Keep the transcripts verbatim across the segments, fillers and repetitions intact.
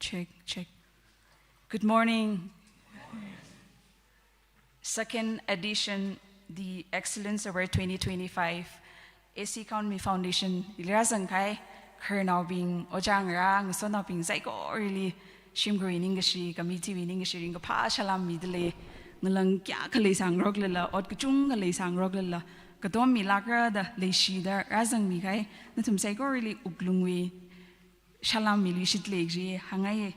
Check, check. Good morning. Second edition, the Excellence Award twenty twenty-five, A C Kanmi Foundation, li rāzangkahai khararnaobing, ojā ngarā, ngasotnaobing saikorali, shimkhurwui ningkashi, committeewui ningkashi ringkaphā salām midalei, ngalang kayākha leisāngaroklala, ot kachungkha leisāngaroklala, katom milākra da leishida rāzangmikahai nathum saikorali wuklungwui salām miluishit lei kaji hāngngaiye.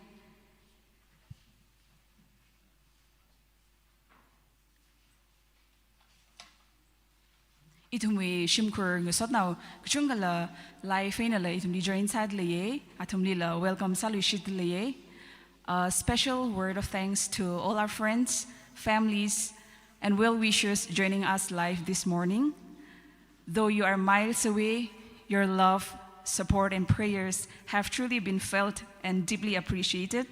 Ithumwui shimkhur ngasotnao kachungkhala live einala ithumli join sādaleiye, athumlila welcome sāluishitdaleiye. A special word of thanks to all our friends, families, and well-wishers joining us live this morning. Though you are miles away, your love, support, and prayers have truly been felt and deeply appreciated.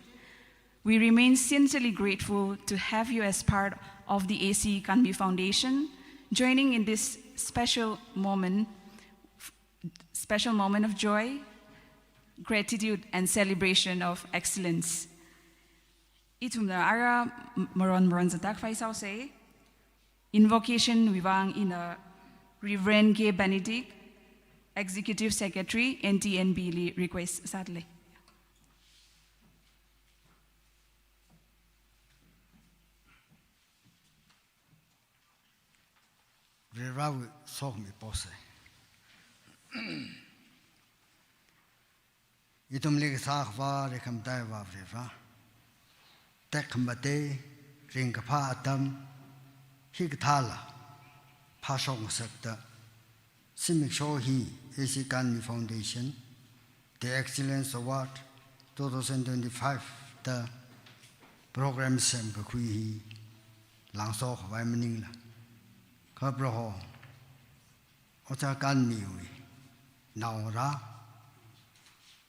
We remain sincerely grateful to have you as part of the A C Kanmi Foundation, joining in this special moment, special moment of joy, gratitude, and celebration of excellence. Ithumna ara maron maron zatak faisaose. Invocation wui vang ina Reverend K Benedict, Executive Secretary, N T N B li request sādalei. Varewui sokhami pose. Ithumli kasā Akhava, reikhamataiya Vare Vare. Tekhamatei, ringkaphā atam, hikathāla phāshok ngasakta, zimiksho hi A C Kanmi Foundation, The Excellence Award two thousand twenty-five da program semkakhui hi langso khavai maningla, kha Proho, ojā Kanmiwui naongarā,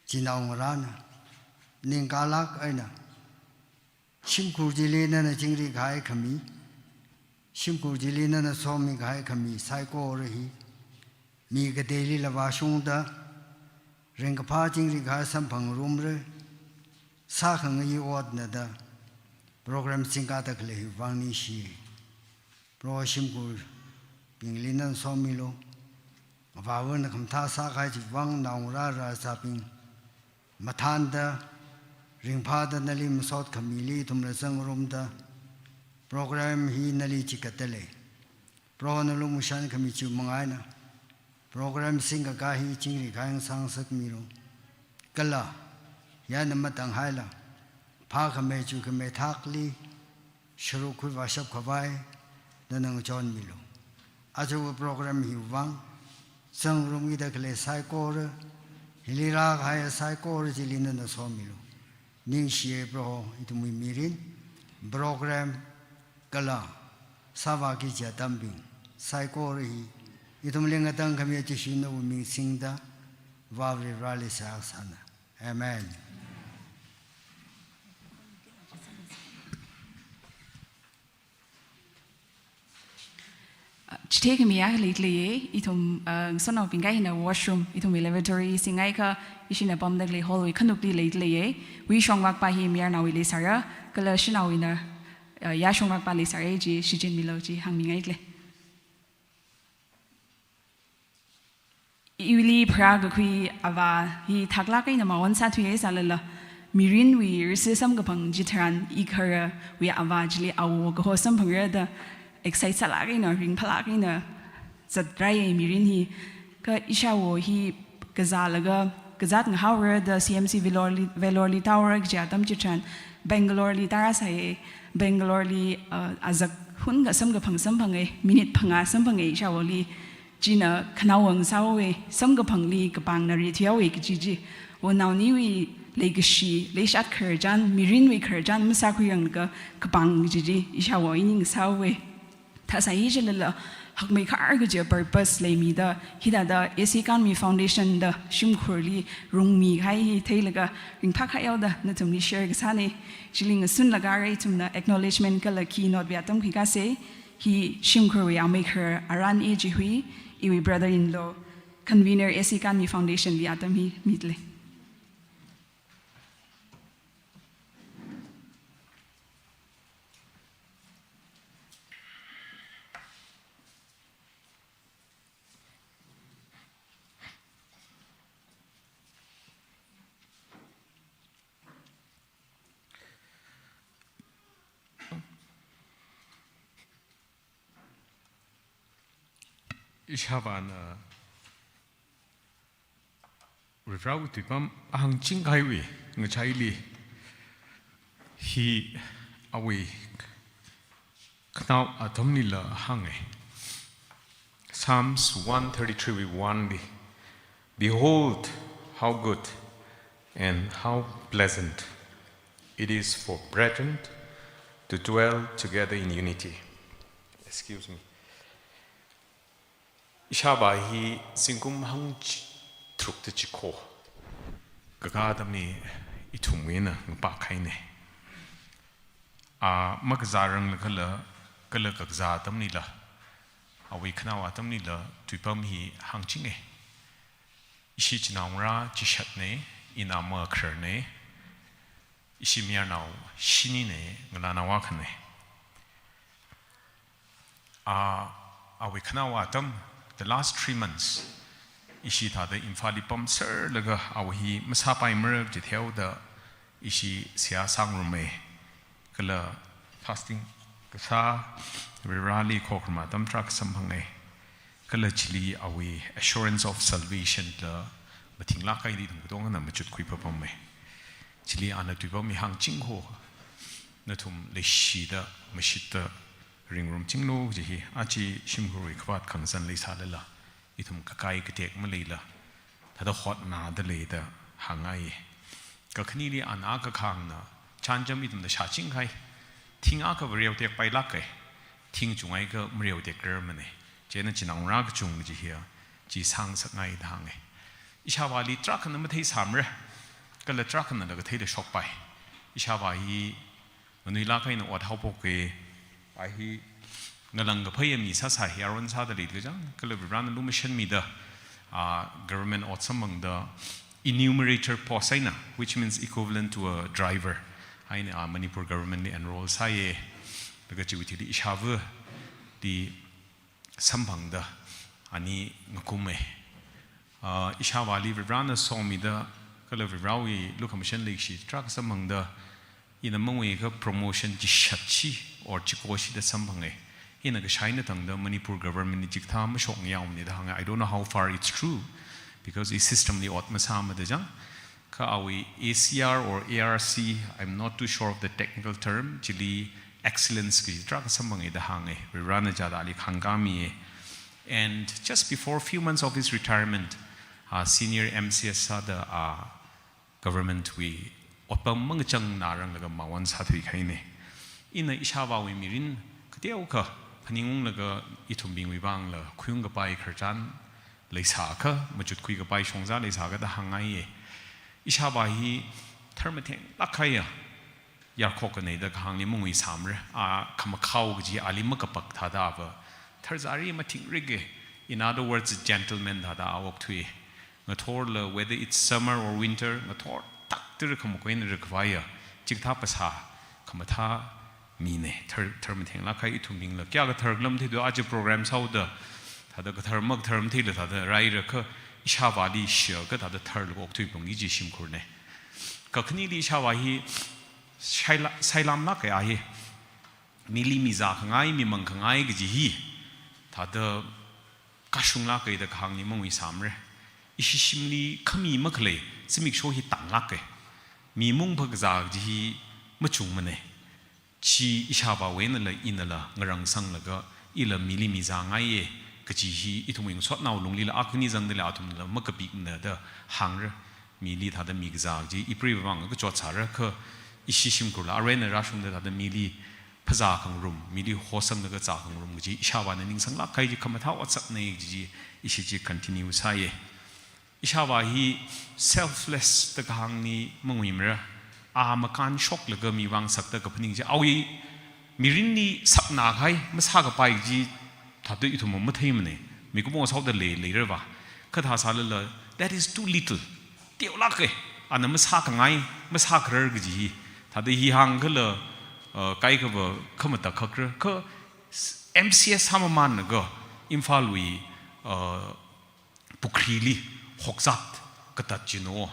chinaongarāna, ningkalāk eina, shimkhur chili nana chingri kahai khami, shimkhur chili nana somi kahai khami saikora hi, mi kateilila vāshungda, ringkaphā chingri kahai samphangrumra, sākhangayi otna da, program singkada khalei hi vang ningshi. Proho shimkhurbingli nana somilu. Avāvana khamathā sākahai chiwui vang naongarā rāzābing mathānda, ringphāda nali masot khamili ithumla zangrumda, program hi nali chikatdalei. Proho nali lumashan khami chiwui manga eina, program singkakā hi chingri kahai ngasā ngasakmilu. Kala, yāna matang haila, phākhamei chuikhamei thakli, sharuk khuivāshap khavai, nana ngachonmilu. Ajawui program hiwui vang, zangrumkida khalei saikora, hili rākahai saikora chili nana somilu. Ningshiye Proho, ithumwui mirin, program, kala, sāvāki kaji atambing saikora hi, ithumli ngatangkhami Jishuna awui ming singda, Vare Vareli seihā sāna. Amen. Chitheikhami akha leidalei, ithum, uh, ngasotnaobing kahina washroom, ithumwui lavatory singaikha, ishina pamda khalei hall wui khanukli leidalei. Wui shongvakpa hi mayarnaowui leisāra, kala shanaowuina, uh, yā shongvakpa leisāra chi shichinmilu chi hāngmingaidalei. Iwuili pharākakhui avā hi thaklāk eina mawon sāthuiya sālala, mirinwui risi samkaphang chitharan ikharawui avā chili awo kaho samphangra da excite sālāk eina, ringphālāk eina zatrāya mirin hi. Kha ishāwo hi kazālaga, kazāt ngahaora da C M C Vellore li, Vellore li tāhaora kaji atam chitharan, Bangalore li tārāsāya, Bangalore li, uh, azak hunkha samkaphang samphanga, minute phangā samphanga ishāwoli, china khanaowa ngasāhaowa, samkaphangli kapangna rithuihaowa kaji chi. Wo naoniwui leikashi, leishat khararchan, mirinwui khararchan masākhuiranglaga kapang kaji chi, ishāwo ini ngasāhaowa. Thāsai chilala, hakmeikhar kaji purpose leimida, hithāda A C Kanmi Foundation da shimkhurli rungmikahai hi theilaga, ringphākhayaoda nathumli share kasāna. Chili ngasunlaga ara ithumna acknowledgement kala keynote wui atam khuikasā, hi shimkhurwui ameikhar aran A G Hui, iwui brother-in-law, convener A C Kanmi Foundation li atam hi midalei. Ishāvāna Varivarāwui tuipam hāngchingkahaiwui ngachaili hi awui khanao atamlila hānga. Psalms one thirty-three wui one li, "Behold, how good and how pleasant it is for brethren to dwell together in unity." Excuse me. Ishāvā hi zingkum hangchi-, tharukda chiko kakā atamli ithumwui eina ngapākhaina. A makazā ranglakhala, kala kakazā atamlila, awui khanao atamlila tuipam hi hāngchinga. Ishi chinaongarā chishatna, ina makhararna, ishi mayarnao shinina, ngalānao akhana. A, awui khanao atam, the last three months, ishi thāda Imphalli pamserlaga awui hi masāpaimara kaji theoda ishi seihā sāngaruma. Kala fasting kasā, Varivarāli khokharuma atam tarākha samphanga. Kala chili awui assurance of salvation la mathinglakkahai ithum katongana machutkhui papamma. Chili ana tuipam hi hāngchingkho, nathum leishida mashitta ringrumchinglu kaji hi, aja shimkhurwui khavāt khangazan leisālala, ithum kakai katek maleila, thāda hotnada leida hāngngai. Kakhaneli ana akha kahāngna, chānjam ithumna shāchingkahai, thing akha vareotekpailāka, thing chungaiakha mareotekrar mana. Chieina chinaongarā kachung kaji hiya, chi sāngasakngai da hānga. Ishāvāli tarākhana matheisāmara, kala tarākhanala katheida shokpai. Ishāvā hi nganuilāk eina ot haophoka, a hi ngalang kaphāya mi sāsā hi aron sāda leida kachang, kala Varivarāna lumashanmida, a, government ot samphangda enumerator post eina, which means equivalent to a driver, eina, a, Manipur government li enroll sāya, laga chiwui thili ishāvāli samphangda ani ngakuma. A, ishāvāli Varivarāna somida, kala Varivarāwui lukhamashan leikashi tarākha samphangda, ina mangui akha promotion chishat chi or chiko shida samphanga. Ina kashā eina tangda Manipur government li chikathā mashokngayaomana da hānga. I don't know how far it's true, because i system li ot masāmada chang. Kha awui A C R or A R C, I'm not too sure of the technical term, chili excellence kaji tarākha samphanga da hānga. Varivarāna chithāda ali khangkāmiya. And just before few months of his retirement, a, senior M C S sāda, a, government wui otpam mangachang ngaranglaga mawon sāthuikahaina. Ina ishāvāwui mirin kateokha phaningunglaga ithumbingwui vangla khuiung kapai khararchan leisākha, machutkhui kapai shongza leisākha da hāngngaiya. Ishāvā hi tharmathenglākkahaiya yarkhokana da kahāngli mangui sāmara. A khamakhao kaji ali makapak thāda ava tharzari mathingriga, in other words, gentleman thāda a okthui. Ngathorla, whether it's summer or winter, ngathor takta rakhamakhuina rakhavaiya, chikathā phasā khamathā mina. Thar, tharmathenglākkahai ithumbingla kayākha tharkhala matheidu, aja program sāhaoda, thāda kathar makathar matheila thāda raira kha, ishāvāli shiakha thāda tharlaga okthui pong kaji shimkhurna. Kakhaneli ishāvā hi saila-, sailamlāka a hi. Mili mizākhangai, mimangkhangai kaji hi thāda kashunglāka da kahāngli mangui sāmara. Ishi shimli khami makhalei zimiksho hi tanglāka. Mi mung phakazā kaji hi machungmana. Chi ishāvāwui einala inala ngarangsanglaga, ila mili mizāngaiya kaji hi ithumwui ngasotnao lunglila akhani zangdalei athumla makapikmana da hāngra. Mili thāda mikazā kaji ipreivang kachot sāra kha, ishi shimkhurla arui eina rāshungda thāda mili phazā khangarum, mili hosanglaga zā khangarum kaji ishāvāna ningsanglākkahai chi khamathā otsakna kaji ishi chi continue sāya. Ishāvā hi selfless da kahāngli manguimara. A makānshoklaga mi vang sakta kaphaning chi, awui mirinli saknākahai masākapai chi thāda ithum matheimana. Mikumo sāhaoda lei, leirava. Kha thā sālala, that is too little. Teolāka. Ana masākhangai, masākharar kaji hi. Thāda hi hāngkhala, uh, kaikhava khamatakhakra. Kha s-, M C S sāmamānlaga Imphalwui, uh, pukhrili hokzat katat chino.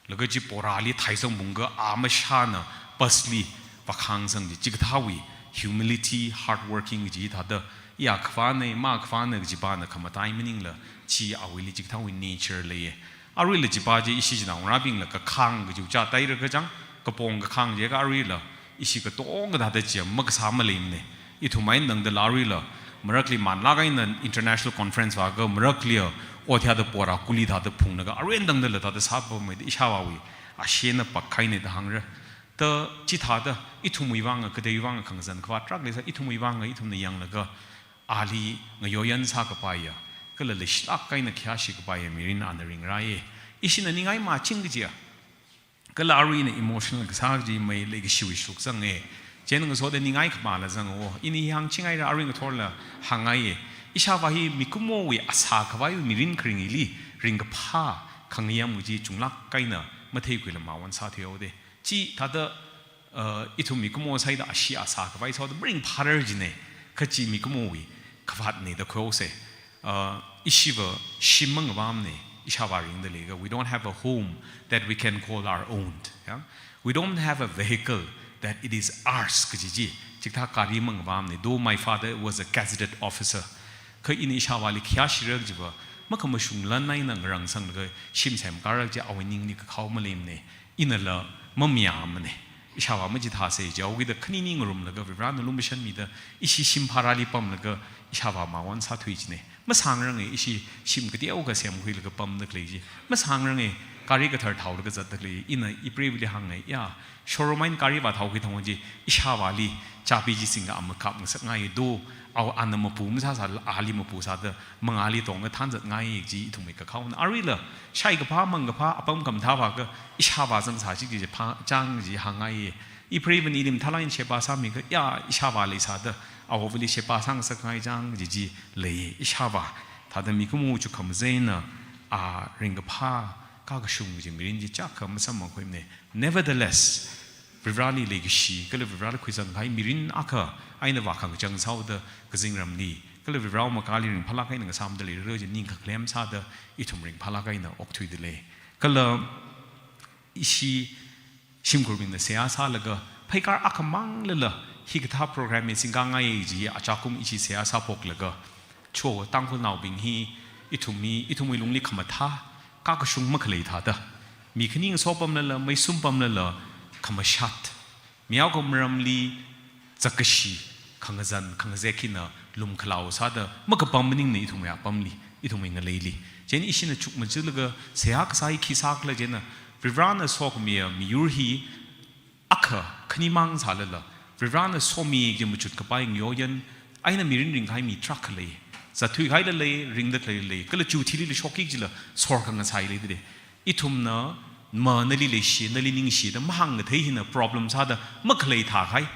Laga chi porali thaizang bungga a mashāna busli vākhangsang chi, chikathāwui humility, hard working chi thāda Iya khavāna, ma khavāna kajipa na khamatai maningla, chi awuili chikathāwui nature leiya. Aruila chipa chi ishi chinaongarābingla kakhang kaji chātaira kachang, kapong kakhang jiakha aruila, ishi katonga thāda chi makasā maleimana. Ithum eina tangdala aruila, marakli manlāk eina international conference vāakha marakli, ot thāda pora kuli thāda phunglaga, arui eina tangdala thāda sāpammeida ishāvāwui ashee eina pakhaina da hāngra. Da chithāda, ithumwui vang, kateiwui vang khangazan khavāt tarākha leisā, ithumwui vang, ithumna yanglaga, ali ngayoyan sākapaiya, kala leishilāk eina khayāshi kapaiya mirin ana ringrāya. Ishina ningai maching kajiya, kala aruina emotional kasā kaji mei leikashiwui shuk zanga. Chieina ngasoda ningai khamāla zanga o. Ini hāngchingaira, arui ngathorla hāngngaiya. Ishāvā hi mikumowui asā khavai mirin kharing hili ringkaphā khangayam kaji chunglāk eina matheikhuila mawon sāthuihaoda. Chi thāda, uh, ithum mikumo sāida ashee asā khavai sāda maringphārar jina, kha chi mikumowui khavātna da khuihaosa. Uh, ishiva shim mangavāmana, ishāvā ringda leiakha. We don't have a home that we can call our own. Yeah? We don't have a vehicle that it is ours kaji chi. Chikathā gari mangavāmana, though my father was a gazetted officer. Kha ina ishāvāli khayāshira kajiva, makhamashung lan eina ngarangasanglaga shim semkāra kaji awui ningli kakhao maleimana. Inala mamayāmana. Ishāvā machithāsa jihaokida khanini ngarumlaga Varivarana lumashanmida ishi shim pharāli pamlaga ishāvā mawon sāthui jina. Masāngaranga ishi shim kateokha semkhuilaga pamda khalei chi. Masāngaranga gari kathar thaolaga zatda khalei. Ina ipreivali hānga, ya, showroom eina gari vāthaokhui thang chi ishāvāli chabi chi singda ama kapngasakngai do, awo ana mapu masāsāla ali mapu sāda mangāli tongda thānzatngai kaji ithumwui kakhaona. Aruila shaikaphā mangkaphā apam khamathā vāakha ishāvā zangsā chi kaji phā chang chi hāngngai. Ipreiva ili mathālāk eina sheba sāmiakha, ya, ishāvā leisāda awovali sheba sāngasakngai chang kaji chi lei. Ishāvā thāda mikumo chukhamazei eina a ringkaphā kakashung kaji mirin chi chākha masamphangkhuimana. Nevertheless, Varivarali leikashi, kala Varivarali khuisang kahai mirin akha eina vākhangachang sāhaoda kazingramli, kala Varivarawui makali ringphālāk eina ngasāmda leira kaji ning kakhalem sāda ithum ringphālāk eina okthuida lei. Kala ishi shimkhurbingna seihā sālaga, pheikar akhamanglala hikathā program hi singkāngai kaji achākum ishi seihā sāphoklaga, cho Tangkhulnaobing hi ithumwui, ithumwui lungli khamathā, kakashung makhalei thāda, mi khani ngasopamlala, meisumpamlala, khamashat, mi akha maramli zakkashi, khangazan, khangazek hina lumkhalao sāda makapam maningmana ithumwui apamli, ithumwui ngaleili. Chieina ishina chukmajalaga seihā kasā hi khi sākhala chieina, Varivarana sokhamiya miyur hi akha khanimang sālala, Varivarana somi kaji machut kapai ngayoyan eina mirin ringkahai mi tarākha lei. Zatthui kahaila lei, ringda khalei lei, kala chiwui thili shokki kajila sorkhangasai leida lei. Ithumna, ma nali leishi, nali ningshi da mahāngkathei hina problem sāda makhalei thākahai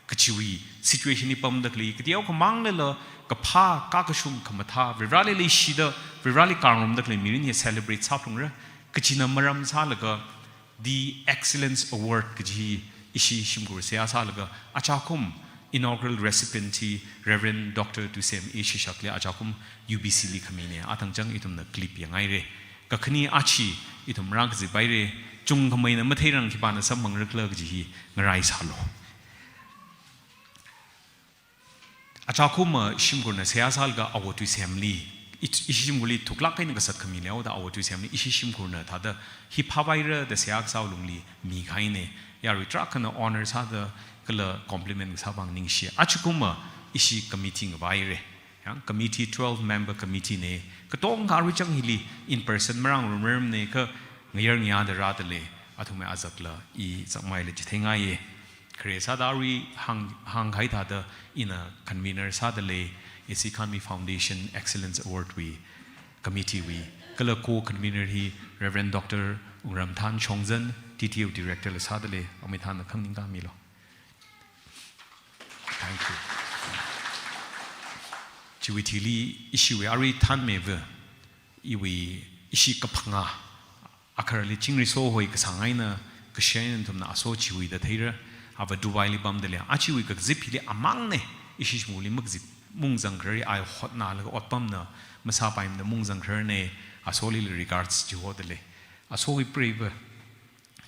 kachiwui situation hi pamda khalei, kateokhamanglala kaphā, kakashung, khamathā, Varivarali leishida, Varivarali kangrumda khalei mirin hi celebrate sāphalungra. Kachina maram sālaga, The Excellence Award kaji ishi shimkhur seihā sālaga, achākum inaugural recipient hi Reverend Doctor Tuisem A Shishakli achākum U B C li khamina, athang chang ithumna clip yangngaira. Kakhane achi ithum rākazip haira, chungkhameina matheirang khipāna samphangra khala kaji hi ngaraisālu. Achākum shimkhurna seihā sālaga Awo Tuisemli, i, ishi shimkhurli thuklāk eina kasat khami leihaoda Awo Tuisemli ishi shimkhurna thāda hi phāvaira da seihā kasā lungli mikahaina. Yarui tarākhana honor sāda kala compliment kasā vang ningshi. Achākum ishi committee ngavāhaira. Ya, committee twelve member committee na. Katonga arui chang hili in person marāngarumrarmana kha ngayar ngayāda rāda lei. Athumwui azakla i zakmeila chitheingai. Khare sāda arui hāng, hāngkahai thāda ina convener sāda lei, A C Khanmi Foundation Excellence Award wui committee wui. Kala co-convener hi Reverend Doctor Wungramthan Shongzan, T T U Director la sāda lei, amithanna khanganing kamilu. Thank you. Chiwui thili ishiwui arui thanmeiva, iwui ishi kaphangā, akharali chingri so hoi kasāng eina, kashain eina ithumna aso chiwui da theira, ava Dubai li pamda lei, achiwui kazip hili amangna, ishi shimkhurli makazip, mungzang kharari ai hotnalaga otpamna, masāpaimana mungzang khararna, asolila regards chihoda lei. Asowui preiva,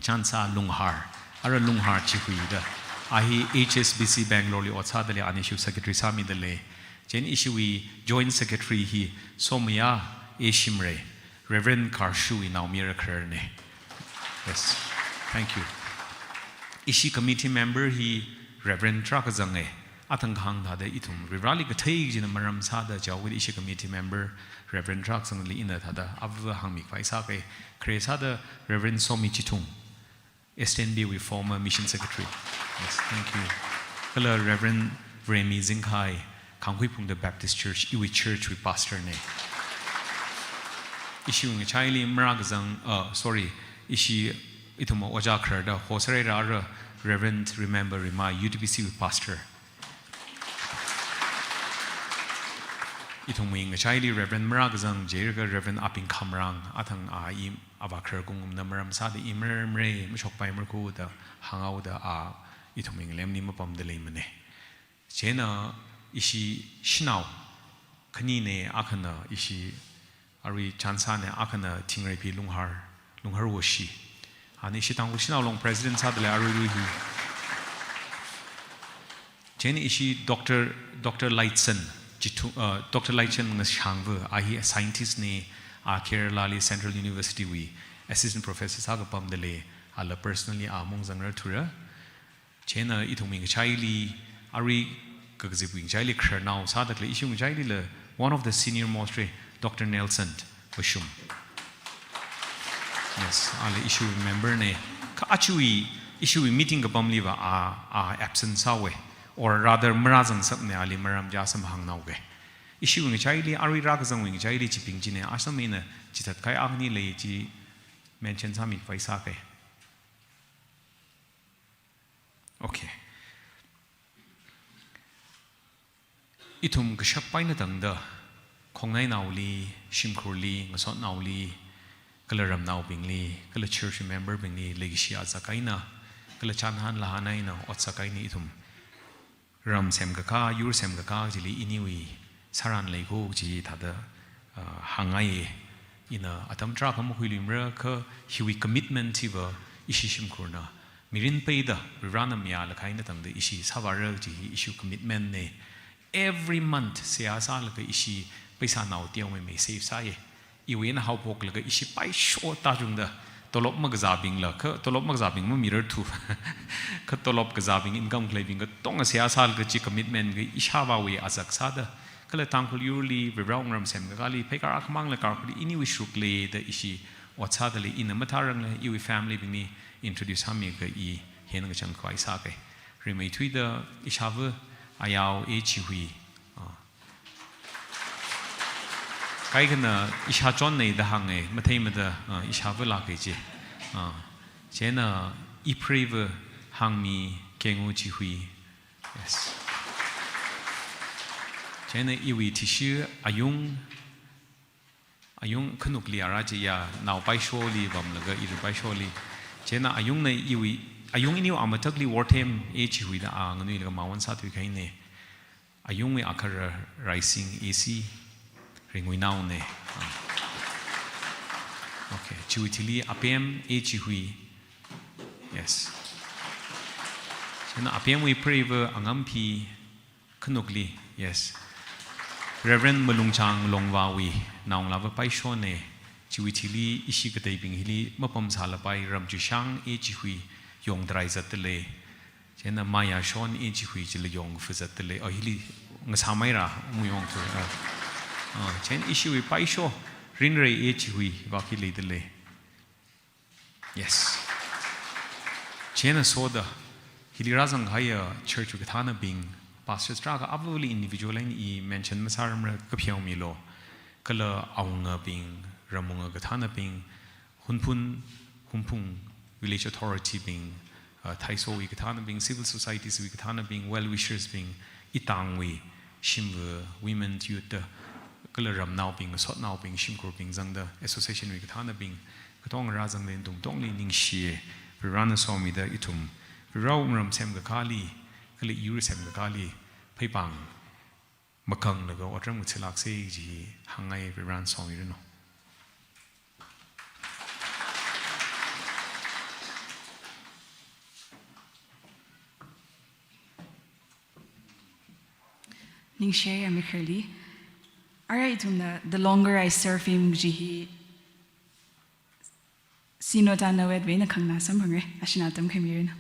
Chansa Lunghar, ara Lunghar Chihuida, a hi H S B C Bangalore li ot sāda lei, anishu secretary sāmida lei. Chieina ishiwui Joint Secretary hi Somaya A Shimray, Reverend Karshuwui naomayara khararna. Yes, thank you. Ishi committee member hi Reverend tarākha zanga. Athang kahāng thāda ithum Varivarali kathei china maram sāda chaowui ishi committee member Reverend tarākha zangli ina thāda ava hāngmi khavai sāka. Khare sāda Reverend Somi Chithung, S T N B wui former mission secretary. Yes, thank you. Kala Reverend Remi Zingkhai, Khangkhui Phungda Baptist Church, iwui church wui pastor na. Ishiwui ngachaili marākazang, uh, sorry, ishi ithum ojā khararda hosareirara Reverend Remember Rimai, U T B C wui pastor. Ithumwui ngachaili Reverend marākazang jiakha Reverend Aping Khamrang, athang a i avā kharar kungumna maram sāda i marmare mashokpai markhuda hānghaoda a ithumwui ngalemli mapamda leimana. Chieina ishi shanao khanina, akhana ishi arui Chansana, akhana Thingreiphi Lunghar, Lunghar Woshi. Ana ishi Tangkhul Shanao Long president sāda lei aruirui hi. Chieina ishi Doctor, Doctor Lightson, Jithu, uh, Doctor Lightson Ngashangva, a hi scientist na, a Kerala li Central University wui assistant professor sākapamda lei, ala personally a mung zangrarthura. Chieina ithumwui ngachaili, arui kakazipwui ngachaili khararnao sāda khalei ishiwui ngachailila one of the senior most re, Doctor Nelson Vashum. Yes, ala ishiwui member na. Kha achiwui, ishiwui meeting kapamliva a, a absent sāhaowa. Or rather, marāzangsakna, ali maram chi samphanghaoga. Ishiwui ngachaili, arui rākazangwui ngachaili chibing china, asam ina chithatkahai akhani lei chi mention sāmi khavai sāka. Okay. Ithum kashap eina tangda, khongnainaoli, shimkhurli, ngasotnaoli, kala ramnaobingli, kala church member bingli, leikashi azak eina, kala chānhan lāhan eina, otsak eina ithum ram semkakā, yur semkakā chili iniwui sāran leiko chi thāda, uh, hāngngaiya. Ina atam tarākha makhuiluimara kha hiwui commitment hiva ishi shimkhurna mirin peida Varivarana mayālaga eina tangda ishi sāvāra chi hi ishiwui commitment na. Every month seihā sālaga ishi paisa nao teomeimei save sāya. Iwui eina haophoklaga ishi paisho tachungda, tolop makazābingla, kha tolop makazābing mamirarthu. Kha tolop kazābing, income khaleibing katonga seihā sālaga chi commitment kha ishāvāwui azak sāda, kala Tangkhul yurli, Varivara wungram semkakāli, pheikar akhamangla karkhali iniwui sharuk leida ishi ot sāda lei. Ina mathāranglei, iwui family bingli introduce sāmiakha i hieina kachang khavai sāka. Rimeithuida ishāva Ayao A Chihui, ah, kaikhana ishāchonna da hānga, matheimada, ah, ishāva lāka chi. Ah, chieina ipreiva Hangmi Kengu Chihui. Yes. Chieina iwui thishir ayung, ayung khanukli ara chiya, nao paisholi vamlaga iru paisholi. Chieina ayungna iwui, ayung iniwui amatakli Worthem A Chihui da a nganuilaga mawon sāthuikahaina. Ayungwui akhara Raising A C, Ringwuinaona. Ah. Okay, chiwui thili Apem A Chihui. Yes. Chieina Apemwui preiva Angamphi khanukli. Yes. Reverend Malungchang Longvawui naongalāva paishona. Chiwui thili ishi kateibing hili mapamsālapai Ramchuishang A Chihui yongtarai zatda lei. Chieina Mayashon A Chihui chila yongfa zatda lei. Oh, hili ngasāmeira, unguyongthu. Ah. Ah, chieina ishiwui paisho Ringrei A Chihui vāki leida lei. Yes. Chieina soda, hili rāzanghaiya church wui kathānabing, pastors tarākha avali individual eina i mention masārarmara, kapheomilu. Kala awungabing, ramwunga kathānabing, Hunphun, Hunphung village authority bing, uh, Thaisowui kathānabing, civil societies wui kathānabing, well wishers bing, itangwui, shimva, women, youth da, kala ramnaobing, sotnaobing, shimkhurbing zangda, association wui kathānabing, katonga rāzangda ithum katongli ningshiya, Varivarana somida ithum, Varivara wungram semkakāli, kala yur semkakāli, pheipāng makanglaga otram ngathālāksa chi hāngngai, Varivarana somiranu. Ningshiya mikharli. Ara ithumna The Longer I Serve Him kaji hi Sino Tana wet veina khangna samphangra, ashina tamkhami rina.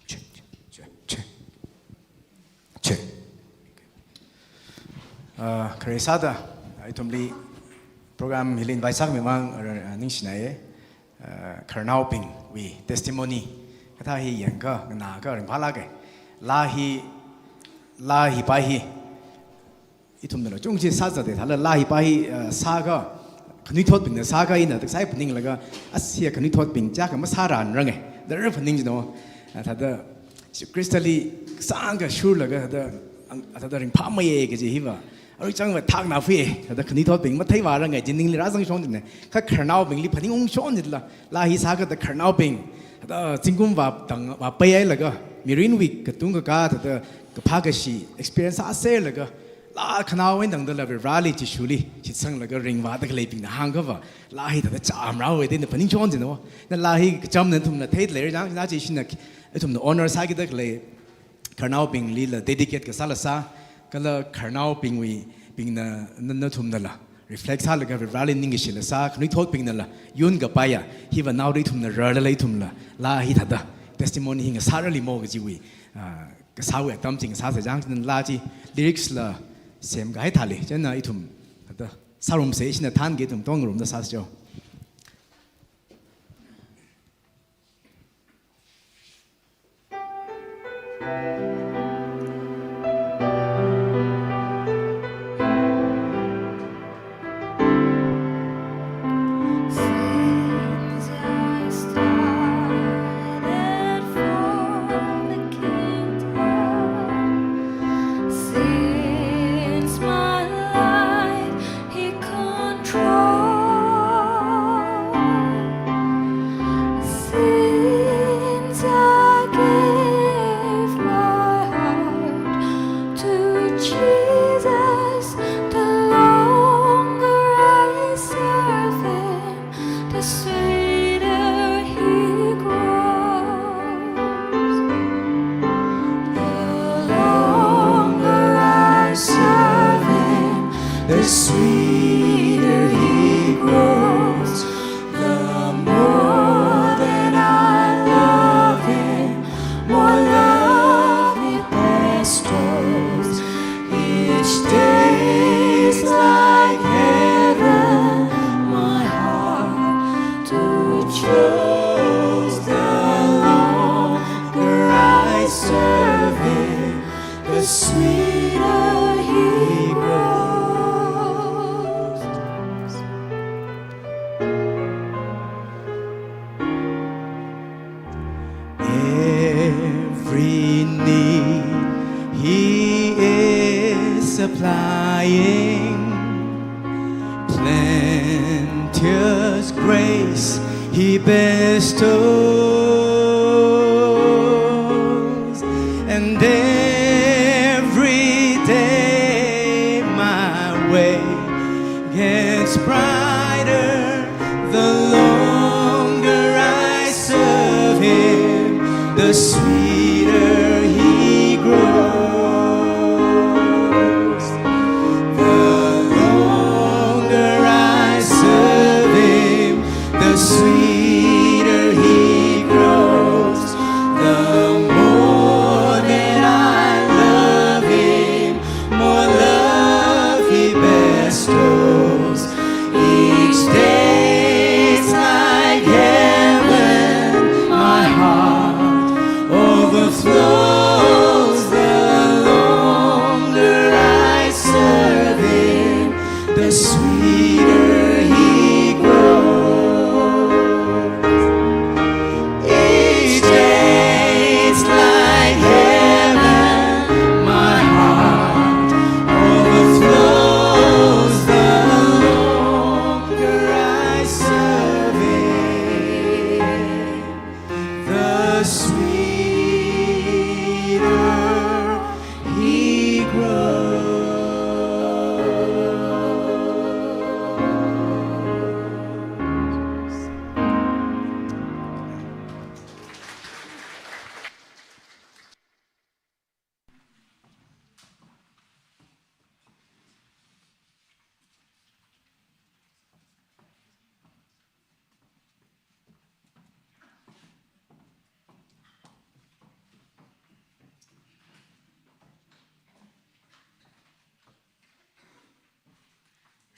Check, check. Check, check, check, check. Ah, khare sāda, ithumli program hili invite sākhami mang, ah, ningshinaya. Ah, khararnaobingwui testimony kathā hi yangakha, nganāakha ringphālāka. Laa hi, laa hi pa hi, ithumna lo, chungchi sāzatda thāla laa hi pa hi, ah, sāakha, khanuithotbingna sāakha ina tak sai phaninglaga, asi khanuithotbing chaka masāranranga. Dara phaning jino, ah, thāda, Jesu Khristali sāngkashurlaga thāda, ang-, thāda ringphāmeiya kaji hiva. Arui chang va thakna phui, thāda khanuithotbing matheivārangai ji ningli rāzangshon jina. Kha khararnaobingli phaningungshon jila, laa hi sāakha thāda khararnaobing, thāda zingkum vātang, vāpailaga, mirinwui katung kakā, thāda kaphā kashi experience sāserlaga, laa khanao eina tangdala Varivarāli Jishuli shitsanglaga ringvāda khaleibingna hāngkha va, laa hi thāda chāmrāhaowa da ina phaningshon jino. Na laa hi kachamna ithumna theida leira chang, na chi shina ithumna honor sākida khalei khararnaobinglila dedicate kasāla sā, kala khararnaobingwui, bingna, na, nathumnala reflect sālaga Varivarāli ningkashila sā, khanuithotbingnala yun kapaiya, hiva naoli ithumna rarlala ithumla, laa hi thāda testimony hi ngasārali mo kajiwui, ah, kasāwui atam chi ngasāsa chang, china laa chi lyrics la semkahai thāli, china ithum thāda sārumsa, ishina thānki ithum tongarumda sāsa jo. Since I started for the kingdom, since my life He controls. Since I gave my heart to Jesus, the longer I serve Him, the sweeter He grows. The longer I serve Him, the sweeter He grows. The more that I love Him, more love He bestows. Each day is like heaven, my heart to choose. The longer I serve Him, the sweeter He grows. Every need He is supplying, plenteous grace He bestows, and every day my way gets brighter. The longer I serve Him, the sweeter He grows.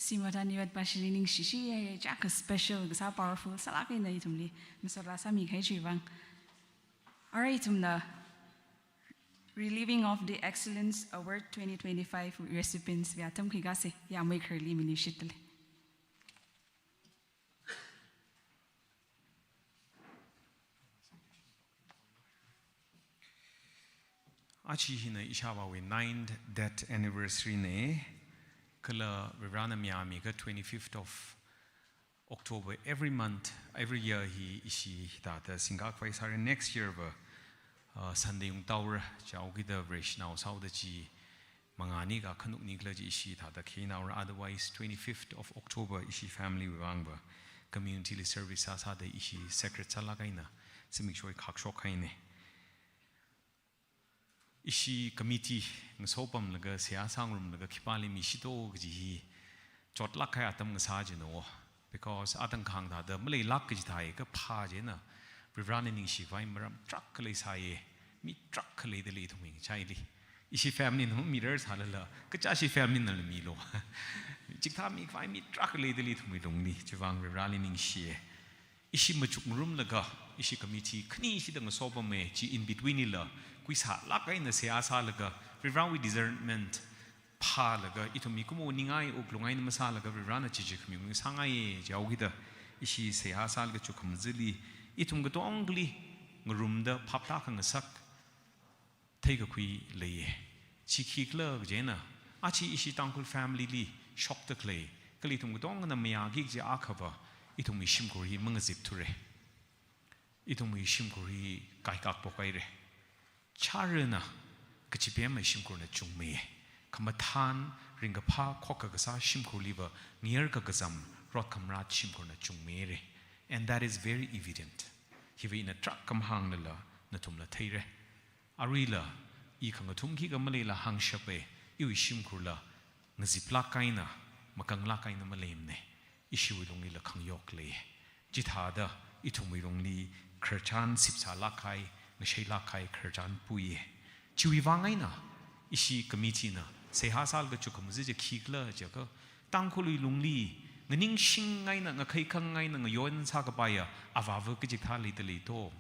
Sima tani vat pashili ningshishi ya ya chaka special kasā powerful sālāk eina ithumli masot rāsāmi kahai chiwui vang. Arui ithumna Relieving of the Excellence Award twenty twenty-five recipients wui atam khuikāsa, yāmei kharli mili shitale. Aja hina ishāvāwui ninth death anniversary na, kala Varivarāna mayāmi kha twenty-fifth of October every month, every year hi ishi hithāda singkakhavai sāra. Next year va, uh, Sunday ungtaora, chaokida Vareshinao sāhaoda chi mangāni ka khanukni khala chi ishi thāda kheinaora. Otherwise, twenty-fifth of October ishi family wui vang va community li service sāsāda ishi sacred sālāk eina zimiksho khakshok haina. Ishi committee ngasopamlaga seihā sāngarumlaga khipāli mishito kaji hi chotlāk kahai atam ngasā jino. Because atang kahāng thāda maleilāk kaji thāi kaphā chieina Varivarāna ningshikhavai maram tarākha leisāya, mi tarākha leidalei ithumwui ngachaili. Ishi family na mirror sālala, kacha ishi family nala milo. Chikathā mikhavai mi tarākha leidalei ithumwui lungli, chiwui vang Varivarāli ningshiya. Ishi machukngarumlaga, ishi committee khani shida ngasopama, chi in between lila, khuisālāk eina seihā sālaga, Varivarāwui discernment phālaga, ithum mikumo ningai wuklung eina masālaga, Varivarāna chichi khami ngasāngaiya, chaokida ishi seihā sālaga chukhamazili, ithum katongali ngarumda phaptā khangasak theikakhui leiya. Chi khikhala kaji eina, aja ishi Tangkhul family li shokda khalei, kala ithum katongana mayāki kaji akha va, ithumwui shimkhur hi mangazipthura. Ithumwui shimkhur hi kaikak pokhaira. Charana kachipemwui shimkhurna chungmeiya. Khamathān ringkaphā khokkha kasā shimkhurli va ngayar kakazam, rot khamrat shimkhurna chungmeira. And that is very evident. Hiva ina tarākha mahānglala nathumla theira. Aruila, i khangathum khikha maleila hāngshapa, iwui shimkhurla ngaziplāk eina, makanglāk eina maleimana, ishiwui lunglila khangayok lei. Chithāda ithumwui lungli khararchan sipsālāk kahai, ngasheilāk kahai khararchan puiya. Chiwui vang eina, ishi committee na seihā sālaga chukhamazili khikhala jiakha, Tangkhulwui lungli nganingshing eina, ngakheikhang eina, ngayon sākapaiya avāva kachikathā leidalei to.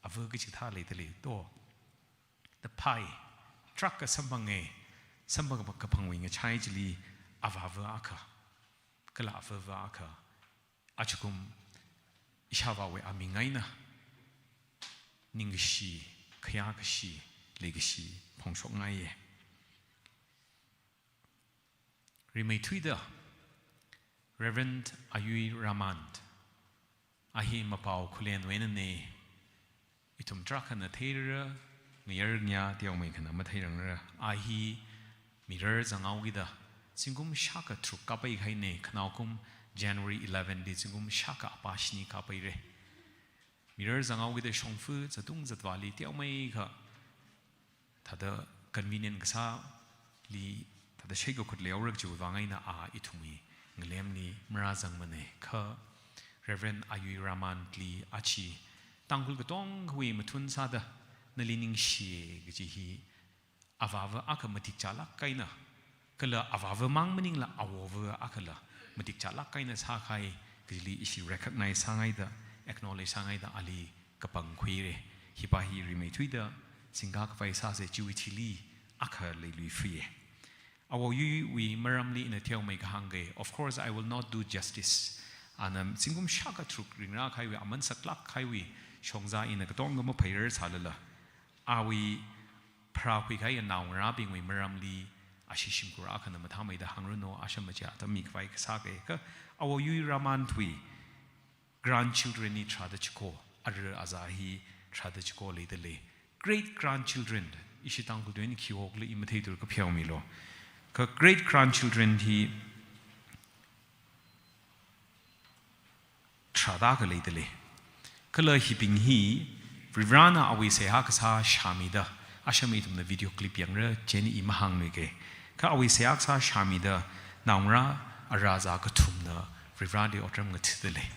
Ava kachikathā leidalei to. Da phai, tarākha samphanga, samphang kaphangwui ngachai chili avāva akha, kala avava akha, ajakum ishāvāwui aming eina ningkashi, khayākashi, leikashi phongshokngaiya. Rimeithuida Reverend Ayui Raman, a hi Mapao Khullenwui einana, ithum tarākhana theirara, ngayar ngayā teomeikha na matheirangra. A hi mirar zanghaokida zingkum shākha tharuk kapai kahaina, khanaokum January eleven li zingkum shākha apā shini kapaira. Mirar zanghaokida shongfa zatung zatvāli teomeikha thāda convenient kasāli thāda sheikakhut leihaora kajiwui vang eina a ithumwui ngalemli marāzangmana. Kha Reverend Ayui Raman li aja Tangkhul katonga kawui mathun sāda nali ningshi kaji hi avāva akha matikchālāk eina, kala avāva mang maningla awova akhala matikchālāk eina sākahai kajili ishi recognize sāngaida, acknowledge sāngaida ali kapangkhuira. Hipa hi rimeithuida singkakhavai sāsa, chiwui thili akha leiluifaya. Awo Yuiwui maramli ina teomei kahāng kei. Of course, I will not do justice. Ana zingkum shākha tharuk ringrā kahaiwui, aman saklāk kahaiwui shongza ina katonga mapheirar sālala, awui pharākhui kahai naongarābingwui maramli ashi shimkhur akhana mathāmeida hāngranu, asham machi atam mikhavai kasā kei. Kha Awo Yui Raman wui grandchildren li tharāda chiko, ara azā hi tharāda chiko leidalei. Great grandchildren, ishi Tangkhul tuina khi hokla i matheithura, kapheomilo. Kha great grandchildren hi tharāda khalei dalei. Kala hibing hi Varivarana awui seihā kasā shāmida, asham ithumna video clip yangra, chieina i mahāngluike. Kha awui seihā kasā shāmida, naongarā ara azā kathumna Varivarali otram ngathadalei.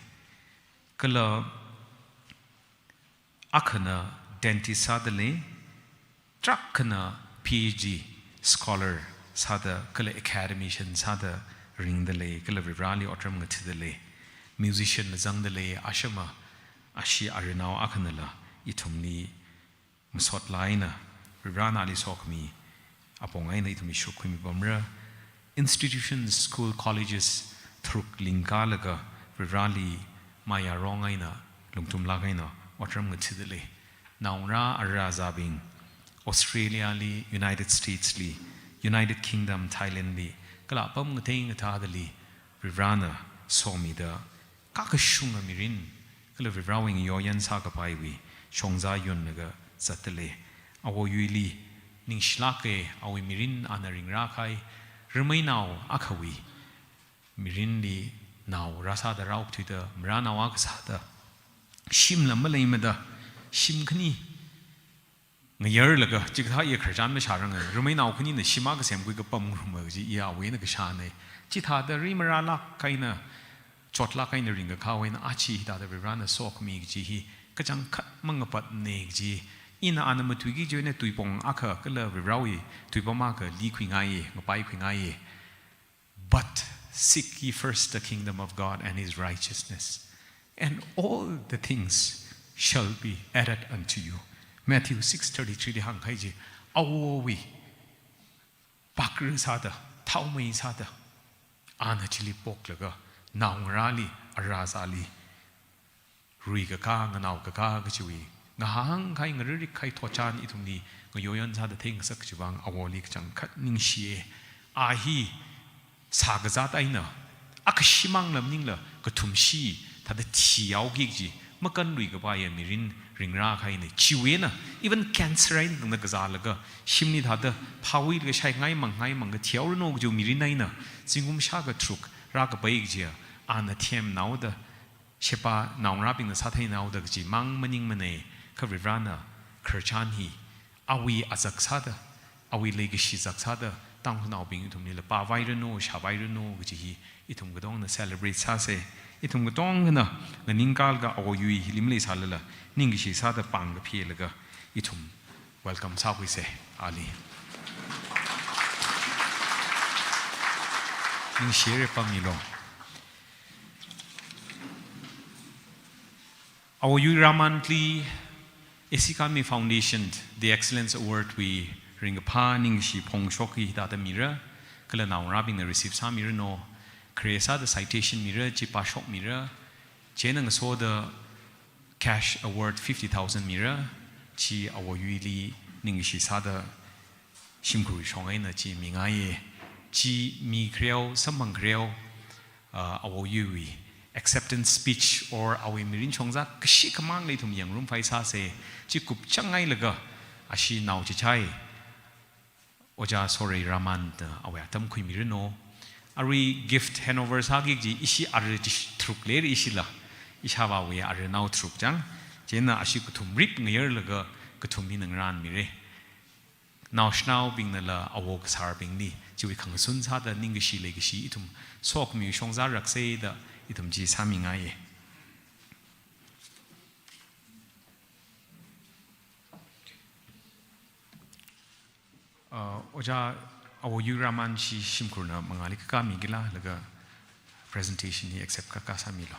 Kala akhana dentist sādalei, tarākhana PhD scholar sāda, kala academician sāda ringdalei, kala Varivarali otram ngathidalei, musician la zangdalei, ashama, ashi arinao akhanala, ithumli masot laina, Varivarana ali sokhami apong eina ithum ishukkhuimi pamra. Institutions, school, colleges, tharuk lingkalaga Varivarali mayarong eina, lungtumlak eina otram ngathidalei. Naongarā ara-azābing, Australia li, United States li, United Kingdom, Thailand li, kala apam ngatei ngathādali, Varivarana somida, kakashunga mirin, kala Varivarawui ngayoyan sākapaiwui shongza yunlaga zatdalei. Awoyuili ningshilāka, awui mirin ana ringrākahai, rameinao akhawui mirinli nao rāsāda rāokthuida, marānao akha sāda, shimla maleimada, shim khani ngayarlaga, chikathā iya khararchan mashāranga, rameinao khanina shim akha semkhui kapam ngaruma kaji iya awui eina kashāna. Chithāda rimarālāk eina, chotlāk eina ringkakā eina achi hithāda Varivarana sokhami kaji hi kachangkhat mangapatna kaji. Ina ana matuiki kaji eina tuipong akha kala Varivarawui tuipam akha likhuingaiya, ngapaikhuingaiya. But seek ye first the kingdom of God and his righteousness, and all the things shall be added unto you. Matthew six thirty-three li hāngkahai chi, awowui pakra sāda, thaomei sāda, ana chili poklaga, naongarāli, ara-azāli, ruikakā, nganaokakā kachiwui ngahānkahai, ngaririkkahai thotchan ithumli ngayoyon sāda theingasak kachi vang awoli kachangkhat ningshiya. A hi sākazat eina, akha shimāngla maningla kathum shi thāda thihaoki kaji, makanluikapaiya mirin ringrākahaina. Chiwui eina, even cancer eina tangda kazālaga, shimli thāda phāwuilaga shaingai mangngai mangkha thihaoranu kaji mirin eina, zingkum shākha tharuk rākapai kajiya, ana themhaoda, sheba naongarābingna sātheinhaoda kajimang maningmana, kha Varivarana khararchan hi, awui azak sāda, awui leikashi zak sāda, Tangkhulnaobing ithumlila pāvairanu, shāvairanu kaji hi, ithum katongana celebrate sāsa. Ithum katongana nganingkalaga awoyui hili maleisālala, ningkashi sāda pāng kaphelaga, ithum welcome sākhuisa ali. Ningshire pammilu. Awoyui Ramānli, A C Kanmi Foundation, The Excellence Award wui ringkaphā ningkashi phongshok hi hithāda mira, kala naongarābingna receive sāmiranu, khare sāda citation mira, chi pāshokmira, chieina ngasoda cash award fifty thousand mira, chi awoyuili ningkashi sāda shimkhurwui shong eina chi mingaiya. Chi mikhareo, samphangkhareo, ah, awoyuiwui acceptance speech or awui mirin shongza kashi khamangla ithum yangngarumphai sāsa. Chi kupchang ngailaga, ashi naochichai, Ojā Sorei Ramānna awui atam khuimiranu. Arui gift handover sāki kaji ishi ara chi tharuk leira ishila. Ishāvāwui aranao tharuk chang. Chieina ashi kathum rip ngayarlaga kathum hina ngarānmira. Naoshinaobingnala awo kasārbingli chiwui khangsun sāda ningkashi leikashi ithum sokhami shongza raksa da ithum chi sāmingaiya. Uh, Ojā Awoyui Ramān chi shimkhurna mangāli kakāmikila, laga presentation hi accept kakā sāmilu.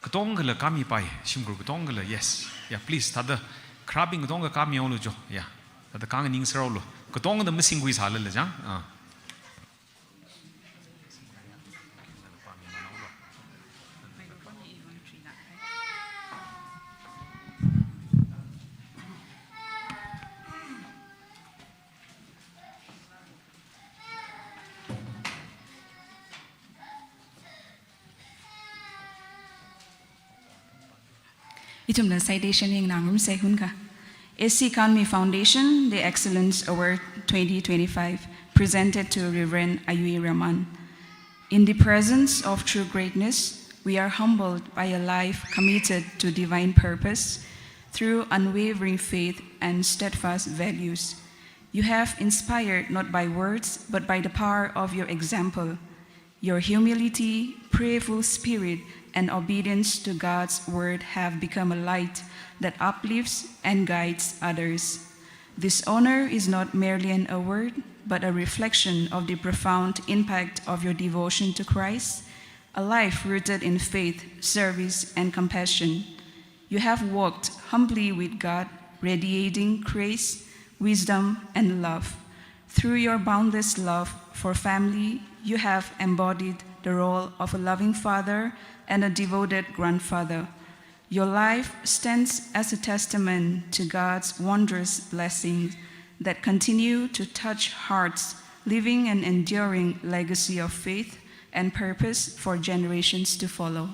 Katongkhala kāmipai, shimkhur katongkhala, yes. Yeah, please, thāda kharābing katongkha kāmihaolu jo. Yeah. Thāda kānganingsāraolu. Katongkhana masingkhui sālala chang. Ah. Ithumna citation hi nganāngarumsa hunkha. A C Kanmi Foundation, the Excellence Award twenty twenty-five, presented to Reverend Ayui Ramān. In the presence of true greatness, we are humbled by a life committed to divine purpose through unwavering faith and steadfast values. You have inspired not by words, but by the power of your example. Your humility, prayerful spirit, and obedience to God's word have become a light that uplifts and guides others. This honor is not merely an award, but a reflection of the profound impact of your devotion to Christ, a life rooted in faith, service, and compassion. You have walked humbly with God, radiating grace, wisdom, and love. Through your boundless love for family, you have embodied the role of a loving father and a devoted grandfather. Your life stands as a testament to God's wondrous blessings that continue to touch hearts, leaving an enduring legacy of faith and purpose for generations to follow.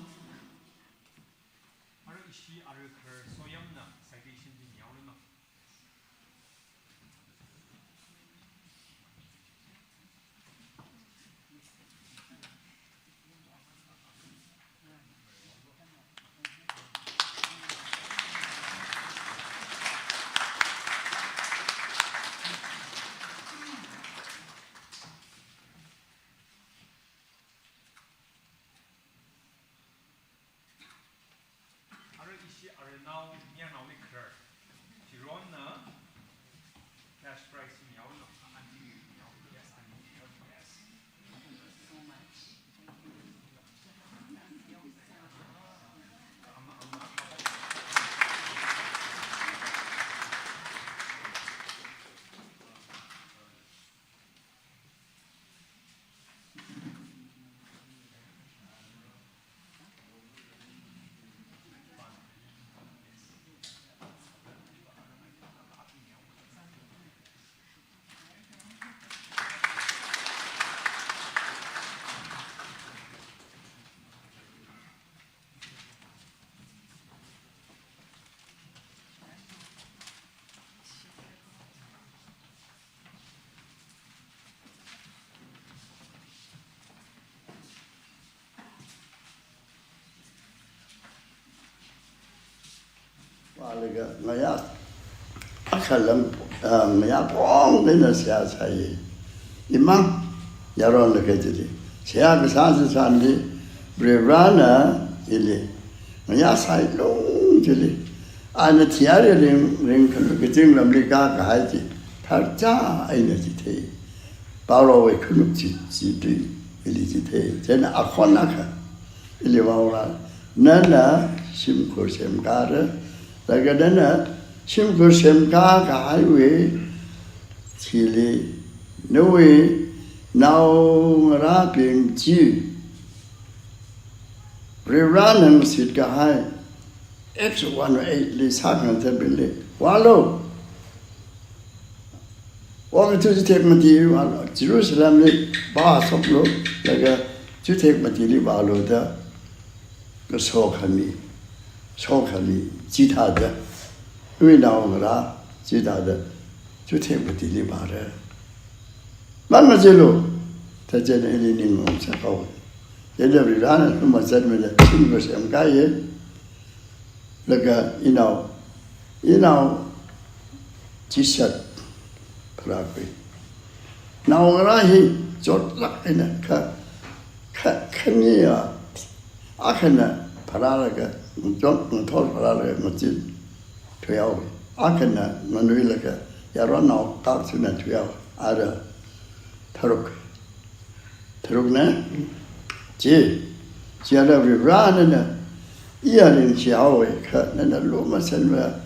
Arui ishi aruinao mayarnaoli kharar. Chironna cash prize mihaono. Aunty mihao. Yes, aunty mihao. Yes. Thank you so much. Thank you. Vālaga ngayā akhalam, ah, ngayā pong eina seihā sāi. Imang, yaronlaga chili seihā kasā sāsāli, Varivarana ili ngayā sāi lung chili. Ana thiyāra ring, ringkhalui kazing lamli kākahai chi tharcha eina chithei. Pharaohwui khanuk chi, chi tui ili chithei. Chieina akhon akha ili vāura, nana shimkhur semkāra, laga nana shimkhur semkā kahaiwui thili nawui naongarābing chi Varivarana ngasit kahai Acts one eight li sākhangathabingli vālu. Okathui chithek mati vālu, Jerusalemli vāshoklu, laga chithek matili vālu da, kaso khami, so khami chithāda, nawui naongarā chithāda, chithek matili vāra. Mangacheealu, thāchān ili ning ngarumsa kau. Chieina Varivarana lukhamashan mida shimkhur semkāya. Laga inao, inao chishat pharākhui. Naongarā hi chotlāk eina kha, kha, khaniya, akhana pharālaga, ngachot, ngathor pharālaga ngazin thuihaowa. Akhana nganuilaga yaronnao kakchuna thuihaowa. Ara tharuk. Tharukna, chi, chi ara Varivarana nana iya ningshihaowa kha nana lukhamashanva.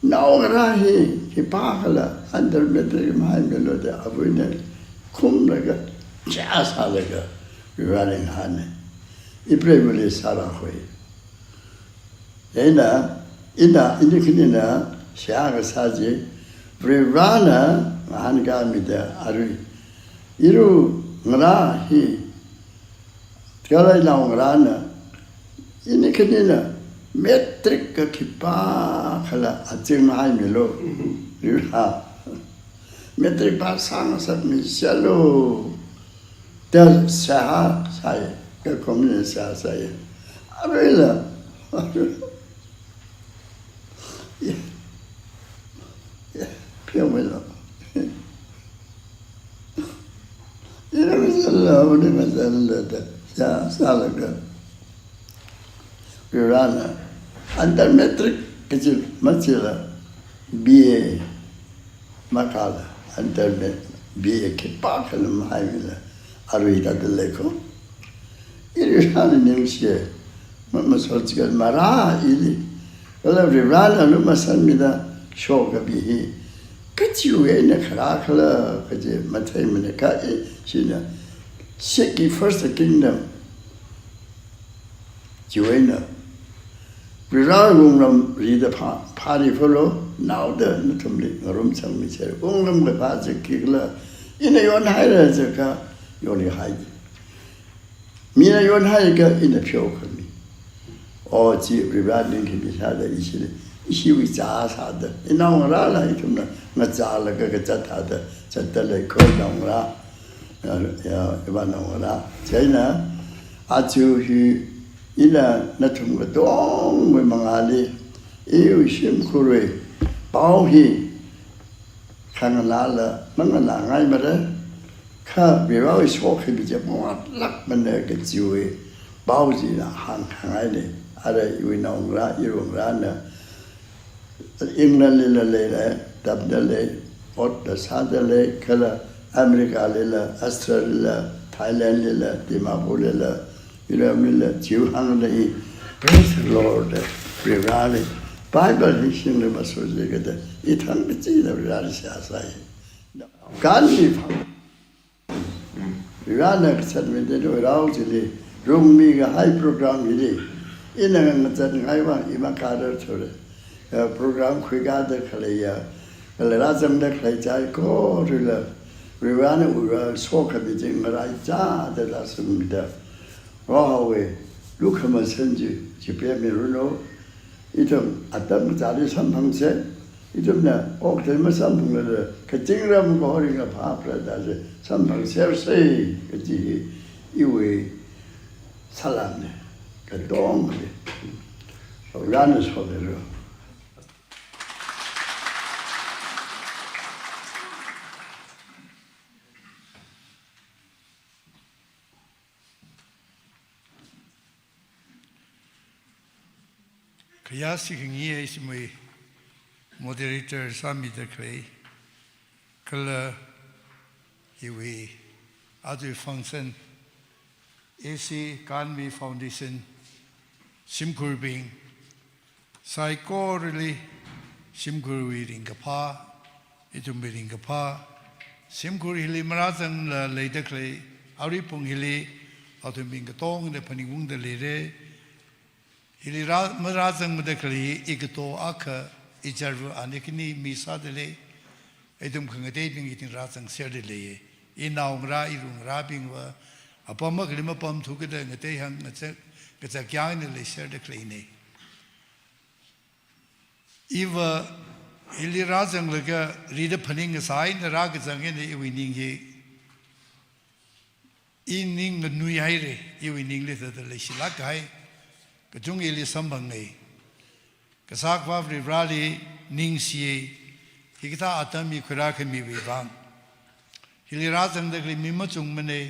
Naongarā hi khipākhala under matric mahaimilu da avuina khumlaga, chā sālaga, Varivarali ngahāna. Ipreivali sārākhui. Chieina, ina, ini khanina seihā kasā chi, Varivarana ngahānkāmida arui iru ngarā hi, kala naongarāna, ini khanina matric kha khipākhala azing mahaimilu. Varivara, matric pass sāngasakmisalu da seihā sāi, kakhomna seihā sāi. Aruila, ya, ya, pheomilu. Ina masālu, ina masālu da seihā sālaga, Varivarana under matric kachi machila, B A makāla, Under me, B A khipākha lam haimila, arui hithāda lei ko. Iri rāni ningshiya, ma, masot chigan marā ili. Kala Varivarāna lumashanmida shokapi hi, kachiwui eina kharā khala kaji matheimana, kha i, shina, seek ye first the kingdom. Chiwui eina Varivarā wungram rida phā, phāri phālo, naoda nathumli ngarumchangmi chera. Wungram kaphā chi khikhala, ina yonhaira jiakha, yonhai. Mina yonhaiakha ina pheokhami. O chi Varivarā ningkhami sāda ishi, ishiwui chā sāda, inaongarāla ithumna ngachālaga kazat thāda zatda lei ko naongarā. Ya, ya, iva naongarā. Chieina, aja hi ina nathum katongwui mangāli, iwui shimkhurwui pao hi khangalāla mangalāngaimara, kha Varivarāwui sokhami chi mangatlākmana kajiwui pao china hāngkhangaina. Ara iwui naongarā, iwui naongarāna England lila leira, tamda lei, otla sāda lei, kala America lila, Australia lila, Thailand lila, Dimapur lila, Europe lila, chiwui hāngda i, praise the Lord, Varivarāli, Bible hi singli masot jiakha da, ithang kachida Varivarāli seihā sāi. Kanmi phang. Varivarāna kachatmida rao chili, rungmi kahai program hili, ina ngazatngai vang, i makarar thura. Eh, program khuikāda khaleiya, kala rāzangda khalei saikorawuila, Varivarāna ura sokhami chi ngaraichāda rāsangmida, Prohowui lukhamashan chi, chipemmiranu, ithum atam kachāli samphangsa, ithumna okathui masamphanglala, kazingram kahor ringkaphā pharāda chi samphangsersa kaji hi iwui salāmna, katongali. Varivarāna somilu. Khayā sikhangi ishimwui moderator sāmida khalei, kala iwui aja function, A C Kanmi Foundation shimkhurbing, saikorali shimkhurwui ringkaphā, ithumwui ringkaphā, shimkhur hili marāzangla leida khalei, arui pung hili athumbing katongana phaningungda leira. Hili rā, marāzangmada khalei i kato akha, i charva ani khani mi sāda lei, ithum khangateibing ithum rāzangserda lei. Inaongarā, irungarābingva, apam akhali mapamthu kada ngatei hāng ngazak, ngazak kyangna leiserda khaleina. Iva hili rāzanglaga rida phaning ngasā eina rākazang eina iwui ning hi, i ning nganuihaira, iwui ningli thāda leishilāk kahai kachung ili samphangai. Kasā Akhava Varivarāli ningshiya, hikathā atam hi khuirākhamiwui vang. Hili rāzangda khalei mi machungmana,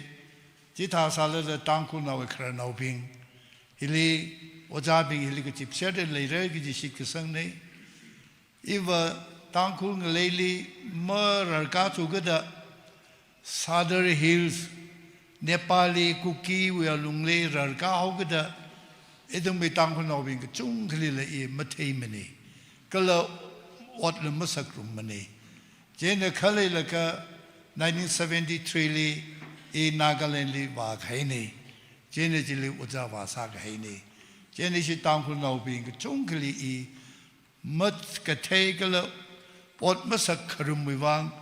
chithā sālala Tangkhulnaowui khararnaobing, hili ojābing hili kachipserda leira kaji shitkasangna. Iva Tangkhul ngaleili mararkā thukada Sadar Hills, Nepali, Kukiwui alungli rarkā haokada, ithumwui Tangkhulnaobing kachungkhalila i matheimana, kala otla masakrummana. Chieina khaleilaga nineteen seventy-three li i Nagaland li vākahaina. Chieina chili ojā vāsākahaina. Chieina ishi Tangkhulnaobing kachungkhali i mat kathei kala ot masakkharumwui vang,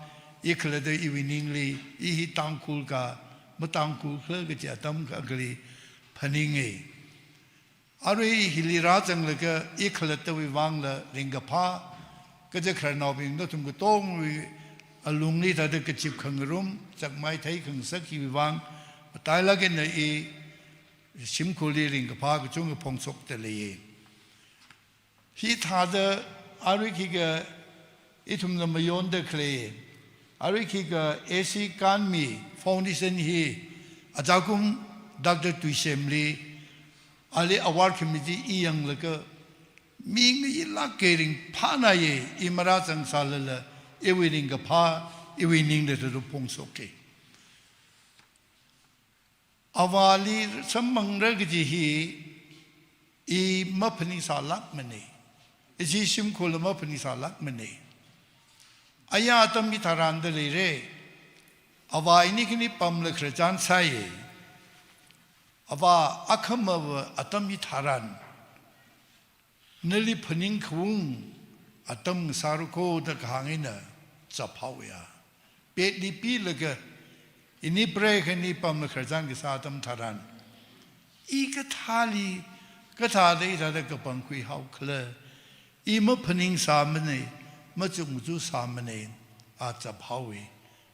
i khalatta iwui ningli, i hi Tangkhul ka, maTangkhul khala kaji atam akhali phaninga. Arui hili rāzanglaga i khalattawui vangla ringkaphā, kaja khararnaobing nathum katongwui alungli thāda kachip khangarum, chakmai theikhangasak hiwui vang, matailāk eina i shimkhurli ringkaphā kachungkha phongshokda leiya. Hithāda arui khikha ithumna mayonda khalei, arui khikha A C Kanmi Foundation hi ajakum Doctor Tuishemli, ali award committee i yanglaga, mi ngayilāk kahai ringphāna ye, i marāzang sālala, iwui ringkaphā, iwui ningda thada phongshoka. Avāli samphangra kaji hi i maphaningsālākmana. Ishi shimkhurla maphaningsālākmana. Aya atam hitharan da leira. Avā ini khani pamla khararchan sāya. Avā, akhama atam hitharan nali phaningkhavai atam ngasāra ko da kahāng eina chaphaoya. Petli pilaga, ini preikhani pamla khararchan kasā atam tharan, i kathāli, kathāda hithāda kapangkhui haokhala, i maphaningsāmana, machuk machuk sāmana, a chaphaowa.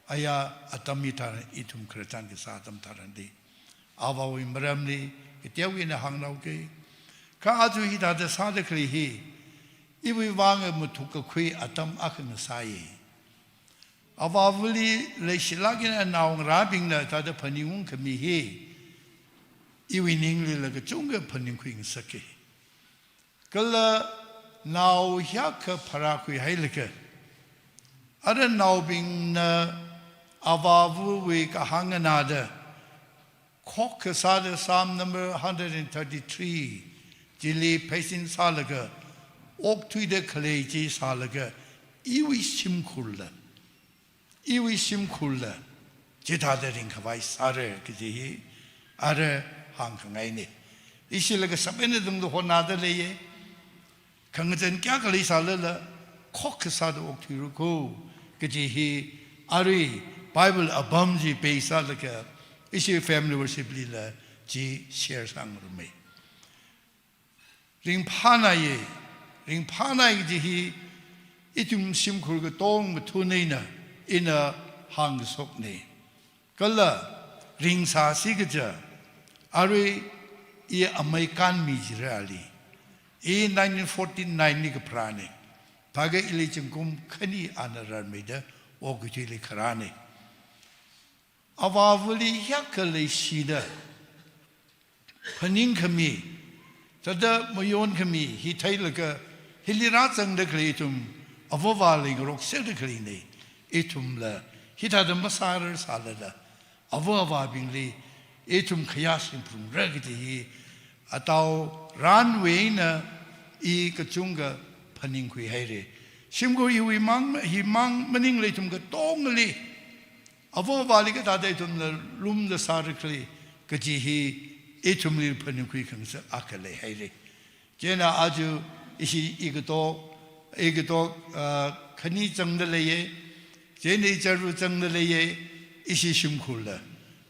Aya atam hitharan ithum khararchan kasā atam tharanli Avāwui maramli kateokha eina hāngnaoka. Kha aja hithāda sāda khalei hi, iwui vang mathuk kakhui atam akha ngasāya. Avāvali leishilāk eina naongarābingna thada phaningungkhami hi, iwui ninglila kachungkha phaningkhui ngasaka. Kala nao hiyākha pharākhui hailaga, ara naobingna avāvawui kahāng nganāda, khokkha sāda Psalm number hundred and thirty-three chili pheisin sālaga, okthuida khalei chi sālaga, iwui shimkhurla, iwui shimkhurla chithāda ringkhavai sāra kaji hi ara hāngkhangaina. Ishila kashap eina tangda hotnāda leiya. Khangachān kayākha leisālala, khokkha sāda okthuira ko kaji hi arui Bible apam chi pāsālaga, ishi family worship lila chi share sāngarumma. Ringphānāya, ringphānāya kaji hi ithum shimkhur katong kathum eina ina hāngkashokna. Kala ringsāsi kaja, arui i amei Kanmi jira ali. I nineteen forty-nine li kapharāna. Phākha ili zingkum khani ana rarmeida okathuili kharāna. Avāvali hiyākha leishida phaningkhami, thada mayonkhami hi theilaga, hili rāzangda khalei ithum ava avāli ngarokserda khaleina. Ithumla hithāda masārar sālala, ava avābingli ithum khayā shimphungra kaji hi ataoranwui eina i kachungkha phaningkhui haira. Shimkhur hiwui mang, hi mang maningla ithum katongali ava avāli kathāda ithumna lumda sāra khala kaji hi ithumli phaningkhui khangasak akha leihaira. Chieina aja ishi ikatok, ikatok, ah, khani zangda leiya. Chieina i chāra zangda leiya, ishi shimkhurla.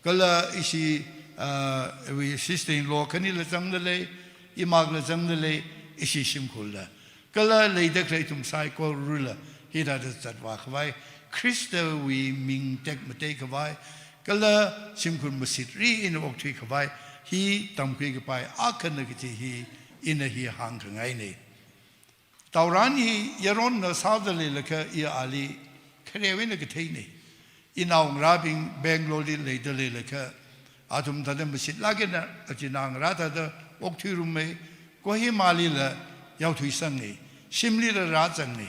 Kala ishi, ah, iwui sister-in-law khanila zangda lei, imakla zangda lei, ishi shimkhurla. Kala leida khalei ithum saikorala hithāda zatvākhavai, Khristawui ming tekmateikhavai, kala shimkhur mashitri eina okthuikhavai hi tamkhuikapai akhana kaji hi ina hi hāngkhangaina. Taoran hi yaronnao sāda leilakha i ali kharewui eina katheina. Inaongarābing Bangalore li leida leilakha, athum thāda mashitlāk eina achinā ngarā thāda okthuirumma, Kohimalila yaothuisanga, shimlila rāzanga.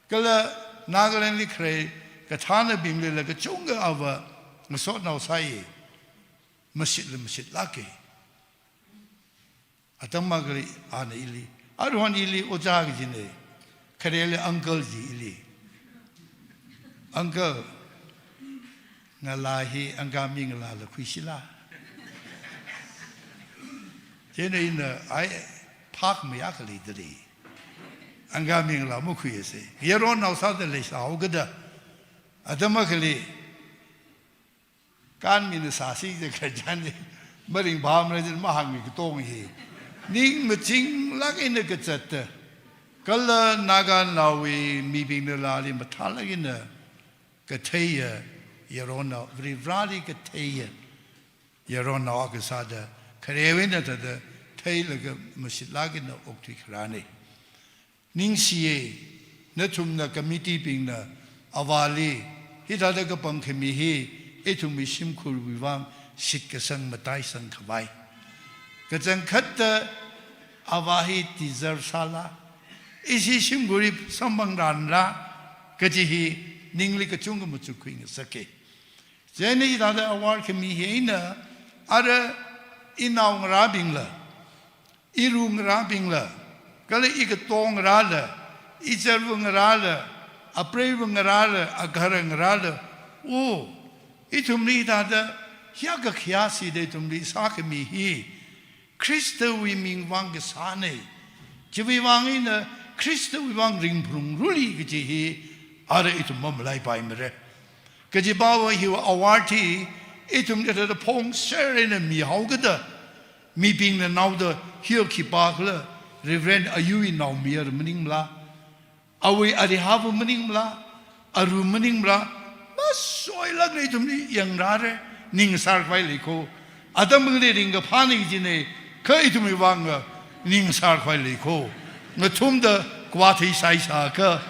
Kala Nagaland li kharei kathānabinglila kachungkha ava ngasotnao sāya, mashitla mashitlāka. Atam akhali ana ili, aruihon ili ojā kajina, khareli uncle ji ili. Uncle, ngalā hi Angami ngalāla khuishila. Chieina ina ai phak mayā khalei dali. Angami ngalā makhuisa. Yaronnao sāda leisāhaokida. Atam akhali Kanmina sāsi da khararchan chi maringphāmara jin mahāngmi katong hi. Ning machinglāk eina kazata. Kala Naganaowui mibingnala ali mathālāk eina katheiya yaronnao, Varivarāli katheiya yaronnao akha sāda, kharewui eina thāda theilaga mashitlāk eina okthuikharāna. Ningshiya, nathumna committee bingna avāli hithāda kapangkhami hi ithumwui shimkhurwui vang shitkasang mataisangkhavai. Kachangkhatta avā hi deserve sāla, ishi shimkhurli samphangranla kaji hi ningli kachungkha machukkhui ngasaka. Chieina hithāda award khami hi eina, ara inaongarābingla, irungarābingla, kala ikatongarāla, ichārvungarāla, apreivangarāla, agaharangarāla, o, ithumli hithāda hiyākha khayāshida ithumli sākhami hi, Khristawui ming vang kasāna. Chiwui vang eina Khristawui vang ringphungruli kaji hi, ara ithum mamalaipaimara. Kajiva hiwui award hi ithumli hithāda phongser eina mihaokida, mibingna naoda hiya khipākhala, Reverend Ayuwui naomayara maningmala, awui arihāva maningmala, aru maningmala, masoilākla ithumli yangrāra, ningsār khavai leiko. Atam bingli ringkaphāna kajina, kha ithumwui vang ningsār khavai leiko. Ngathumda kavā thei saisākha,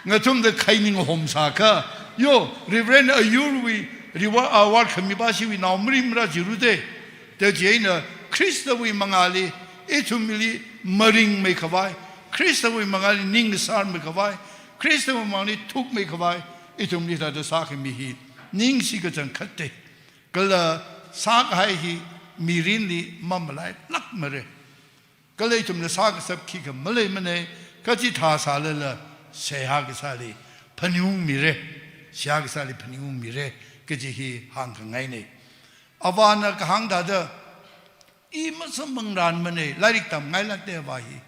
ngathumda khaining homsākha, yo, Reverend Ayuwui reward, award khamipa chiwui nao maringmara jiru de. Da chieina Khristawui mangāli, ithumli maringmei khavai, Khristawui mangāli ningsārmei khavai, Khristawui mangāli thukmei khavai, ithumli hithāda sākhami hi ningshi kachangkhat de. Kala sākahai hi mirinli mamalailākmara. Kala ithumna sākashap khikha maleimana, kachithā sālala, seihā kasāli phaningungmira, seihā kasāli phaningungmira, kaji hi hāngkhangaina. Avāna kahāng thāda, i masamphangranmana, lairik tamngailākda avā hi.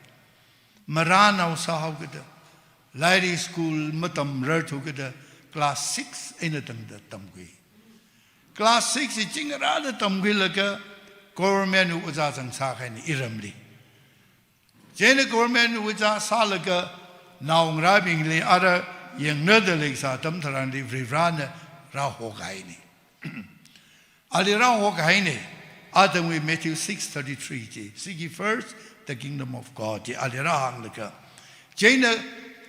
Marānao sāhaokida, lairik school matamrarthukida, class six eina tangda tamkhui. Class six hi chingarāda tamkhuilaga government ojā zangsākahaina iramli. Chieina government ojā sālaga naongarābingli ara yangnada leisā atam tharanli Varivarāna rāhokahaina. Ali rāhokahaina, atangwui Matthew six thirty-three chi, "Seek ye first the kingdom of God," chi ali rāhānglaga. Chieina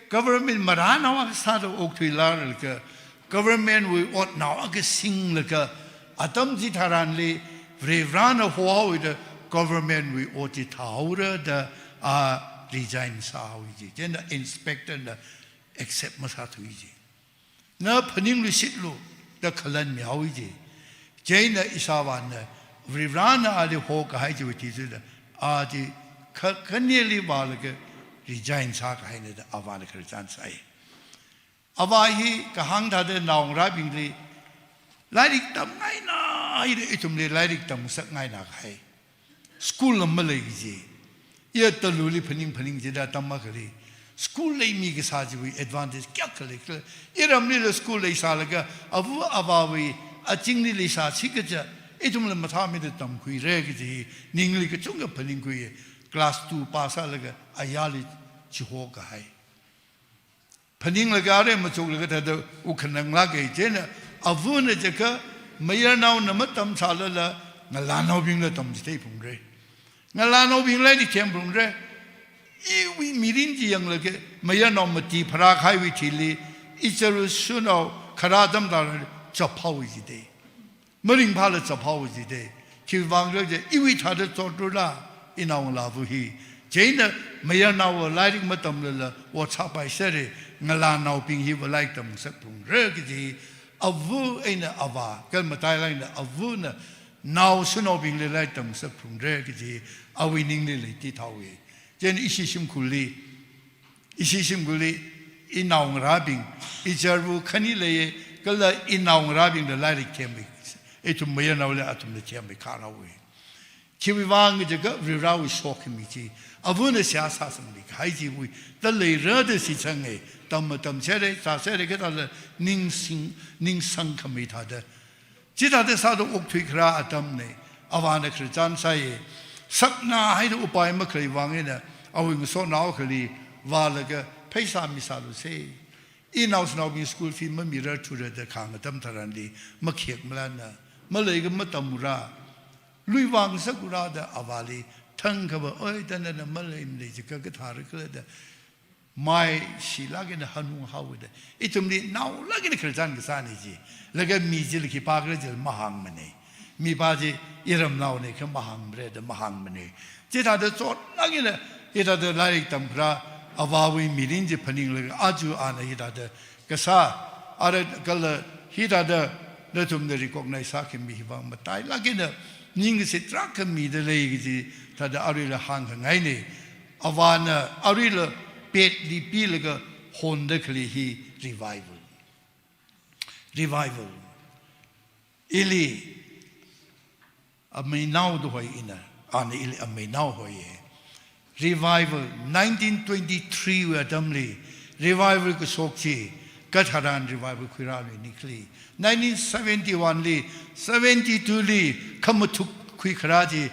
government marānao akha sāda okthuilaga, government wui otnao akha singlaga, atam chitharanli Varivarāna hohaoda government wui ot chi thāhaora da a resign sāhaowa ji. Chieina inspector na accept masāthuwa ji. Na phaningluishitlu da khalān mihaowa ji. Chieina ishāvāna Varivarāna ali hokahai chiwui thishurda, a chi kha-, khanili vālaga resign sākahaina da avāna khararchan sāi. Avā hi kahāng thāda naongarābingli lairik tamngaina haida ithumli lairik tamngasakngaina kahai. School lam malei ji. Iya Taluli phaning phaning jida atam akhali school leimi kasā chiwui advantage kayākha lei khala. Iramlila school leisālaga ava avāwui azingli leisāsi kaja, ithumla mathāmeida tamkhuira kaji ningli kachungkha phaningkhui. Class two pass sālaga ayarli chihokahai. Phaninglaga arui machuklaga thāda wukhananglāka. Chieina avana jiakha mayarnaona matamsālala ngalānaobingla tamchitheiphalungra. Ngalānaobingla lairik themphungra. Iwui mirin chi yanglaga mayarnao mati pharākahaiwui thili, ichāra shanao kharā atam tharan chaphaowa jida. Maringphāla chaphaowa jida. Khiwuivang khala jiakha iwui thāda chotrala, inao ngalāva hi. Chieina mayarnaova lairik matamlala ot sāpaisera, ngalānaobing hiva lairik tamngasakphungra kaji ava eina avā, kala matailāk eina avana nao shanaobingli lairik tamngasakphungra kaji awui ningli leitithaowa. Chieina ishi shimkhurli, ishi shimkhurli inaongarābing, ichārva khani leiya, kala inaongarābingla lairik themmei, ithum mayarnaoli athumla themmei kharāhaowa. Khiwuivang jiakha Varivarāwui sokhami chi, avana seihā sāsangmi kahai chiwui thāda leira da shitsanga. Tam matamsera, sāsera kathāla ningsing, ningsangkhamei thāda. Chithāda sāda okthuikharā atamna, avāna khararchan sāya. Sakna haida upai makhalei vang eina, awui ngasotnao akhali vālaga pheisā misālusa. Inao shanaobing school fee mamirarthura da kahāng atam tharanli, makhayakmala na, maleiakha matamura, lui vāngasakura da avāli thangkhava, oi, da nana malei malei jiakha kathāra khala da, maishilāk eina hanunghaowa da. Ithumli naolāk eina khararchan kasāna ji. Laga mi chila khipākhala jila mahāngmana. Mipā chi iramnaona kha mahāngmara da mahāngmana. Chithāda chotlāk eina, hithāda lairik tamkharā avāwui mirin chi phaninglaga aja ana hithāda kasā, ara kala hithāda nathumna recognize sākhami hiwui vang matailāk eina ning kashi tarākha mida lei kaji thāda aruila hāngkhangaina. Avāna aruila petli pilaga honda khalei hi revival. Revival. Ili ameinao da hoi ina, ana ili ameinao hoiya. Revival nineteen twenty-three wui atamli, revival kashok chi, katharan revival khuirāluini khala. Nineteen seventy-one li, seventy-two li, khamathuk khuikharā chi,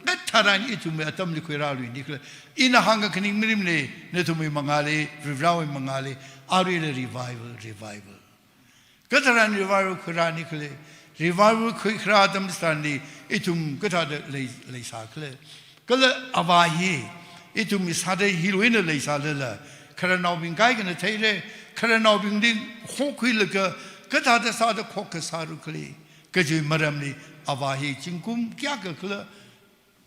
katharan ithumwui atamli khuirāluini khala. Ina hāngkhanganing mirin lei, nathumwui mangāli, Varivarāwui mangāli, aruila revival, revival. Katharan revival khuirāni khala, revival khuikharā atam chitharanli, ithum kathāda lei, leisā khala. Kala Avā hi, ithumwui sāda hiwui eina leisālala, khararnaobing kaikhana theira, khararnaobingli hokhuilaga, kathāda sāda khokkha sāra khala, kaji maramli, Avā hi zingkum kayākha khala,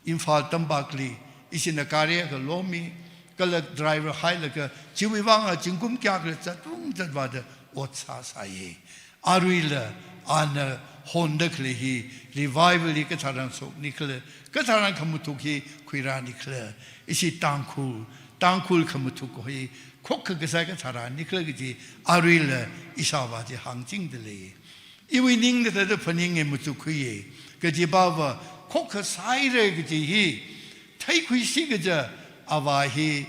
Imphal Tampak li, ishina gari akha lomi, kala driver hailaga, chiwui vang a zingkum kayākha zatung zatvāda ot sāsāya. Aruila, ana honda khalei hi, revival hi katharan shokni khala, katharan khamathuk hi khuirāni khala, ishi Tangkhul, Tangkhul khamathuk hi, khokkha kasā katharanni khala kaji, aruila, ishāvā chi hāngchingda lei. Iwui ningda thāda phaninga machukhuiya, kajiva khokkha sāhaira kaji hi, theikhuisi kaja Avā hi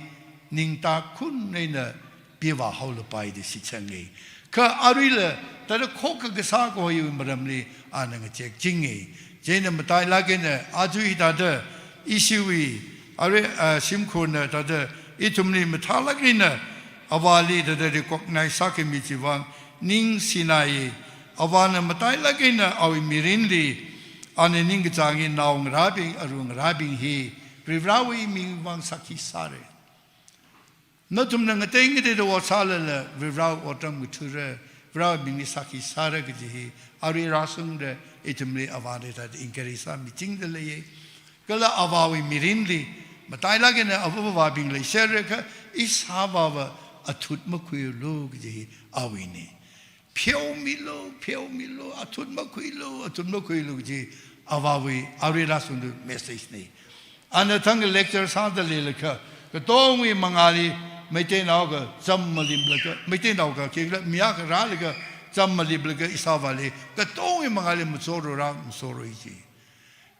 ningtakhun eina pivā haolapai da shitsanga. Kha aruila thāda khokkha kasā kahoiwui maramli ana ngachekchinga. Chieina matailāk eina aja hithāda ishiwui, arui, ah, shimkhurna thāda ithumli mathālāk eina Avāli thāda recognize sākhami chiwui vang ningshinaya. Avāna matailāk eina awui mirinli, ana ningkachāng hi naongarābing, arungarābing hi, Varivarāwui ming vang sākhi sāra. Nathumna ngatei ngateida ot sālala, Varivarāwui otram ngathāra, Varivarāwui mingli sākhi sāra kaji hi, arui rāshungda ithumli Avāna thāda encourage sāmichingda leiya. Kala Avāwui mirinli, matailāk eina avāvabing leisera kha, ishāvāva athut makhuilu kaji hi awuina. Pheomilu, pheomilu, athut makhuilu, athut makhuilu kaji Avāwui arui rāshungda message na. Ana thang lecture sāda leilakha, katongwui mangāli Meiteinao akha cham maliplaga, Meiteinao akha khikhala mi akha rālaga cham maliplaga ishāvāli, katongwui mangāli machoro rā, machoro iji.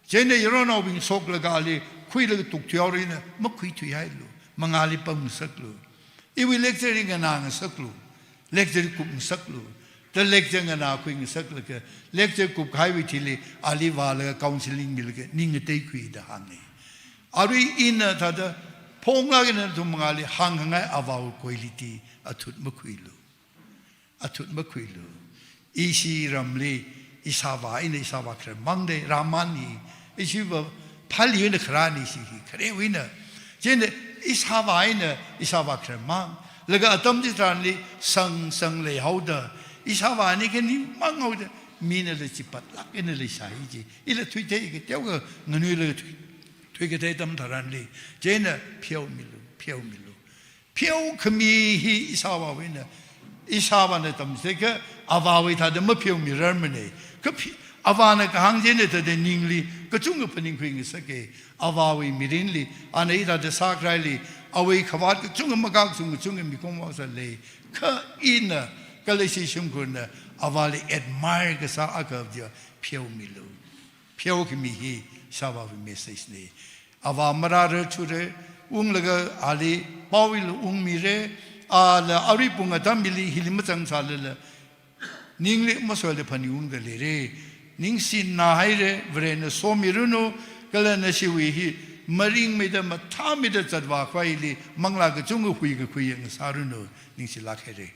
Chieina yaronnaobing shoklaga ali khuilaga tukthuihaora ina, makhuithuihailu, mangāli pamngasaklu. Iwui lecture hi nganāngasaklu, lecture kupngasaklu. Da lecture nganākhuingasaklaga, lecture kupkahaiwui thili ali vālaga counseling milaga ning ngateikhuida hānga. Arui ina thāda phonglāk eina nathum mangāli hāngkhangai Avāwui quality, athut makhuilu. Athut makhuilu. Ishi ramli, ishāvā eina ishāvā khararmang da, Raman hi, ishiva phali eina kharāna ishi hi, kharewui eina. Chieina ishāvā eina ishāvā khararmang. Laga atam chitharanli sang sang leihaoda, ishāvā ani khanimang haoda, minala chipatlāk eina leisāi ji. Ila thuithei kateokha nganuilaga thui, thuikathei atam tharanli. Chieina pheomilu, pheomilu. Pheokhami hi ishāvāwui eina, ishāvāna tamchitheikha Avāwui thāda mapheomirarmana. Kha phe-, Avāna kahāng chieina thāda ningli kachungkha phaningkhuingasaka. Avāwui mirinli, ana hithāda sākharaili, awui khavāt kachungkha makak sung kachungkha mikumo sālei. Kha ina, kala ishi shimkhurna, Avāli admire kasā akha chiya pheomilu. Pheokhami hi ishāvāwui message na. Avā marārar thura, unglaga ali paoila ungmira, ala arui pung atam hili, hili mazangsālala, ningli masoila phaningungda leira. Ningshinā haira, Varena somiranu, kala nashiwui hi maringmeida mathāmeida zatvākhavai hili manglā kachungkha huikakhui ngasāranu, ningshilāk haira.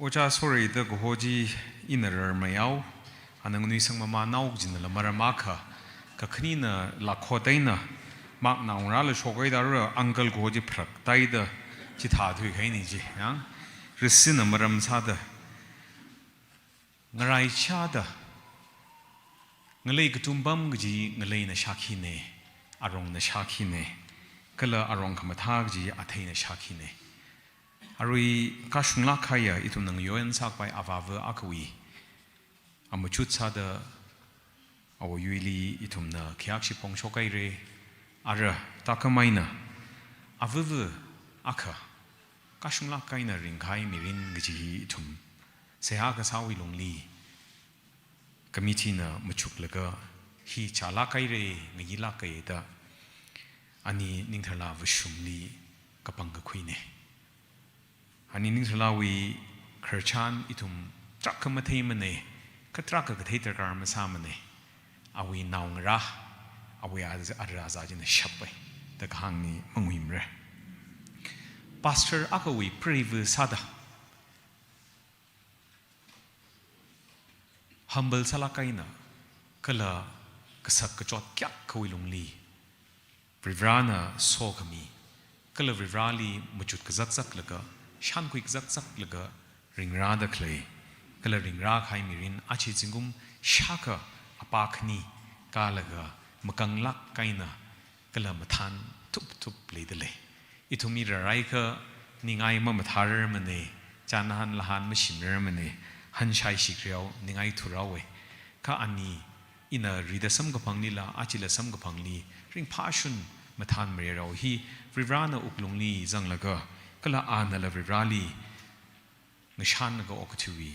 Ojā Sorei da kaho chi ina rarmayao, ana nganuisang mamanao kajinala maram akha, kakhanina lakhot eina, mak naongarāla shokhaida rā uncle kaho chi pharaktaida chithāthuikahaina chi, ya. Rishina maram sāda, ngaraichāda, ngalei katumpam kaji ngaleina shākhina. arongna shākhina, kala arong khamathā kaji atheina shākhina. Arui kashunglāk kahaiya ithumna ngayon sākhavai avāva akhawui amachut sāda awayuili ithumna khayākshi phongshok haira. Ara tākam eina avāva akha kashunglāk eina ringkahai mirin kaji hi ithum seihā kasāwui lungli committee na machuklaga hi chālāk haira, ngayilāk haira da ani Ningtharla Vashumli kapangkakhuina. Ani Ningtharlawui khararchan ithum tarākha matheimana, kha tarākha kathei darkar masāmana. Awui naongarā, awui az-, ara aza china shappai da kahāngli manguimara. Pastor akhawui preiva sāda humble sālāk eina kala kasak kachot kayākhawui lungli Varivarana sokhami, kala Varivarali machut kazakzaklaga, shānkhui kazakzaklaga ringrāda khalei, kala ringrā kahai mirin aja zingkum shākha apā khani kālaga makanglāk eina kala mathān thupthup leidalei. Ithum mi rāraikha ningai mamathārarmana, chānhan lahan mashimrarmana, hanshai shikreo ningai thurao e. Kha ani ina rida samkaphanglila, achila samkaphangli ringphāshun mathān marerao hi Varivarana wuklungli zanglaga, kala anala Varivarali ngashanlaga okathuiwui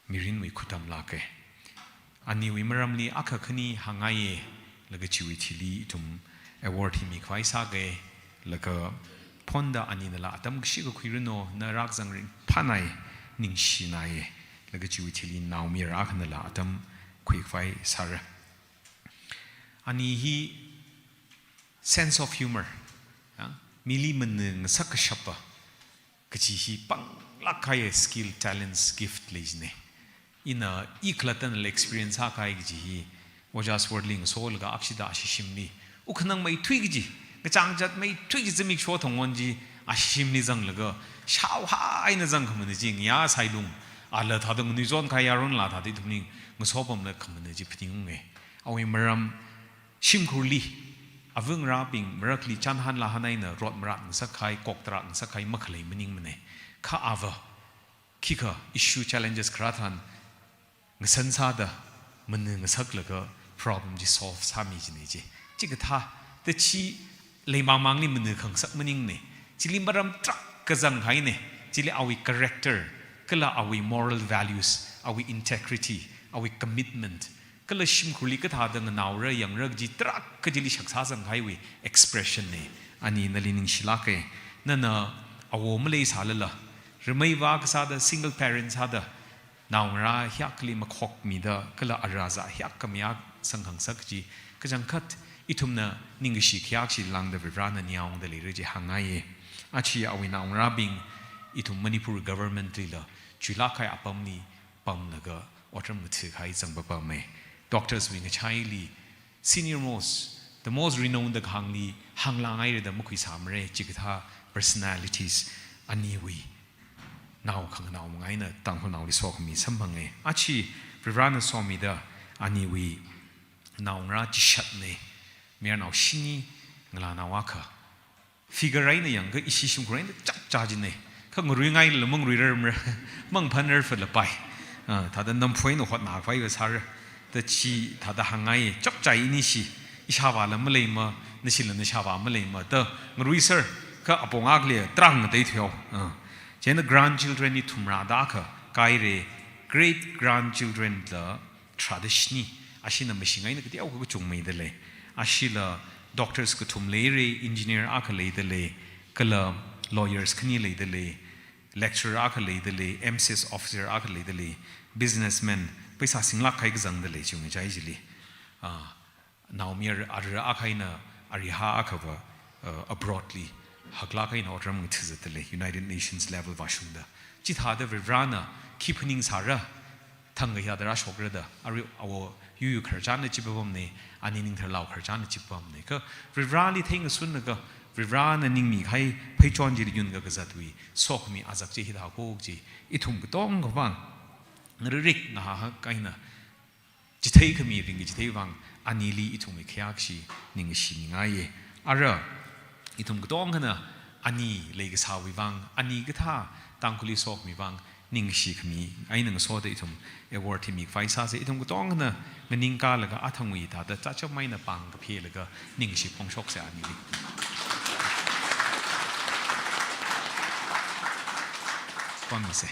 mirinwui khuttam lāka. Aniwui maramli akha khani hāngngaiya, laga chiwui thili ithum award hi mikhavai sāka, laga phonda aninala atam kashikha khuiranu, na rākazang ringphānai, ningshinai, laga chiwui thili naomayara akhanala atam khuikhavai sāra. Ani hi sense of humor, ya, mili mana ngasak kashapa kaji hi panglāk kahai skill, talents, gift lei jina. Ina i khalattanala experience sākahai kaji hi, Ojā Swordling solaga akshida ashishimli, ukhanang meithui kaji, ngachang jat meithui kaji zimiksho thongon chi ashishimli zanglaga, shaohai eina zangkhamana chi ngayā sailung, ala thāda nganuizon kahai yaronla thāda ithumli ngasopamla khamana chi phaningunga. Awui maram shimkhurli, avangarābing marakli chānhan lahan eina rot marat ngasak kahai, kok tarat ngasak kahai makhalei maningmana. Kha ava, khikha issue, challenges kharā thān ngasan sāda mana ngasaklaga problem chi solve sāmi jina chi. Chikathā da chi leimangmangli mana khangasak maningna. Chili maram tarākha zanghaina. Chili awui character, kala awui moral values, awui integrity, awui commitment, kala shimkhurli kathāda nganaora yangra kaji tarākha chili shaksa zanghaiwui expression na. Ani nali ningshilāka. Nana awo maleisālala, rameiva kasāda, single parent sāda, naongarā hiyākhali makhokmida, kala ara aza hiyākha mayā sangkhangasak chi, kachangkhat ithumna ningkashi khayākshi lāngda Varivarana ningyāngda leira chi hāngngaiya. Achi awui naongarābing ithum Manipur government lila chuilāk kahai apamli pamlaga otram ngathā kahai zangpapama. Doctors wui ngachaili, senior most, the most renowned da kahāngli hānglāngaira da makhuisāmara, chikathā personalities aniwui nao khanganao manga eina Tangkhulnaoli sokhami samphanga. Achi Varivarana somida aniwui naongarā chishatna, mayarnao shini, ngalānao akha. Figure eina yangakha ishi shimkhur eina chapchā jina. Kha ngaruingailala mangaruirarmara, mangaphanrar falapai. Ah, thāda namphu eina hotnakhavaiva sāra. Da chi thāda hāngngaiya, chapchā ini shi, ishāvāla maleima, nashila nashāvā maleima, da ngaruiser, kha apong akhali tarākha ngateithuihaowa. Ah. Chieina grandchildren li thumrāda akha kāhaira, great grandchildren la tharāda shini, ashina mashing eina kateokha kachungmeida lei. Ashila doctors kathum leira, engineer akha leida lei, kala lawyers khani leida lei, lecturer akha leida lei, M C S officer akha leida lei, businessman, paisa singlāk kahai kazangda lei chi ngachai chili. Ah, naomayara ara akha eina arihā akhava, uh, abroad li haklāk eina otram ngathā zatda lei, United Nations level vāshungda. Chithāda Varivarana khi phaningsāra, thang kayāda rāshokra da, arui awo Yuyu khararchanna chipapamna, ani Ningtharlao khararchanna chipapamna. Kha Varivarali theingasunlaga, Varivarana ningmi kahai pheichon chili yun kakazatwui sokhami azak chi hithākha chi, ithum katonga vang ngaririk ngahahak eina chithei khami ringkachithei vang anili ithumwui khayākashi ningshimingaiye. Ara, ithum katongkhana ani leikasāwui vang, ani kathā Tangkhulli sokhami vang, ningshi khami eina ngasoda ithum award hi mikhavai sāsa. Ithum katongkhana nganingkalaga athangwui thāda chacham eina pāng kaphelaga ningshi phongshoksa anili. Pamisa.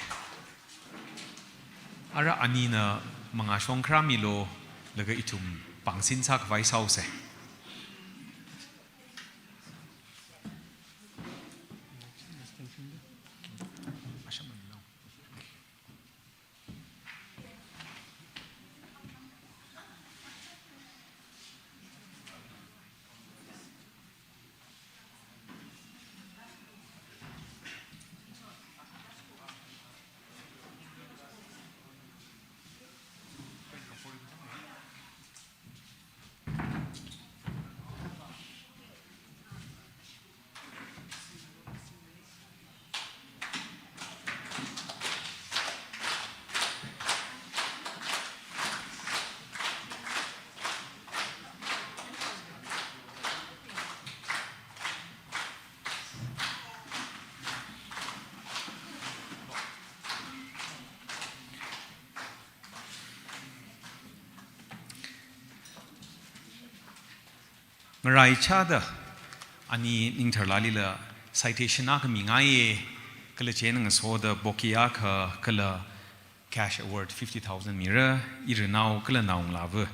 Ara anina mangāshong kharāmilu, laga ithum pāngsin sākhavai sāusa. Ngaraichāda ani Ningtharlalila citation akha mingaiye, kala chieina ngasoda bouquet akha kala cash award fifty thousand mira, irinao kala naongalāva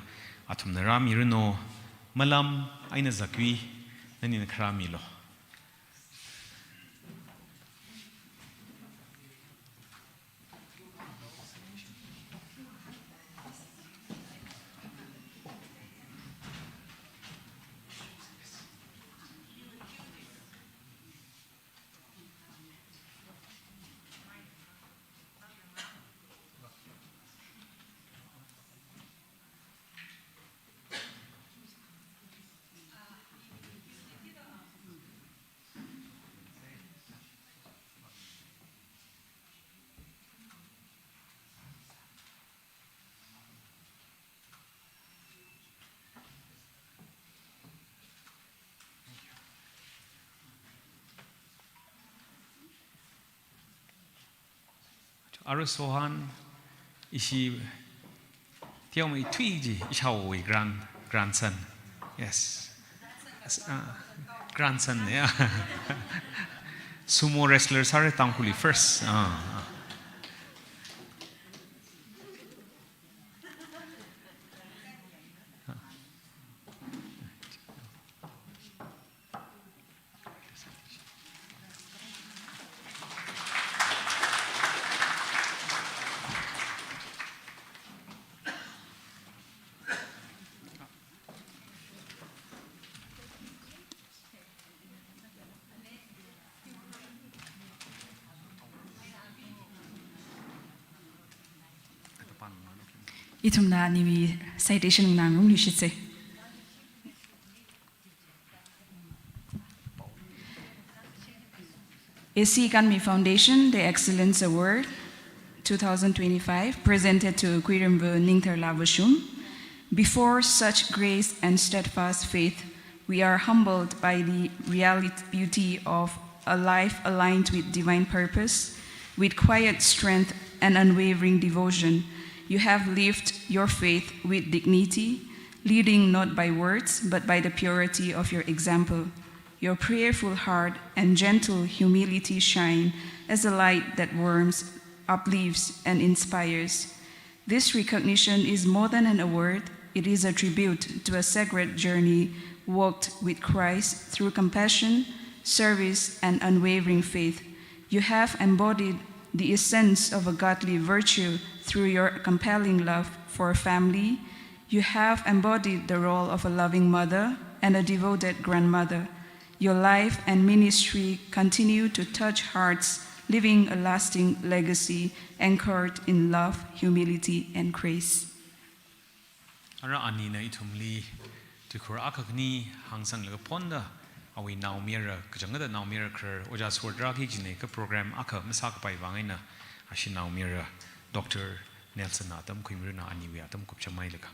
athumna rāmiranu. Malam eina Zakui, nanina kharāmilu. Ara Sohan, ishi teomeithui chi, ishāwui grand, grandson. Yes. S-, ah, grandson, yeah. Sumo wrestler sāra Tangkhulli first. Ah, ah. Ithumna aniwui citation nganāngarumluishitsa. A C Kanmi Foundation, the Excellence Award, two thousand twenty-five, presented to Kuiramva Ningtharla Vashum. Before such grace and steadfast faith, we are humbled by the reality, beauty of a life aligned with divine purpose, with quiet strength and unwavering devotion. You have lived your faith with dignity, leading not by words, but by the purity of your example. Your prayerful heart and gentle humility shine as a light that warms, uplifts, and inspires. This recognition is more than an award, it is a tribute to a sacred journey walked with Christ through compassion, service, and unwavering faith. You have embodied the essence of a godly virtue through your compelling love for family. You have embodied the role of a loving mother and a devoted grandmother. Your life and ministry continue to touch hearts, leaving a lasting legacy anchored in love, humility, and grace. Ara anina ithumli tuikhur akha khani hāngsanglaga phonda, awui naomayara, kachangkhatta naomayara kharar, Ojā Suhadra khi kajinei kha program akha masākapai vang eina, ashi naomayara Doctor Nelson na atam khuimiranu, aniwui atam kupchamhailaga.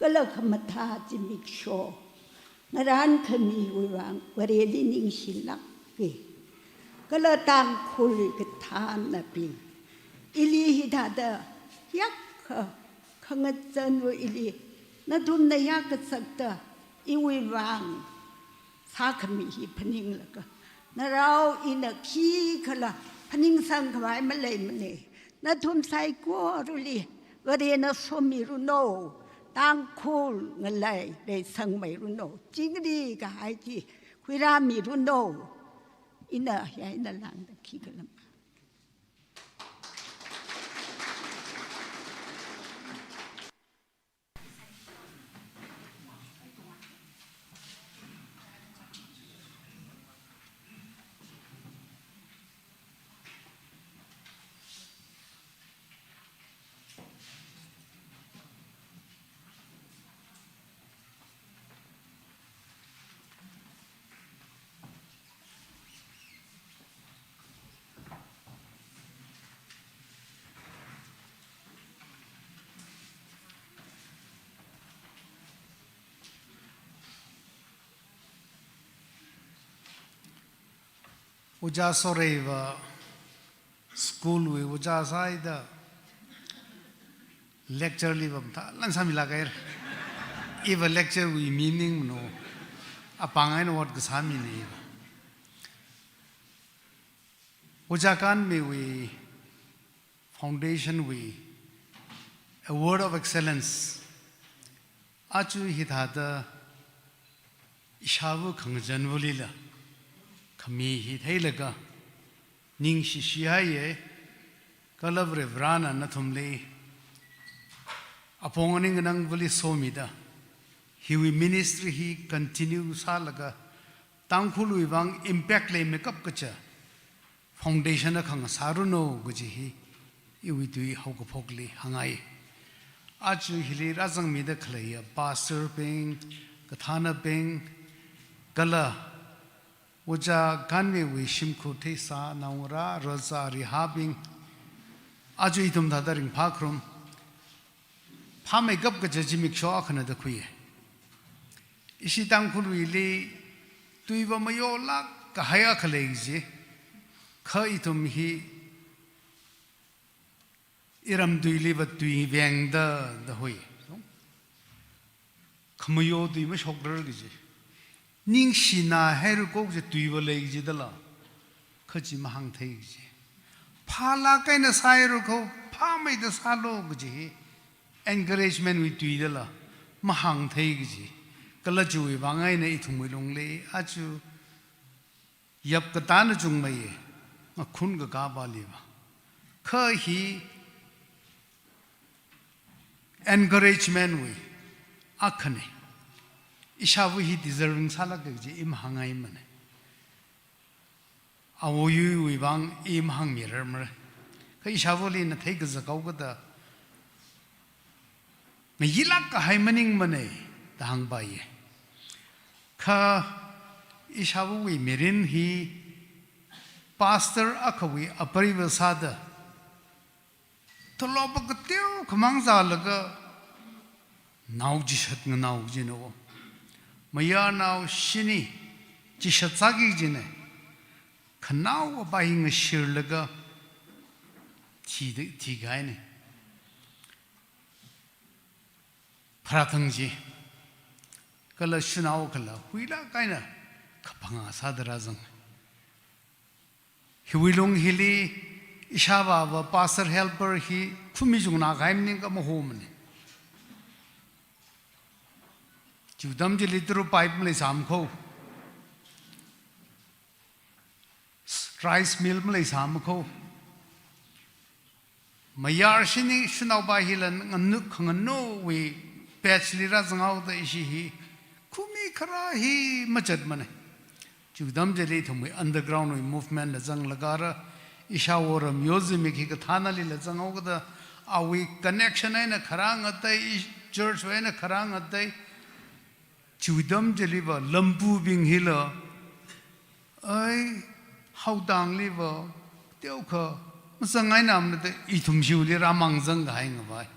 kala khamathā zimiksho ngarānkhamiwui vang Vareli ningshilāka. Kala Tangkhul kathānnabing, ili hithāda yākha khangachānva ili nathumna yākasakta iwui vang sākhami hi phaninglaga, narao ina khikhala phaningsangkhavai maleimana. Nathum saikorali Varena somiranu, Tangkhul ngalei leisangmeiranu, chingri kahai chi khuirāmiranu. Ina ya ina langda khikhala. Ojā Soreiva school wui ojā sāhaida lecture li vamtha lan sāmilāka. Iva lecture wui meaning mano. Apāng eina ot kasā mina iva. Ojā Kanmeiwui foundation wui Award of Excellence. Aja hithāda ishāva khangachānvalila khami hi theilaga ningshishihaiya, kala Varivarana nathumli apong aning nganangvali somida, hiwui ministry hi continue sālaga, Tangkhulwui vang impact leimeikap kaja foundation akha ngasāranu kaji hi iwui tui haokaphokli hāngngai. Aja hili rāzangmida khaleiya pastor bing, kathānabing, kala Ojā Kanmeiwui shimkhur theisā naongarā, razā, rihabing, aja ithum thāda ringphākharum. Phāmeikap kaja zimiksho akhana da khuiya. Ishi Tangkhulwuili tuiva mayolāk kahai akha lei kaji. Kha ithum hi iram tuiliva tui vengda da hui. Khamayo tui mashokrar kaji. Ningshina hairako kaji tuiva lei kaji dala, kha chi mahāngthei kaji. Phālāk eina sāhairako, phāmeida sālu kaji hi encouragement wui tui dala mahāngthei kaji. Kala chiwui vang eina ithumwui lungli aja yap katā na chungmeiya, ngakhun kakāpaliva. Kha hi encouragement wui akhana. Ishāva hi deserving sālāka kaji i mahāngngaimana. Awo yuiwui vang i mahāngmirarmara. Kha ishāvali na theikazak haokada ngayilāk kahai maningmana da hāngpaiya. Kha ishāvawui mirin hi pastor akhawui apreiva sāda, tolop kateokha mang zālaga nao chishat nganao kajina. Mayarnao shini chishat sāki kajina. Khanaowa pa hi ngashirlaga thi, thikahaina. Pharāthang chi. Kala shanao kala huilāk eina kaphangā sāda rāzang. Hiwui lung hili ishāvāva pastor helper hi khumi chungnā kahai maningakha mahomana. Chiwui atam chili turu pipe maleisāmakho. Rice mill maleisāmakho. Mayar shini shanao pa hila nganu khanganuwui batch li rāzang haoda ishi hi khumi kharā hi machatmana. Chiwui atam chili ithumwui underground wui movement la zanglagara, ishāwo Ramyo zimik hi kathānalila zang haokada, awui connection eina kharā ngatei, i church wui eina kharā ngatei, chiwui atam chiliva lampubing hila, ai, haotang liva teokha mazangngainamana da ithum shiwuili rāmang zangkahai ngavai.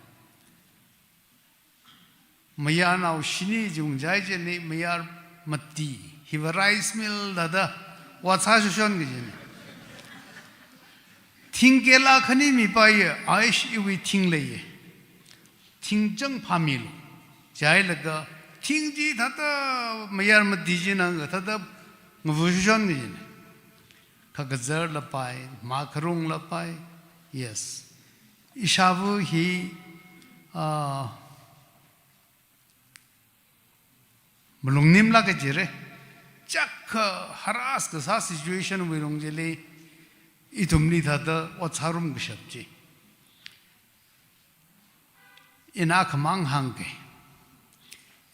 Mayarnao shini jung jai jeni, mayar mati, hiva rice mill thāda, ot sāshon kajina. Thing kela khani mipaiya, aish iwui thing leiya. Thing chang phāmilu. Jailaga, thing chi thāda mayar mati china thāda ngavushon kajina. Kha kazar lapai, makharung lapai. Yes. Ishāva hi, ah, malung nimlāk kajira. Chākha harass kasā situation wuilung chili, ithumli thāda ot sārum kashap chi. Ina khamang hāngke.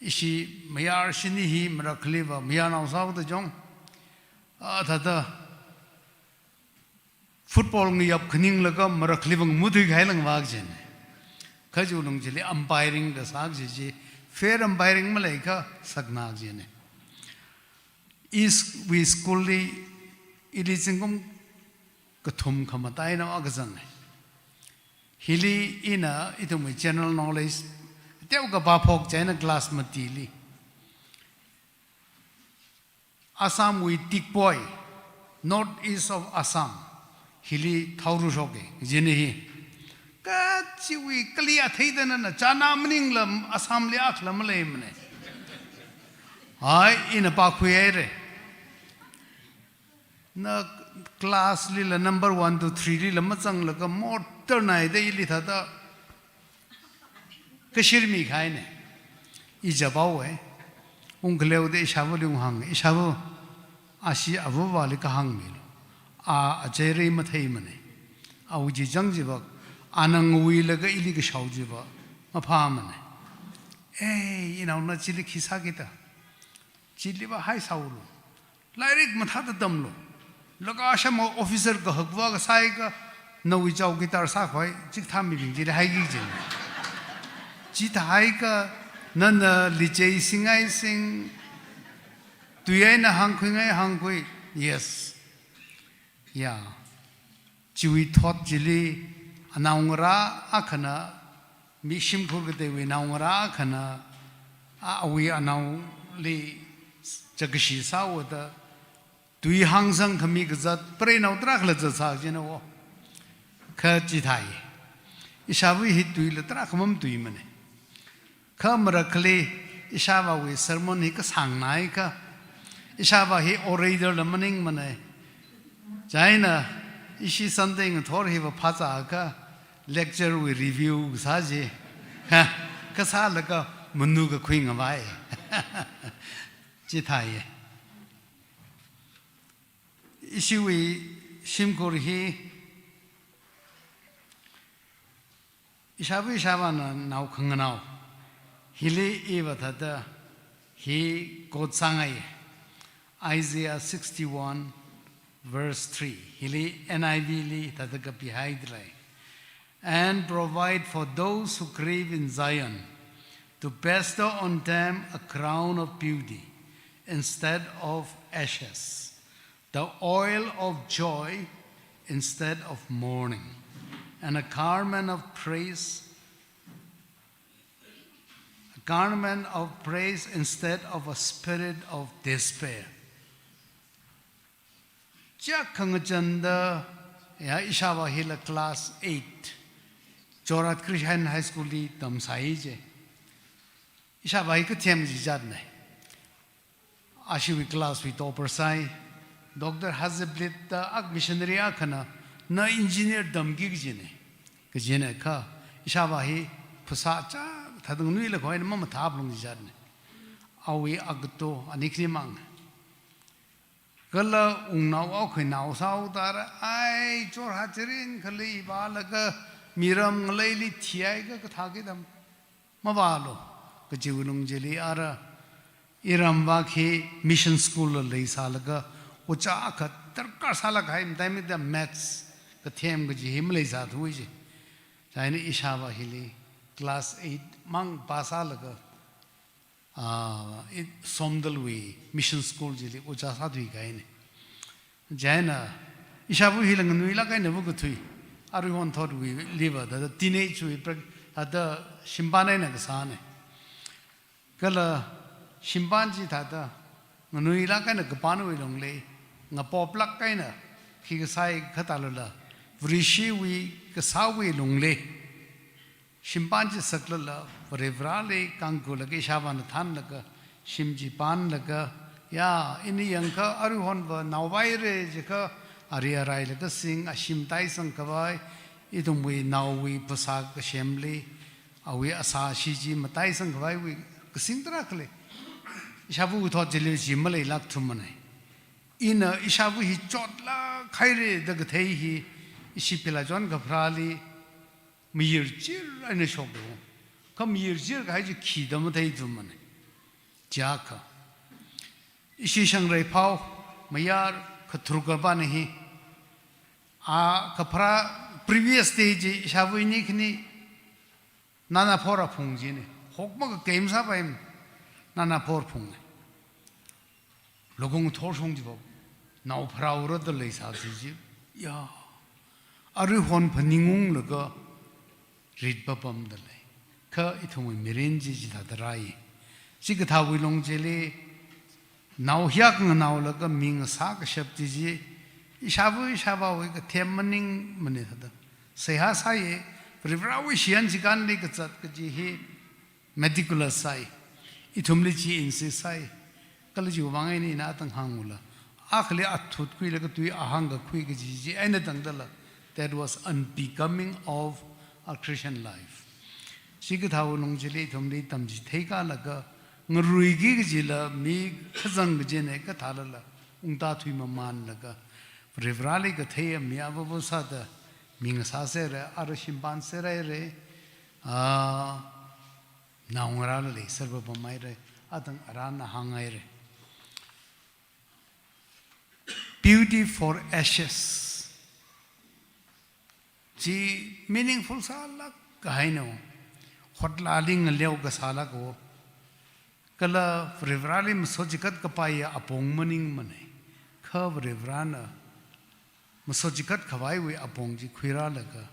Ishi mayar shini hi marakhaliva, mayarnao sāhaoda jong, ah, thāda football ngayap khaninglaga marakhaliva ngamuthui kahai langvak jina. Kha chiwui lung chili umpiring da sāki kaji, fair umpiring maleikha sakna kajina. Iwui school li ili zingkum kathum khamatainao akha zanga. Hili ina ithumwui general knowledge teokha pāphok china class matili. Assamwui Dikboi, north east of Assam, hili thaorashoka, jina hi. Kachiwui kali athei da nana chāna maningla Assamli akhala maleimana. Hai, ina pākhuihaira. Na class lila number one to three lila mazanglaga mortar naida ili thāda kashirmi kahaina. I jabaowa. Ungkhaleo da ishāvali unghānga. Ishāva, ashi avāvali kahāng milu. A, achei rei matheimana. Awui chi chang chiva, ana ngawuilaga ili kashao chiva maphāmana. Eh, inaona chili khi sāki da. Chiliva haisāulu. Lairik mathāda tamlu. Laga shama officer kahakva kasāakha, nawui chowkidar sākhavai chikathā mibing chili haiki kajina. Chithāhaiakha, nana lichei singai sing, tui eina hāngkhuingai hāngkhui. Yes. Ya. Chiwui thot chili anaongarā akhana, mi shimkhur kateiwui naongarā akhana, a, awui anaoli chakashi sāhaoda, tui hāngsang khami kazat, preinao tarākhala zatsā kajina wo. Kha chithāi. Ishāva hi tuila tarākha mamatuimana. Kha marakhali, ishāvāwui sermon hi kasāngna haiakha, ishāvā hi orator la maningmana. Chieina, ishi Sunday ngathor hiva phāzāakha, lecture wui review kasā chi. Ha, kasālaga manu kakhui ngavai. Chithāi. Ishiwui shimkhur hi, ishāva ishāvāna nao khanganao. Hili iva thāda hi quote sāngai. Isaiah sixty-one verse three. Hili N I V li thāda kapihaida lei. And provide for those who grieve in Zion, to bestow on them a crown of beauty instead of ashes, the oil of joy instead of mourning, and a garment of praise, a garment of praise instead of a spirit of despair. Chākha ngachanda, ya, ishāvā hila class eight, Jorhat Christian High School li tamsai je. Ishāvā hi kathem chizatna. Ashiwui class wui topper sai, Doctor Hazeblit da ak missionary akhana, na engineer tamki kajina. Kajina kha, ishāvā hi phasā chā, thāda nganuilakha eina mamathā phalung chizatna. Awui agato, ani khanimang. Kala ungnao akhoi nao sāhaoda ra, ai, Jorhat chi ringkhali vālaga miram ngaleili thihaiakha kathāki dam. Mavālu, kajiwui lung chili ara, iramva khi mission school la leisālaga, ojā akha darkar sālāk kahai mataimida maths, kathem kaji hi maleisāthui chi. Chieina ishāvā hili, class eight mang pass sālaga, ah, i Somdalwui Mission School chili ojā sāthuikahaina. Chieina, ishāva hila nganuilāk eina vākathui. Aruihon thotwui liva, thāda teenage wui prek, thāda shimpān eina kasāna. Kala shimpan chithāda nganuilāk eina kapanwui lungli, ngapoplāk eina khi kasai kathālala, Vareshiwui kasāwui lungli shimpan chi saklala, Varivarāli kangkulaga ishāvāna thanlaga, shim chi panlaga, ya, ini yangkha aruihonva naovaire jiakha, ari arailaga sing, ashim taisang khavai, ithumwui naowui phasā kasemli, awui asā shi chi mataisang khavaiwui kasing tarākha lei. Ishāvāwui thot chili chi maleilāk thummana. Ina ishāvā hi chotlāk haire da kathei hi, ishi phila chon kapharāli, mayirchir eina shoklu. Kha mayirchir kahai chi khi da mathei thummana. Chiakha, ishi Shangreipao, mayar katharuk kapana hi, a kapharā previous day chi ishāvā ini khani, nana phora phung jina. Hokma kakei masāpaimana, nana phor phunga. Lokung thorshong chiva, nao pharāura da leisā chi chi. Ya. Aruihon phaningunglaga rit papamda lei. Kha ithumwui mirin chi chithāda rāi. Chikathāwui lung chili, nao hiyak nganaolaga mi ngasā kashap chi chi, ishāvā ishāvāwui kathem maningmana thāda. Seihā sāya, Varivarāwui shiyan chikānli kazat kaji hi meticulous sāi. Ithumli chi insist sāi. Kala chiwui vang eina ina atang hāngula, akhali athut khuilaga tui ahāng kakhui kaji chi eina tangdala, that was unbecoming of a Christian life. Chikathāwui lung chili ithumli tamchitheikalaga, ngaruiki kajila mi kazang kajina kathālala, ungta thuimamanlaga, Varivarāli kathei mi avāva sāda, mi ngasāsera, ara shimpan seraire, a, naongarāla leisāra pamhaire, atang arāna hānghaire. Beauty for ashes. Chi meaningful sālāk kahaina. Hotlāli ngaleo kasālāka. Kala Varivarāli masot chikat kapaiya apong maningmana. Kha Varivarāna masot chikat khavaiwui apong chi khuirālaga,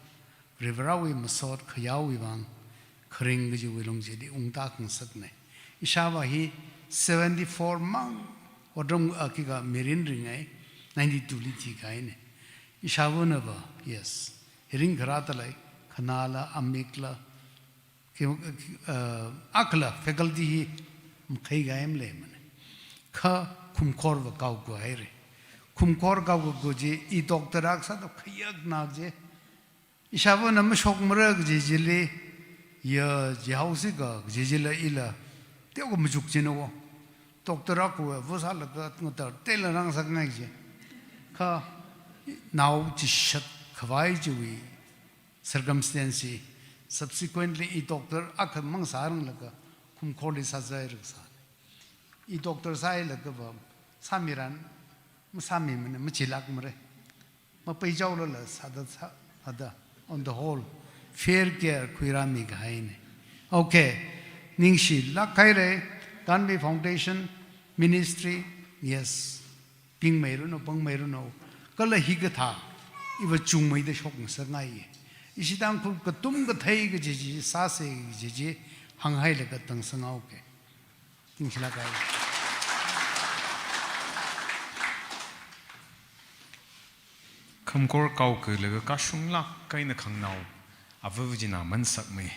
Varivarāwui masot khayaowui vang, kharing kajiwui lung chili ungta khangasakna. Ishāvā hi seventy-four mang, otram, a, kika mirin ringai, ninety-two li thikahaina. Ishāvānava, yes, hi ringkharā talei, khanāla, amikla, khi, uh, akhala faculty hi makhei kahai maleimana. Kha khumkhorva kaokahaire. Khumkhor kaokaku chi, i doctor akha sāda khayakna kaji. Ishāvāna mashokmara kaji chili, ya, jihaosi ka, kaji chila ila, teokha machuk china wo. Doctor akha vāsālaga ngatar tela rāngasakngai ji. Kha nao chishat khavai chiwui circumstance hi, subsequently i doctor akha mang sāranglaga, khumkhorli sāzairaksa. I doctor sāhailaga va, sāmiran, masāmimana, machilākmara. Mapeichaolala sāda sā, sāda, on the whole, fair care khuirāmi kahaina. Okay, ningshilāk haire, Kanvi Foundation, Ministry, yes. Pingmeiranu, pangmeiranu. Kala hikathā, iva chungmeida shokngasakngai. Ishi Tangkhul katum kathei kaji chi, sāsa kaji chi, hānghailaga tangsanghao ke. Ningshilāk hai. Khumkhor kaokalaga kashunglāk eina khanganao, avāva china mansakmei.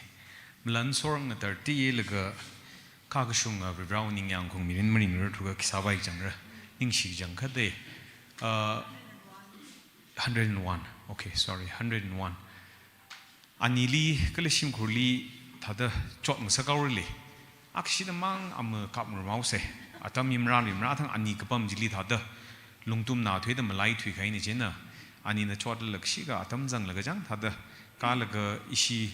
Malan sor ngatar tilaga kha kashunga Varivarāwui ningyāng khaung mirin maringra thuka khisāvai changra. Ningshi chang khade. Uh, hundred and one. Okay, sorry, hundred and one. Anili kala shimkhurli thāda chotngasakhaorale. Akshida mang ama kapngarumhaose. Atam yimrāli yimrā thang ani kapam chili thāda lungtumna thuida malaithui kahaina china. Anina chotlala kashika atam zanglaga chang thāda kalaga ishi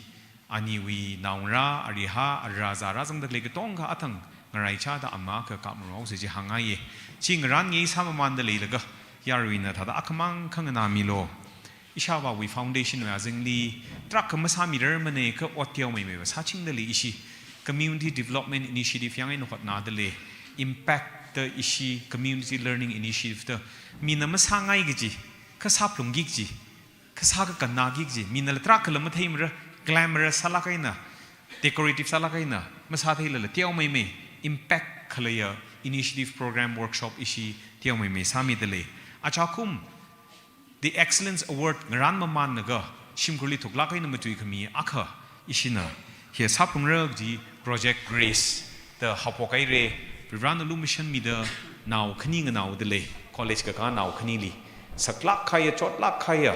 aniwui naongarā, ariha, ara zara zangda khalei katongkha athang ngaraichāda ama kapngarumhaose chi hāngngaiye. Chi ngarān ngasāmamanda leilaga yaruina thāda akhamang khanganāmilu. Ishāvāwui foundation wui azingli, tarākha masāmirarmana kha ot teomeimeiva sāchingdalei ishi. Community Development Initiative yang eina hotnadalei. Impact da ishi Community Learning Initiative da. Mina masāngai kaji, kha sāphlungki kaji, kha sākakannaki kaji, minala tarākhala matheimara, glamorous sālāk eina, decorative sālāk eina, masātheilala teomeimei. impact khaleiya initiative program workshop ishi teomeimei sāmidalei. Achakum The Excellence Award ngaran mamanlaga shimkhurli thuklāk eina matuikhami akha ishina hi sāphungra kaji Project Grace da haophok haira. Varivarana lumashanmida nao khani nganaodalei, college kakā nao khanili saklāk kahaiya, chotlāk kahaiya,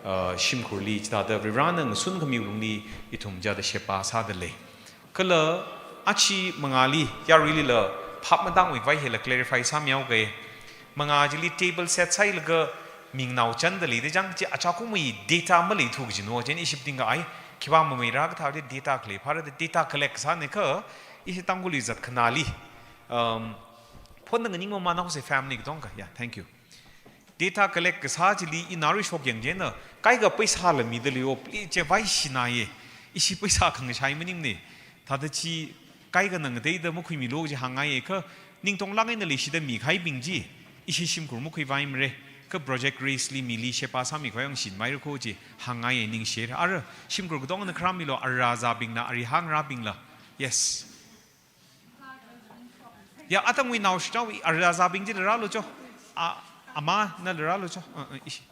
uh, shimkhurli chithāda Varivarana ngasunkhami lungli ithum chithāda sheba sādalei. Kala achi mangāli yaruilila phap matāngmei khavai hila clarify sāmihaoga. Mangā chili table set sāhailaga ming nao chāndalei da chang chi achakumwui data maleithu kajina, chieina ishi phaninga ai, khipā mameira kathāli data khalei phāra da data collect kasāna kha, ishi Tangkhulli zat khanāli, um, phonda nganing mamanhaosa family katonga. Yeah, thank you. Data collect kasā chili ina rishok yang chieina, kaikha paisala midalei o, please, chi vaishinaye. Ishi paisa khangashai maningmana. Thāda chi kaikhana ngateida makhuimilu chi hāngngaiya kha, ningtonglāk eina leishida mikahaibing chi ishi shimkhur makhuipaimara. Kha Project Grace li mili sheba sāmikhavai yang shinmeirakho chi hāngngaiya, ningshira. Ara shimkhur katongana kharāmilu, ara zābingla, ari hāngrābingla. Yes. Ya, atangwui nao shachao, ara zābing chila rālu cho. A, amanala rālu cho. Uh, uh, ishi.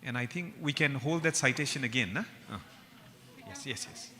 And I think we can hold that citation again, na? Uh. Yes, yes, yes.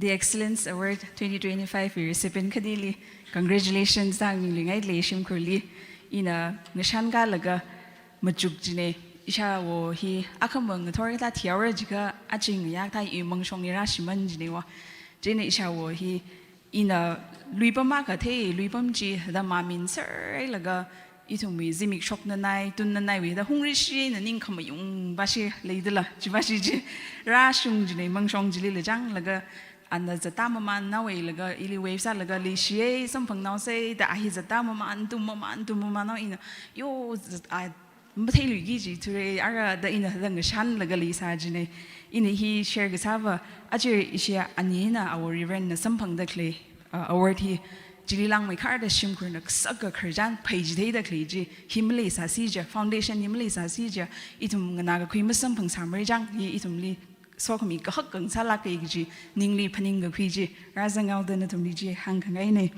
The Excellence Award twenty twenty-five wui recipient khanili congratulations da hāngmingailei shimkhurli. Ina ngashan kalaga machuk jina, ishāwo hi akhama ngathor kathā thihaora jiakha aching yak thā i mangshong i rāshimān jina wa. Chieina ishāwo hi ina luipam akha thei, luipam chida mamin serhailaga ithumwui zimik shoknanai, tunnanaiwui da hungrishi eina ning khamayung bashi leidala, chi bashi chi rāshung jina, mangshong chilila changlaga ana zatda mamānhaowa laga ili wave sālaga leishiya, samphanghaosa da a hi zatda mamān, tum mamān, tum mamānhaowa ina, yo, zat-, a, matheiluiki jithura ara da ina da ngashanlaga leisā jina. Ina hi share kasāva, aja ishi anina awo Reverend na samphangda khalei, uh, award hi chili langmeikharda shimkhurna kasaka kharjan phei chitheida khalei chi hi maleisāsi ja, foundation hi maleisāsi ja, ithum nganākakhui masamphangsāmara chang, hi ithumli sokhami kahak kang sālāka kaji ningli phaningkakhui chi rāzanghaoda nathumli chi hāngkhangaina.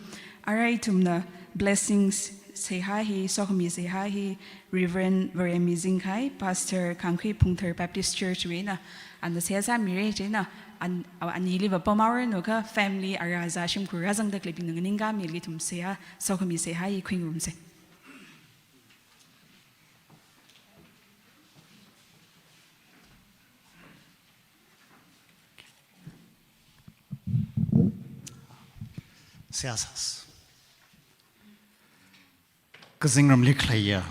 Ara ithumna blessings seihā hi, sokhami seihā hi Reverend Varemi Zingkhai, Pastor Khangkhui Phungthar Baptist Church wui eina ana seihā sāmira, chieina an, aniliva pamhaoranu kha family ara zā shimkhur rāzangda khaleibingna nganingkāmili ithum seihā, sokhami seihā hi khuingarumsa. Seihā sāsa. Kazingramli khaleiya,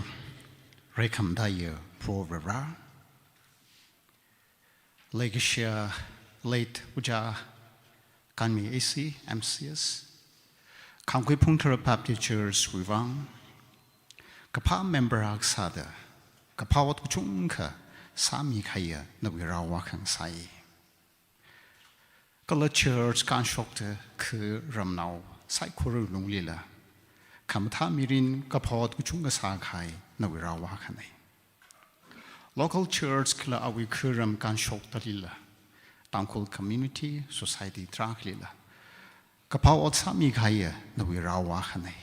reikhamdaiya Proho Vare. Leikashiya late Ojā Kanmi A C, M C S, Khangkhui Phungthar Baptist Church wui vang, kaphā member akha sāda, kaphā ot kachungkha sāmikahaiya nawui rao akha ngasāi. Kala church kānshokta kha ramnao saikora lunglila, khamathā mirin kaphā ot kachungkha sākahai nawui rao akhanei. Local church kala awui kharam kānshoktalila, Tangkhul community, society tarākhalila, kaphā ot sāmikahaiya nawui rao akhanei.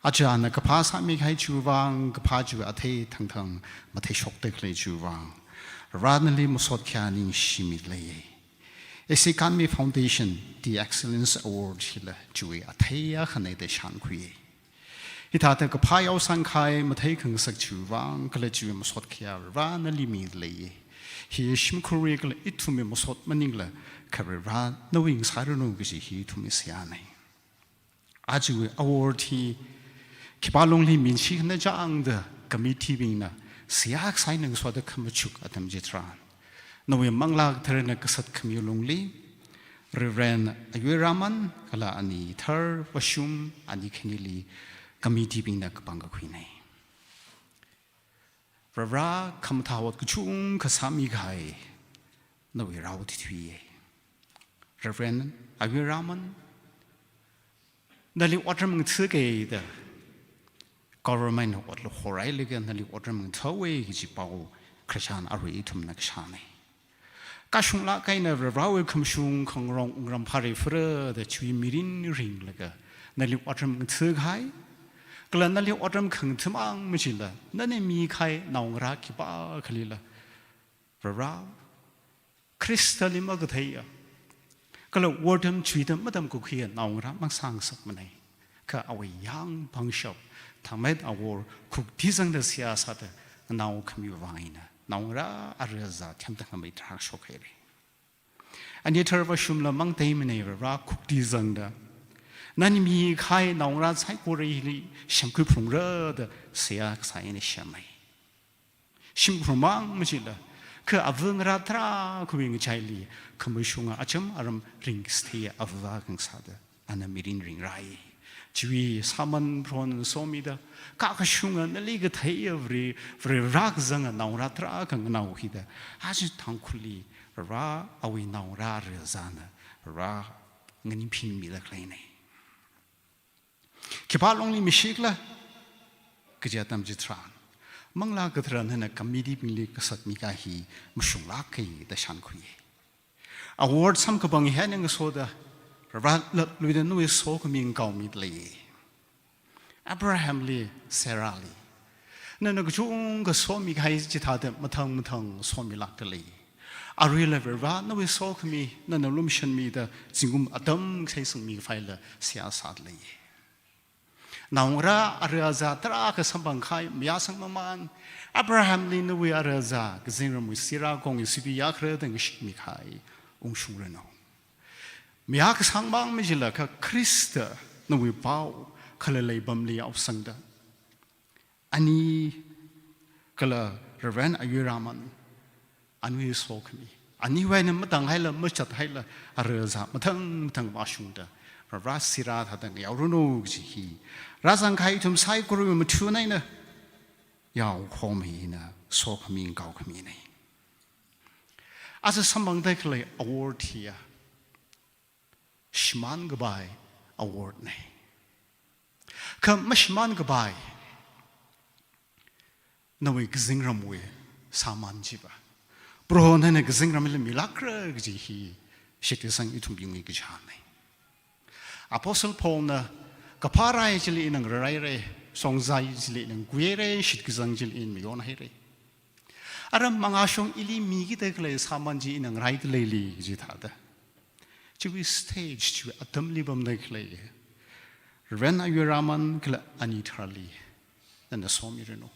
Aja na kaphā sāmikahai chiwui vang, kaphā chiwui athei thangthang matheishokda khalei chiwui vang, Vare nali masot khayā ningshimida lei. Esi Kanmi Foundation The Excellence Award hila chiwui athei akhanei da shānkhui. Hithāda kaphā yaosangkahai mathei khangasak chiwui vang, kala chiwui masot khayā Vare nali mida lei. Hi shimkhurwui kala ithumwui masot maningla, kha Vare nawui ngasāranu kaji hi ithumwui seihānei. Ajawui award hi khipā lungli minshi khana chāngda committee bingna seihā kasā eina ngasoda khamachuk atam chitharan, nawui Manglā Katharana kasat khami lungli, Reverend Ayuiraman kala ani thar Vashum ani khanili committee bingna kapangkakhuinei. Vare khamathā ot kachungkha sāmikahai nawui rao thuithuiya. Reverend Ayuiraman, nali otram ngathakei da government otla horhailaga nali otram ngathāhaowa kaji pao khararchan arui ithumna kashānei. Kashunglāk eina Varewui khamashung khangarong wungram phāra phāra da chiwui mirin ringlaga nali otram ngathakahai, kala nali otram khangathāmang machila, nana mikahai naongarā khipākhalila, Vare Khristali makatheiya, kala otram chuida matamkakhuiya naongarā masāngasakmanei. Kha awui yāng pangshap, thangmet awor khukti zangda seihā sāda nganao khamiwui vang eina naongarā ara azā themtang khamei tarākha shokhairei. Ani thar Vashumla mangteimanei Vare khukti zangda. Nana mikahai naongarā saikora hili semkhui phalungra da seihā kasā eina semhai. Shimkhurmang machila, kha ava ngarā tarākhawui ngachaili khamashunga acham aram ringchitheiya ava akha ngasāda ana mirin ringrāi. Chiwui sāman Prohona somida, kha kashunga nali katheiya Vare, Vare rākazanga naongarā tarākha nganao hida, aja Tangkhulli Vare awui naongarā ara azāna Vare nganingphinmida khaleinei. Khipā lungli mishikhala kaji atam chitharan, Manglā Katharana committee bingli kasat mikahai hi mashunglākei da shānkhui. Award samkaphang hi eina ngasoda, Vare latluida nawui sokhami ngaomi lei. Abrahamli, Sarahli, nana kachungkha somikahai chithāda mathang mathang somilākda lei. Aruila Vare nawui sokhami nana lumashanmida zingkum atam kashai sangmi khavai la seihā sāda lei. Naongarā ara azā tarākha samphangkahai mayāsang mamān, Abrahamli nawui ara azā kazingramwui sirā kongwui sipi yākharā da ngashitmikahai ungshungranu. Mayākasangmang machila kha Khrista nawui pao khalalei pamli yaosangda, ani kala Reverend Ayuiraman, anwui sokhami, aniwui eina matanghaila machathaila ara azā mathang mathang vāshungda Vare sirā thāda ngayaoranu kaji hi rāzangkahai ithum saikorawui mathun eina yaokhomei eina sokhami ngaokhaminei. Aja samphangda khalei award hiya shimānkapai awardnei. Kha mashimānkapai nawui kazingramwui sāman chiva, Prohona kazingramli milākra kaji hi shitkasang ithumbingwui kachihānnei. Apostle Paulna, kaphā rai chili ina ngarārairei, shongzai chili ina nguirei, shitkasang chili ina mayonhairei. Ara mangāshong ili mikida khalei sāman chi ina ngaraida leili kaji thāda, chiwui stage, chiwui atamli pamda khalei Reverend Ayuiraman kala ani tharli nana somiranu.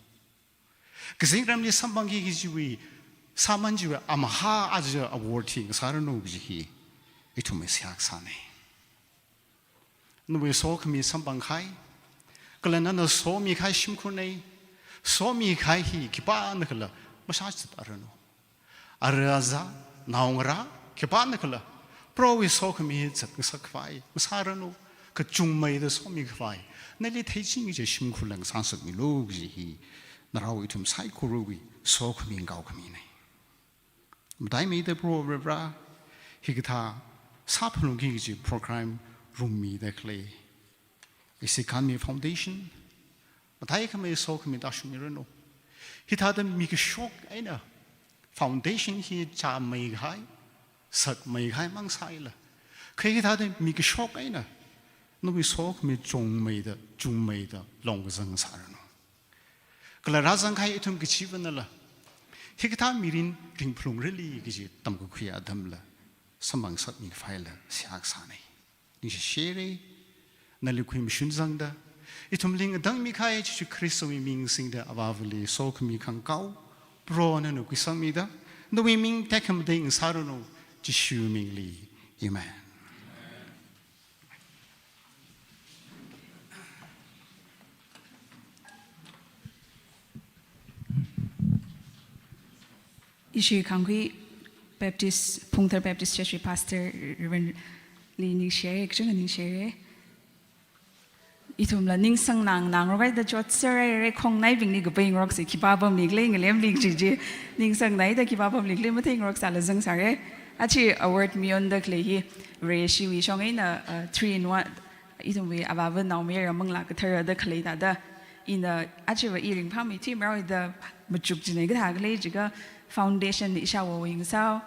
Kazingramli samphangki kajiwui sāman chiwui amahā aja award hi ngasāranu kaji hi ithumwui seihā kasānei. Nawui sokhami samphangkahai, kala nana somikahai shimkhurnei, somikahai hi khipānakhala mashāzat aranu. Ara azā, naongarā khipānakhala Prohowui sokhami hi zatngasak khavai masāranu. kachungmeida somi khavai, nali theichingi kaji shimkhur lang sāngasakmilu kaji hi, narao ithum saikorawui sokhami ngaokhami nei. Mataimeida Proho Varivara, hikathā sāphalungki kaji program rummida khalei Ishi Khanmi Foundation, mataikhamei sokhami tāshungmiranu. Hithāda mikashok eina foundation hi chāmeikahai, sakmeikahai mang sālala, kha hithāda mikashok eina nawui sokhami chungmeida, chungmeida longkazang sāranu. Kala rāzangkahai ithum kachiva̱nala, hikathā mirin ringphalungrali kaji tamkakhui atamla, samphang ngasakmi khavai la seihā kasā nei. Ningshishire, nali khuimashun zangda, ithumli ngatangmikahai Jesu Khristawui ming singda Avāvali sokhami khangakao, Proho nana khuisangmida, nawui ming tekhamatei ngasāranu, Jesu mingli. Amen. Ishi Khangkhui Baptist, Phungthar Baptist Church Pastor Reverend li ningshire, kachungkha ningshire. Ithumla ningsang nganāngarok haida chotser haira, khongnaibingli kapai ngaroksa khipā pamli khalei ngalemli kaji chi, ningsang haida khipā pamli khalei matheingaroksa la zangsāre. Aja award mionda khalei hi, Vareshiwui shong eina, uh, three in one, ithumwui Avāva Naomayara Manglā Kathara da khalei thāda, ina ajava i ringphāmeithui marao da machuk chinei kathā khalei jiakha foundation ishāvowui ngasā,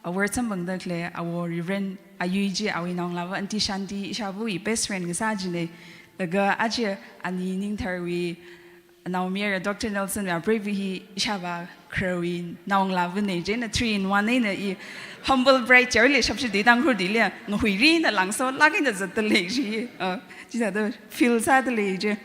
award samphangda khalei awo Reverend Ayui chi awui naongalāva Aunty Shanti ishāvawui best friend ngasā chinei, laga aja ani Ningtharwui naomayara Doctor Nelson wui apreiva hi ishāvā kharawui naongalāva nei, chieina three in one eina i humble bride chaole shapshi di tangkhur dili ngahuirina langso lāk eina zatda lei chi, uh, chithāda feel sāda lei chi.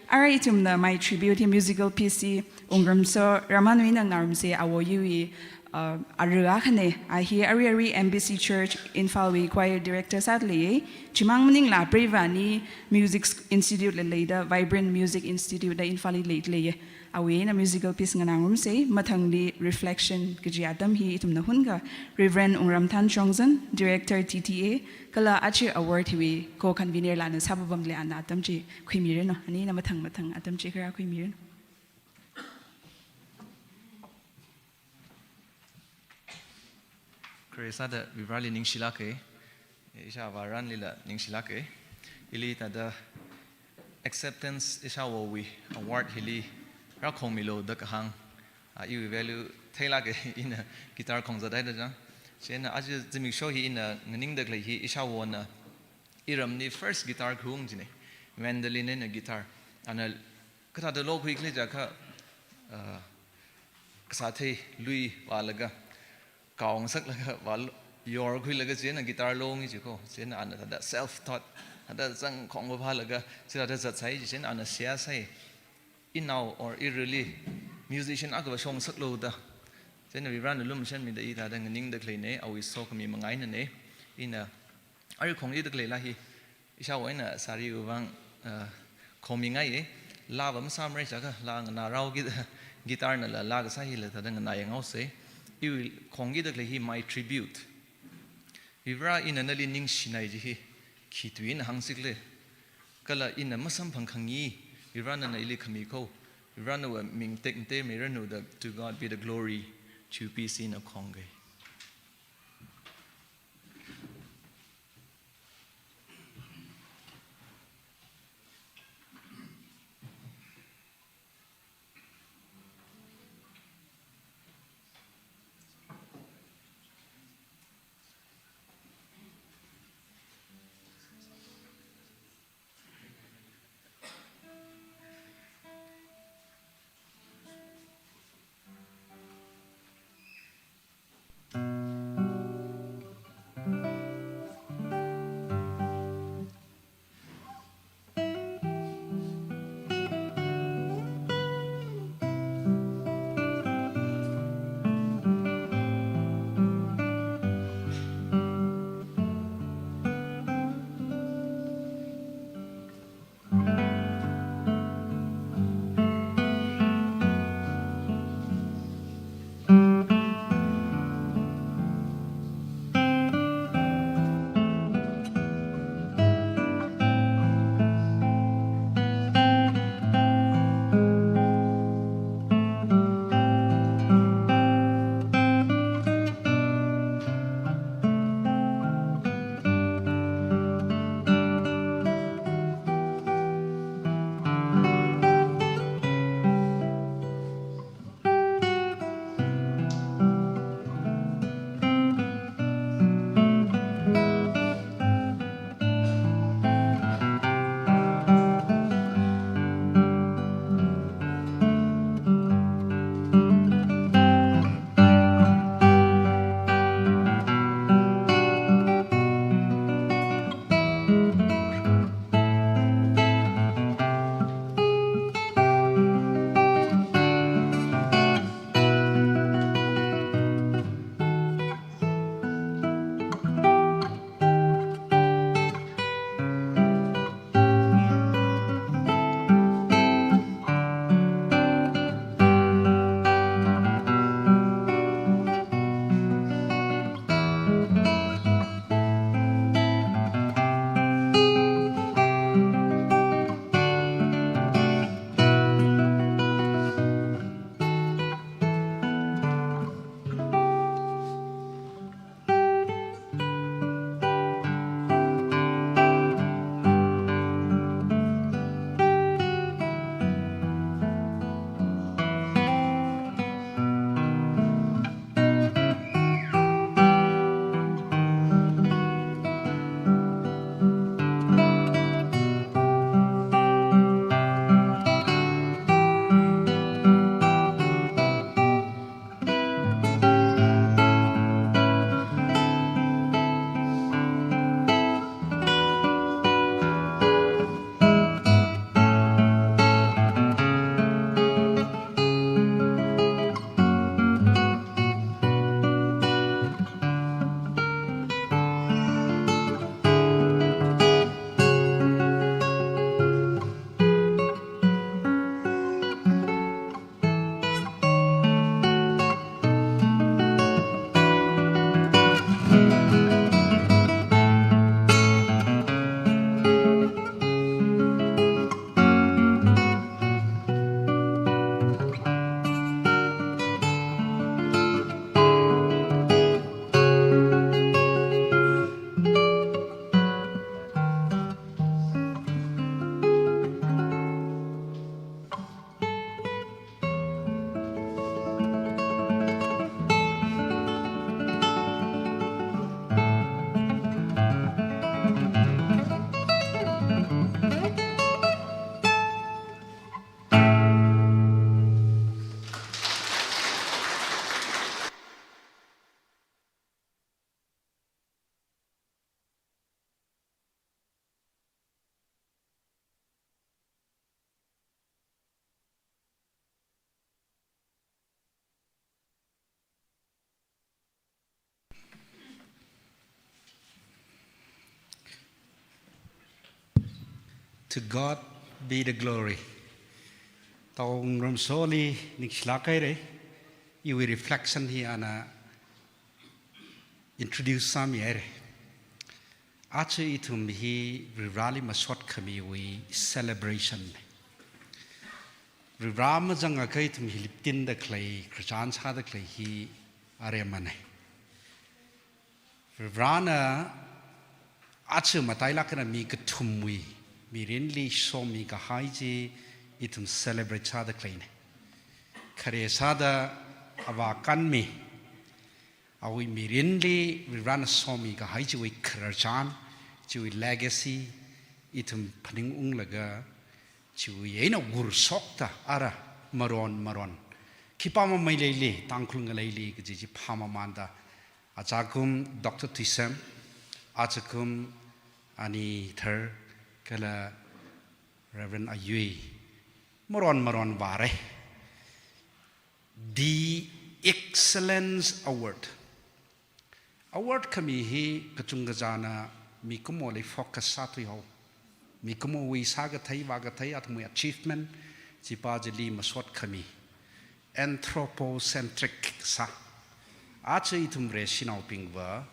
Ara ithumna my tribute hi musical piece hi wungramso Ramanui nang narumse awo Yuwui, uh, ara akhane, a hi arui arui M B C Church Imphal wui choir director sāda lei. Chimang maningla apreiva ani Music Institute la leida, Vibrant Music Institute da Imphal li leida lei. Awui eina musical piece nganā ngarumse, mathangli Reflection kaji atam hi ithumna hunkha Reverend Wungramthan Chongzan, Director T T A, kala aja award hiwui co-convener lana sāpapamli ana atam chi khuimiranu. Anina mathang mathang atam chi kharā khuimiranu. Khare sāda Varivarali ningshilāke, ishāvā Ranlila ningshilāke. Ili thāda acceptance ishāvowui award hili rākhongmilu da kahāng, a, iwui value theilāke, ina guitar khongzat haida chang. Chieina aja zimiksho hi ina nganingda khalei hi ishāvona iramli first guitar khaung chinei. Mandolin eina guitar. Ana kathāda lokhui khalei jiakha, ah, kasāthei lui vālaga, kaongasaklaga, vā lo-, yorkhuilaga chieina guitar longi chi ko. Chieina ana thāda self taught, thāda zangkhong vāphālaga, chithāda zatsai chi, chieina ana seihā sai. Inao or irali musician akhava shongasaklu da. Chieina Varivarana lumashanmida i thāda nganingda khaleinei, awui sokhami mangainanei. Ina arui khongida khaleila hi, ishāvā eina sāriwui vang, uh, khongmingaiye, lāva masāmara jiakha, lā nganāraokida, guitar nala lā kasā hila thāda nganāyanghaose. Iwui khongida khalei hi my tribute. Varivara, ina nali ningshinai chi hi, khi tui eina hāngsi khala, kala ina masamphang khangi, Varivara nana ili khami ko, Varivara nawui ming tekmatei miranu da, "To God be the glory" chiwui piece ina khongke. To God be the glory. Tao ngarumsoli ningshilāk haira. Iwui reflection hi ana introduce sāmi haira. Aja ithum hi Varivarali masot khamiwui celebration. Varivara mazangakha ithum hi liptinda khalei, khararchan sāda khalei hi aremana. Varivarana aja matailāk eina mi kathumwui mirinli somi kahai chi ithum celebrate sāda khaleina. Khare sāda avā kanmi, awui mirinli Varivarana somi kahai chiwui khararchan, chiwui legacy, ithum phaningunglaga, chiwui eina ngursokta ara maron maron. Khipā mamei leili, Tangkhul ngaleili kaji chi phāmamānda, ajakum Doctor Tuisem, ajakum Ani Thar, kala Reverend Ayui, maron maron vāra. The Excellence Award. Award khami hi kachungkha china mikumoli focus sāthuihao. Mikumowui sākathei, vākathei, athumwui achievement, chipā chili masot khami. Anthropocentric sā. Aja ithum Vareshinaobingva,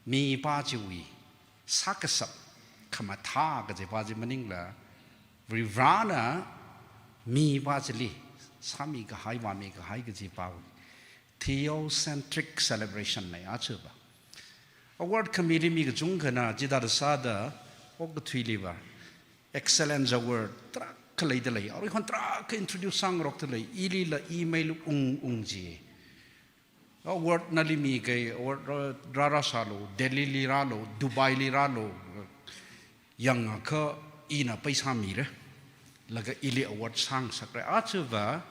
mipā chiwui sākashap khamathā kachipā chi maningla, Varivarana mipā chili sāmi kahai, vāmi kahai kachipāwui theocentric celebration na ajava. Award khamili mi kachungkhana chithāda sāda, okathuiliva Excellence Award tarākha leidalei, aruihon tarākha introduce sāngarokdalei, ilila email ung ung ji. Award nali mikahai, award rā, rā, rāsālu, Delhili rālu, Dubaili rālu, yangakha ina paisa mira, laga ili award sāngasakra. Ajava,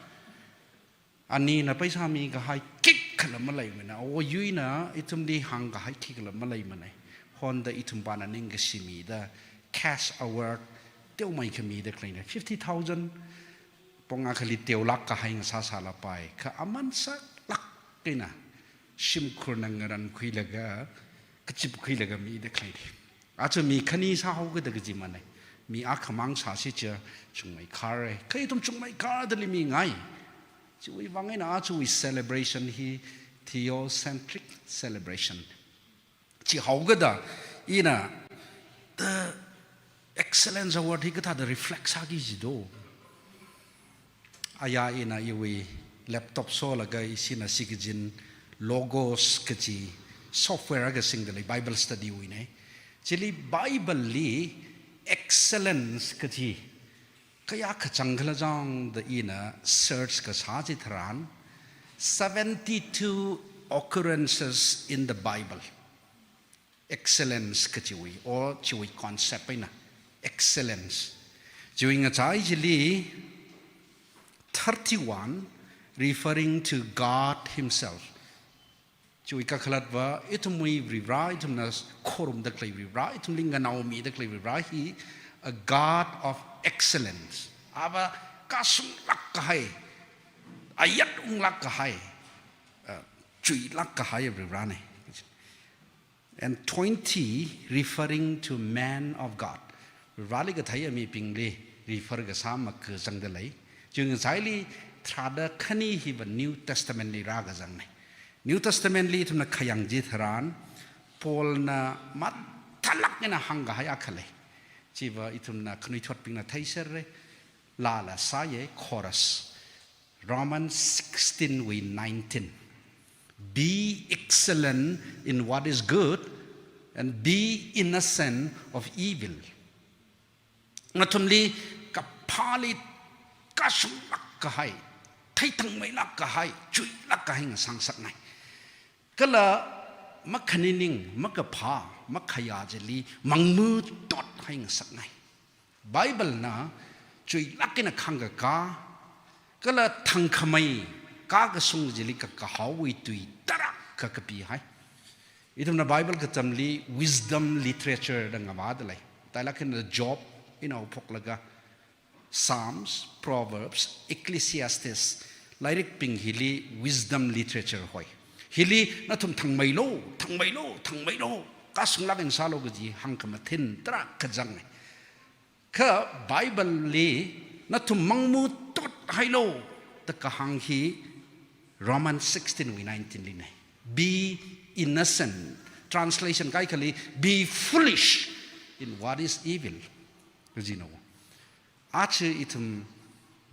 anina paisa mikahai khikhala maleimana, awo yuina ithumli hāngkahai khikhala maleimana. Honda ithumpāna ningkashi mida, cash award, teomeikha mida khaleina. Fifty thousand, pong akhali teolāk kahai ngasāsālapai, kha aman saklāk eina shimkhurna ngarankhuilaga, kachipkhuilaga mida khaleina. Aja mi khani sāhaokida kajimana. Mi akhamang sāsi chiakha chungmeikhara. Kha ithum chungmeikhadali mingai. Chiwui vang eina ajawui celebration hi theocentric celebration. Chihaokida ina the Excellence Award hi kathāda reflect sāki jido. Aya ina iwui laptop sholaga ishina shikachin Logos kaji software akha singdalei Bible study wuina. Chili Bibleli excellence kaji kayākha changkhala jangda ina search kasā chitharan, seventy-two occurrences in the Bible. Excellence kachiwui, or chiwui concept eina excellence. Chiwui ngachai chili thirty-one referring to God Himself. Chiwui kakhalatva, ithumwui Varivara, ithumna khorumda khalei Varivara, ithumli nganaomida khalei Varivara hi a God of excellence. Ava kasunglāk kahai, ayat unglāk kahai, uh, chuilāk kahai Varivarana. And twenty referring to man of God. Varivarali katheiya mibingli refer kasā makazangdalei. Chiwui ngachaili tharāda khani hiva New Testamentli rākazangna. New Testamentli ithumna khayang chitharan, Paulna mathālāk eina hāngkahai akha lei. Chiva ithumna khanuithotbingna theiserra, lala sāya, chorus. Romans sixteen wui nineteen. Be excellent in what is good and be innocent of evil. Nathumli kaphāli kasunglāk kahai, theithangmeilāk kahai, chuilāk kahai ngasāngasakngai. Kala makhanining, makaphā, makhayā chili mangmutot hai ngasakngai. Biblena chuilāk eina khāngkakā, kala thangkhamei, kakasung chili kakahaowui tui tarākha kapihai. Ithumna Bible katamli wisdom literature da ngavādalei. Tailāk eina Job eina haophoklaga, Psalms, Proverbs, Ecclesiastes, lairikbing hili wisdom literature hoi. Hili nathum thangmeilu, thangmeilu, thangmeilu, kasunglāk eina sālu kaji hāngkhamathin tarākha zangngai. Kha Bible li nathum mangmutot hailu da kahāng hi Romans sixteen wui nineteen lina. Be innocent. Translation kaikhali, be foolish in what is evil. Kajina. Aja ithum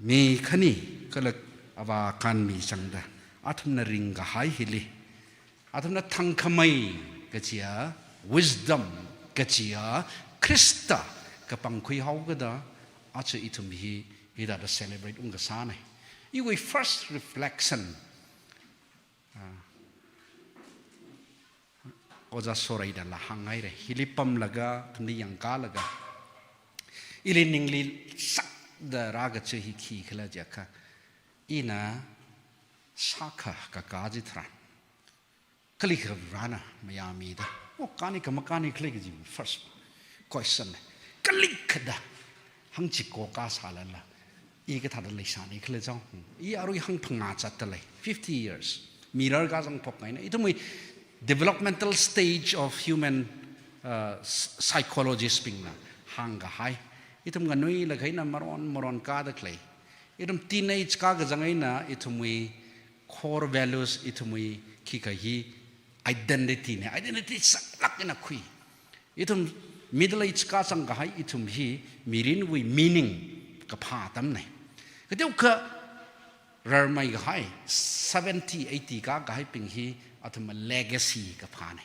mi khani kala avā kanmi zangda, athumna ringkahai hili, athumna thangkhamei kajiya, wisdom kajiya, Khrista kapangkhui haokada, aja ithum hi hithāda celebrate ungkasāna. Iwui first reflection, ah, Ojā Sorei da la hānghaira. Hili pamlaga, athumli yangkālaga, ili ningli sakda rākachi hi khikhala jiakha, ina sākha kakā chitharan, kalikha Varena mayāmida, o, kani kha makani khala kaji first question. Kalikhada hāngchiko kasālala, i kathāda leisāni khala jang. I arui hangphangā zatdalei, fifty years. Mirar kazang phok ngaina. Ithumwui developmental stage of human, uh, s-, psychologist bingna hāngkahai. Ithum nganuilakha eina maron maron kada khalei. Ithum teenage kakazang eina ithumwui core values, ithumwui khikha hi identity na. Identity saklāk eina khui. Ithum middle age kazang kahai ithum hi mirinwui meaning kaphā atamna. Kateokha rarmei kahai, seventy, eighty kakahaibing hi athum legacy kaphāna.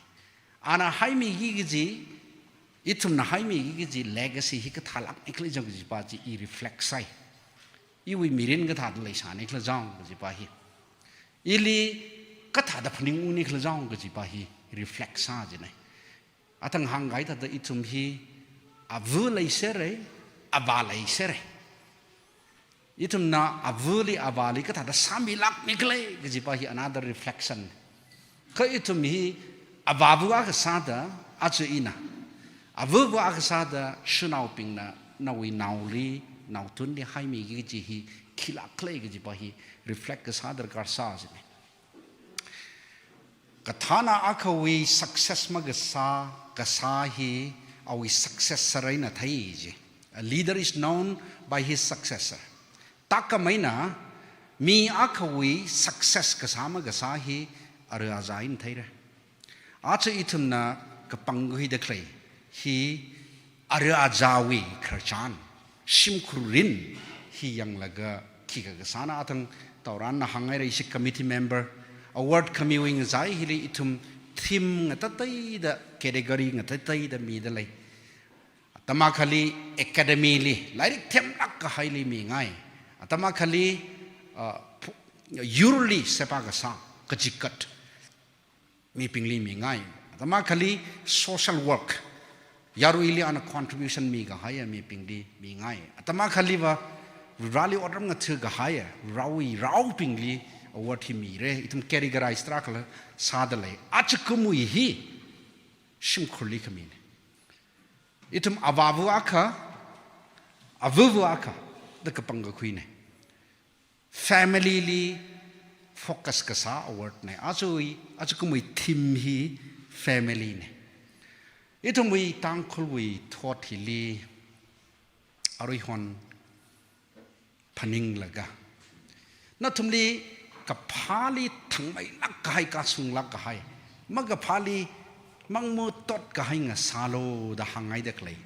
Ana haimiki kaji, ithumna haimiki kaji legacy hi kathālākni khala jang kajipa chi i reflect sāi. Iwui mirin kathāda leisāni khala jang kajipa hi, ili kathāda phaningungni khala jang kajipa hi reflect sā jina. Athang hāngkahai thāda ithum hi ava leisera, avā leisera. Ithumna avali avāli kathāda sāmilākni khala kajipa hi another reflection. Kha ithum hi avāva akha sāda, aja ina avava akha sāda, shanaobingna nawui naoli, naothuli haimiki kaji hi khilāk khala kajipa hi reflect kasā darkar sā jina. Kathāna akhawui success makasā, kasā hi awui successor eina thei ji. A leader is known by his successor. Takam eina mi akhawui success kasā makasā hi ara aja eina theira. Aja ithumna kapangkhuida khalei hi ara ajawui khararchan, shimkhur mirin hi yanglaga khikha kasāna. Athang Tauranna hānghaira, ishi committee member, award khamiwui ngazai hili ithum theme ngatateida, category ngatateida midalei. Atam akhali academy li, lairik themlāk kahaili mingai. Atam akhali, uh, pu-, yurli sepa kasā, kachikat mibingli mingai. Atam akhali social work, yaruili ana contribution mikahaiya mibingli mingai. Atam akhaliva Vareli otram ngatha kahaiya, Varewui raobingli award hi mira. Ithum categorize tarākhala sādalei. Aja kumwui hi shimkhurli khamina. Ithum avāva akha, avava akha da kapangkakhuina. Family li focus kasā award na. Ajawui, aja kumwui theme hi family na. Ithumwui Tangkhulwui thot hili aruihon phaninglaga, nathumli kaphāli thangmeilāk kahai, kasunglāk kahai, makaphāli mangmutot kahai ngasālu da hānghaida khalei.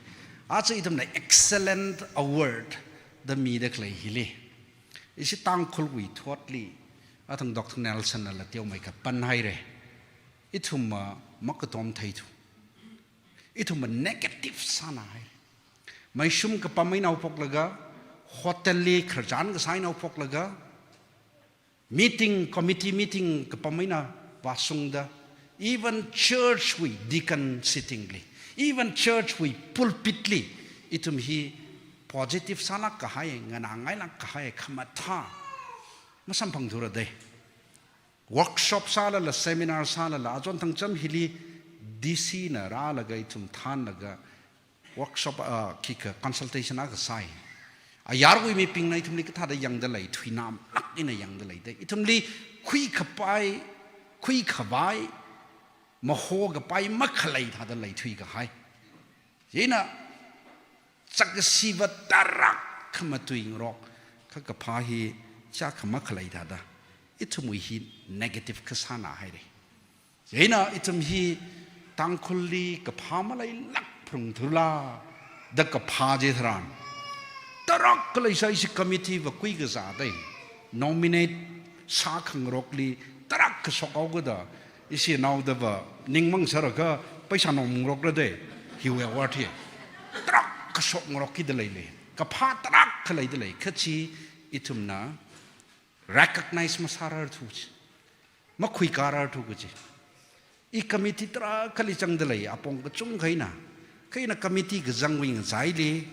Aja ithumna excellent award da mida khalei hili, ishi Tangkhulwui thotli, athang Doctor Nelson nala teomeikha panhaira. Ithumva makatom theithu. Ithumva negative sāna hai. Meishum kapam eina haophoklaga, hotel li khararchan kasā eina haophoklaga, meeting, committee meeting kapam eina vāshungda, even church wui deacon sitting li, even church wui pulpit li, ithum hi positive sālāk kahai, nganāngailāk kahai khamathā masamphangthura dei. Workshop sālala, seminar sālala, achon thangcham hili D C na rālaga ithum thānlaga workshop, ah, khikha consultation akha sāi. Ayarwui mibingna ithumli kathāda yangdalei, thuinamlāk eina yangdalei dei. Ithumli khuikapai, khuikhavai, mahokapai makhalei thāda leithui kahai. Chieina Chākashiva tarākha matuingarok, kha kaphā hi chākha makhalei thāda, ithumwui hi negative kasāna haira. Chieina ithum hi Tangkhulli kaphā maleilāk phalungthura da kaphā chitharan, tarākha leisai ishi committee va kuikazā dei, nominate sākhangarokli tarākha shokhaokida, ishi naodava ningmang sālaga paisa nongarokra dei, hiwui award hi. Tarākha shokngarok kida leilei. Kaphā tarākha leida lei, kha chi ithumna recognize masārarthu chi, makhuikārarthu kaji. I committee tarākhali zangda lei, apong kachungkha eina. Kha ina committee kazangwui ngachaili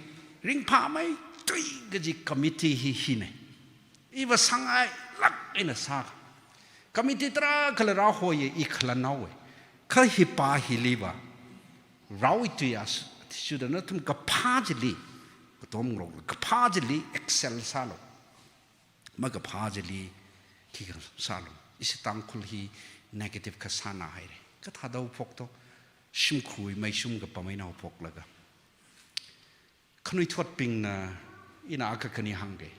ringphāmeithui kaji committee hi hina. Iva sāngailāk eina sā. Committee tarākhala rāhoiya, i khalannaowa. Kha hi pā hiliva, raoithuiya, athishurda nathum kaphā chili katomngarok, kaphā chili excel sālu. Makaphā chili khikha sālu. Ishi Tangkhul hi negative kasāna haira. Kathāda haophokto, shimkhurwui meishum kapam eina haophoklaga. Khanuithotbingna ina akha khani hāngga.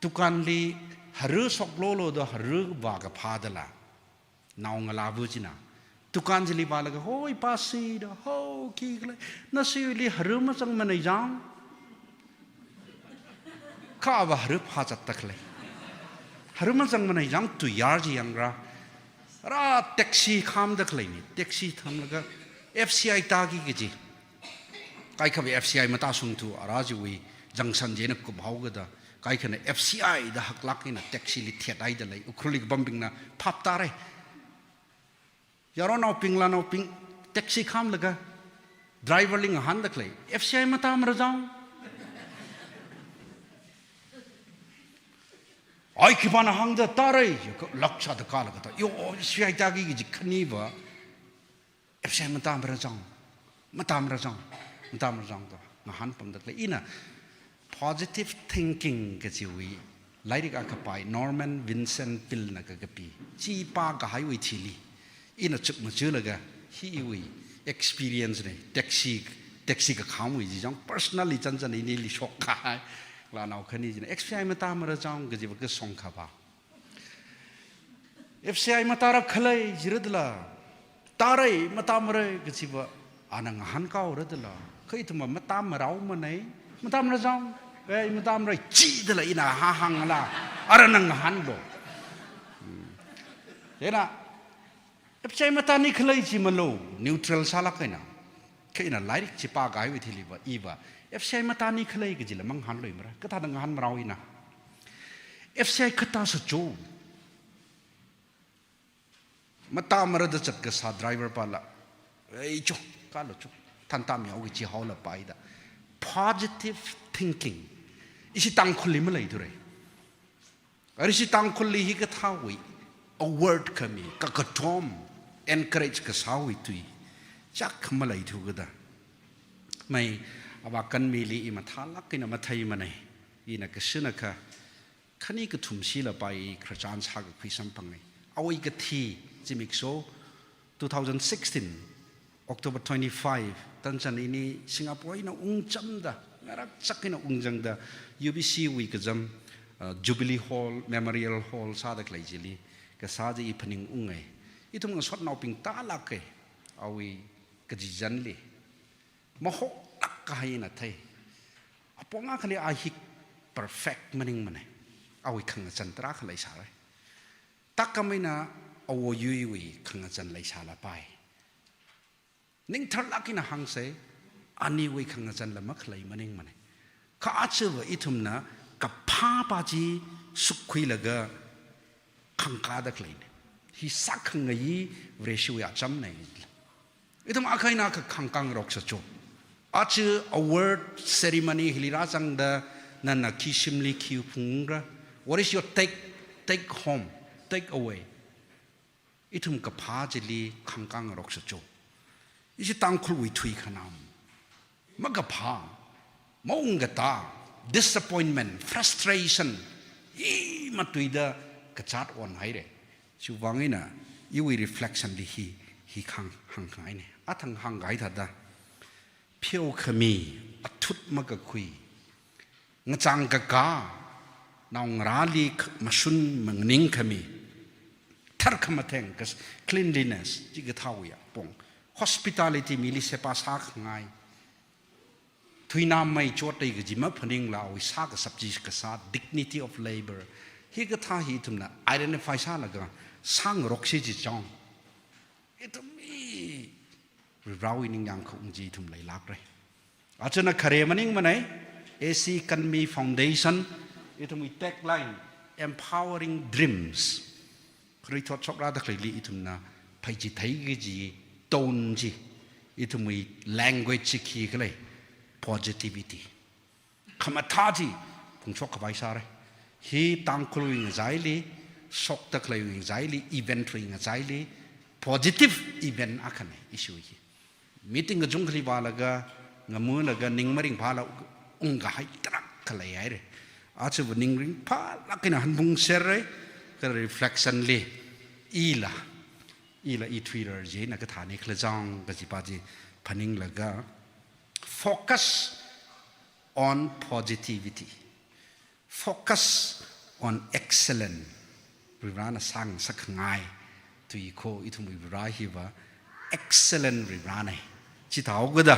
Dukanli hara shoklolo da hara vākaphā dala, naongalāva china dukan chili vālaga, "Hoi, pasi," da, "Hao, khikhala, nasili hara mazangmanei jang." Kha ava hara phāzatda khalei. Hara mazangmanei jang tuiyār chi yangra. Ara taxi khamda khaleina, taxi thamlaga F C I tāki kaji. Kaikhava F C I matāshungthu, ara chiwui junction chieina kuphaokida, kaikhana F C I da haklāk eina taxi li thethaida lei, Ukhrulli kapambingna phap tāra. Yaronnaobing, lanaobing, taxi khamlaga driver li ngahānda khalei, "F C I matāmara jang." Ai, khipāna hāngda tāra, lāk sāda kālaga tā. Yo, F C I tāki kaji khaniva, "F C I matāmara jang, matāmara jang, matāmara jang," da ngahānpamda khalei. Ina positive thinking kajiwui lairik akha pāi, Norman Vincent Peale na kakapi. Chi pākahaiwui thili ina chukmajalaga, hi iwui experience nei, taxi, taxi kakhamwui chi jang, personally chānchān inili shokkahai. Lanao khani china, "F C I matāmara jang," kajiva kashong khavā. "F C I matāra khalei," jira dala, "Tāra, matāmara," kajiva ana ngahānkaora dala. Kha ithumva, "Matāmarao manei, matāmara jang, eh, matāmara," chi dala ina hāhāngla, arana ngahānlu. Hmm. Chieina, "F C I matāni khalei," chi malu, neutral sālāk eina. Kha ina lairik chi pākahaiwui thiliva, iva, "F C I matāni khalei," kajila mangahānluimara. Kathāda ngahānmarao ina? "F C I khatāsa cho." Matāmara da zatkasā driver pāla, "Ei cho, kālu cho, thantamyao," kaji haolapai da. Positive thinking. Ishi Tangkhulli maleithura. Ara ishi Tangkhulli hi kathāwui award khami, kakatom, encourage kasāwui tui chākha maleithu kada. Mai, avā kanmili i mathālāk eina matheimanei. Ina kashinakha khani kathum shilapai, khararchan sākakhui samphangnei. Awui kathi zimiksho, two thousand sixteen, October twenty-five, tanchan ini Singapore eina ungchamda, ngarakchak eina ungzangda, U B C wui kazam, uh, Jubilee Hall, Memorial Hall sāda khalei chili kasā chi i phaningungai. Ithum ngasotnaobing tālāka, awui kachichānli mahoklāk kahai ina thei. Apong akhali a hi perfect maningmanei. Awui khangachān tarākha leisārai. Tākam eina awo yuiwui khangachān leisālapai. Ningtharlāk eina hāngsei, aniwui khangachānla makhalei maningmanei. Kha ajava ithumna kaphā pā chi sukkhuilaga khangkāda khaleina. Hi sākhangai Vareshiwui achamna. Ithum akha eina akha khangkāngaroksa cho. Aja award ceremony hili rāzangda nana khi shimli khi phungra. What is your take, take home, take away? Ithum kaphā chili khangkāngaroksa cho. Ishi Tangkhulwui thuikhanam, makaphā, maungkatā, disappointment, frustration, hi matuida kazāt onhaira. Chiwuivang eina iwui reflection li hi, hi khang, hāngkhangaina. Athang hāngkahai thāda, pheokhami, athu phut makakhui, ngachang kakā, naongarāli k-, mashun maningkhami, tharkhamatheng kas-, cleanliness, chikathāwui apong, hospitality, mili seba sākhangai, thuinamei chotei kaji maphaningla awui sākashap chi kasā, dignity of labor, hikathā hi ithumna identify sālaga sāngarokshi chichang, ithum hi Varivarāwui ningyāng khaung chi ithum leilākra. Achana khare maningmanei, A C Kanmi Foundation, ithumwui tagline, Empowering Dreams. Khanuithot shokrāda khaleili ithumna phaichithei kaji tone chi, ithumwui language chi khikhala, positivity. Khamathā chi phungshok khavai sāra. Hi Tangkhulwui ngachaili, shokda khaleiwui ngachaili, event wui ngachaili, positive event akhana issue hi. Meeting kachungkhali vālaga, ngamulaga, ning maringphāla ungkahai tarākha leihaira. Aja va ning ringphālāk eina hanphungserra, kha reflection li, ila, ila ithuirar china kathāna khala chang kajipa chi phaninglaga, focus on positivity. Focus on excellent. Varivarāna sāngasakngai tui kho ithumwui Varivarā hiva excellent Varivarāna. Chithāhaokida,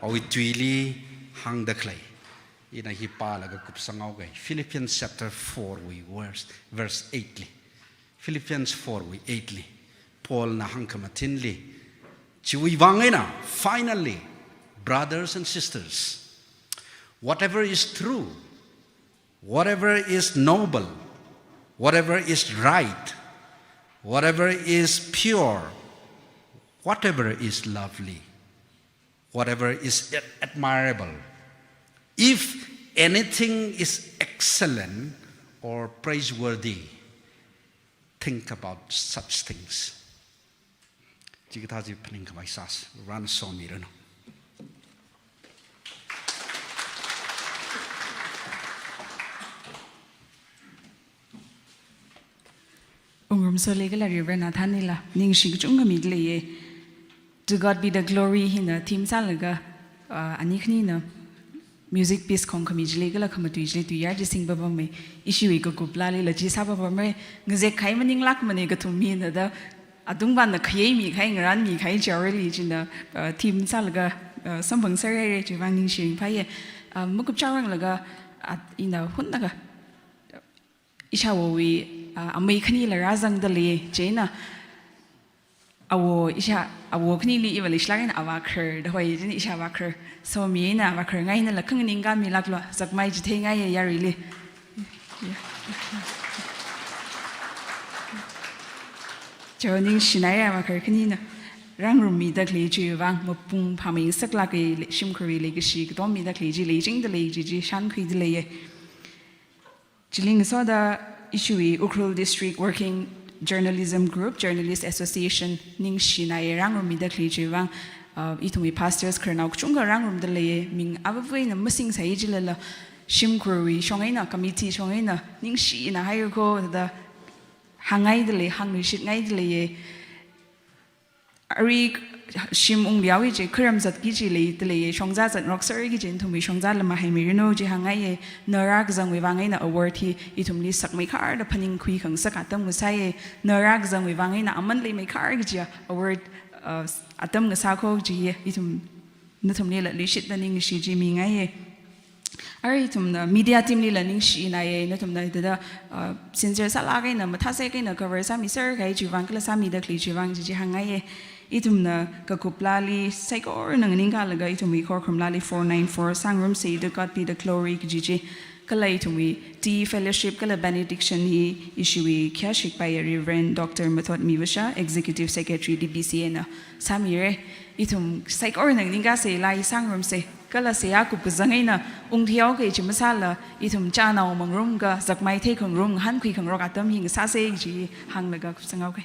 awui tuili hāngda khalei, ina hi pālaga kupsanghaoga, Philippians chapter four wui verse, verse eight li. Philippians four wui eight li, Paulna hāngkhamathinli, chiwui vang eina, finally, brothers and sisters, whatever is true, whatever is noble, whatever is right, whatever is pure, whatever is lovely, whatever is admirable, if anything is excellent or praiseworthy, think about such things. Chikathā chi phaningkhavai sāsa, Varena somiranu. Wungram Sole kala Reverend Nathan nila ningshi kachungkha mida leiya. To God be the glory hina theme sālaga, ah, ani khanina music piece khongkhami chili kala khamatui chili tuiyār chi singpapamma. Ishiwui kakup lālila chi sāpapamma. Ngazek kahai maninglākmana kathum mina da, atungvana khayāmikahai, ngarānmikahai chaorli china, ah, theme sālaga, ah, samphangserhaira, chiwui vang ningshi ringphāya. Ah, makupcharanglaga, ah, ina hunlaga ishāwowui, ah, amei khanila rāzangda lei, chieina awo, ishā, awo khanili iva leishilāk eina avākhar da hoi, chieina ishāvā khar, somi eina avākhar ngainala khanganing kami lāklu, zakmai chitheingaiya yaruili. Chao ningshinaira avākhar khanina. Rāngarummida khalei chiwui vang, mapung phāmei ngasaklāka, shimkhurwui leikashi katom mida khalei chi leichingda lei chi chi shānkhuida leiya. Chili ngasoda ishiwui Ukhrul District Working Journalism Group, Journalist Association, ningshinaya rāngarummida khalei chiwui vang, uh, ithumwui pastors khararnao kachungkha rāngarumda leiya, ming avāva̱na masingsai jilala, shimkhurwui shong eina, committee shong eina, ningshina haira kho da hāngngaida lei, hāngluishitngaida leiya. Arui shim ungli haowa chi, kharam zatki chi leida leiya, shongza zatrokserki chi, nathumwui shongzala mahaimiranu chi hāngngaiya, na rākazangwui vang eina award hi ithumli sakmeikharda phaningkhui khangasak atam ngasāya, na rākazangwui vang eina aman leimeikhar kaji award, uh, atam ngasā kho kaji ithum, nathumlila luishitda ningshi chi mingaiya. Arui ithumna media team lila ningshinaya, nathumna hithāda, uh, sincere sālāk eina, mathāsek eina cover sāmiserkahai chiwui vang kala sāmida khalei chiwui vang chi chi hāngngaiya. Ithumna kakup lāli saikorana nganingkalaga ithumwui khorkharum lāli four nine four sāngarumsa, To God be the glory kaji chi. Kala ithumwui tea fellowship kala benediction hi ishiwui khayā shikpaiya Reverend Doctor Mathot Mivasha, Executive Secretary D B C A na sāmira. Ithum saikorana nganingkasa, lāi sāngarumsa. Kala seihā kupkazang eina ungthuihaoki chi masāla, ithum chānao mangarumga, zakmai theikhangarum, ngahānkhui khangarok atam hi ngasāsa chi hānglaga kupsanghaoki.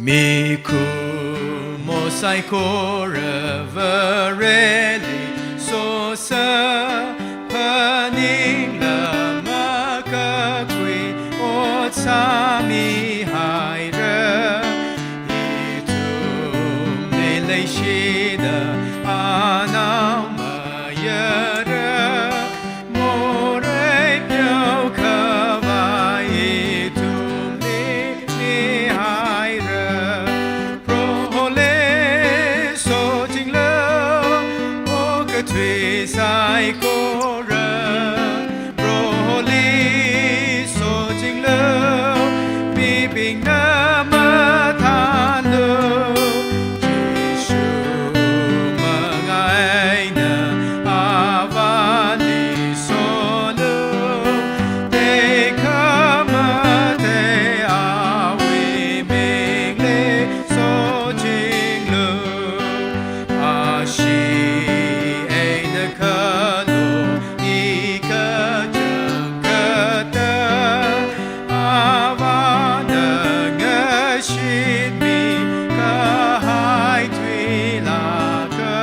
Mikumo saikora Vareli sosa, phaningla makakhui ot sāmihaira. Ithumli leishida anaomayara, morei pheokhavai ithumli mihaira. Proholi sochinglu, okathui saikora. Proholi sochinglu, mibingna mathānlu. Jishu manga eina Avāli solu, tekhamatei awui mingli sochinglu. Ashi eina khalu, i kachangkhatta, Avāna ngashitmi kahai thuilāka.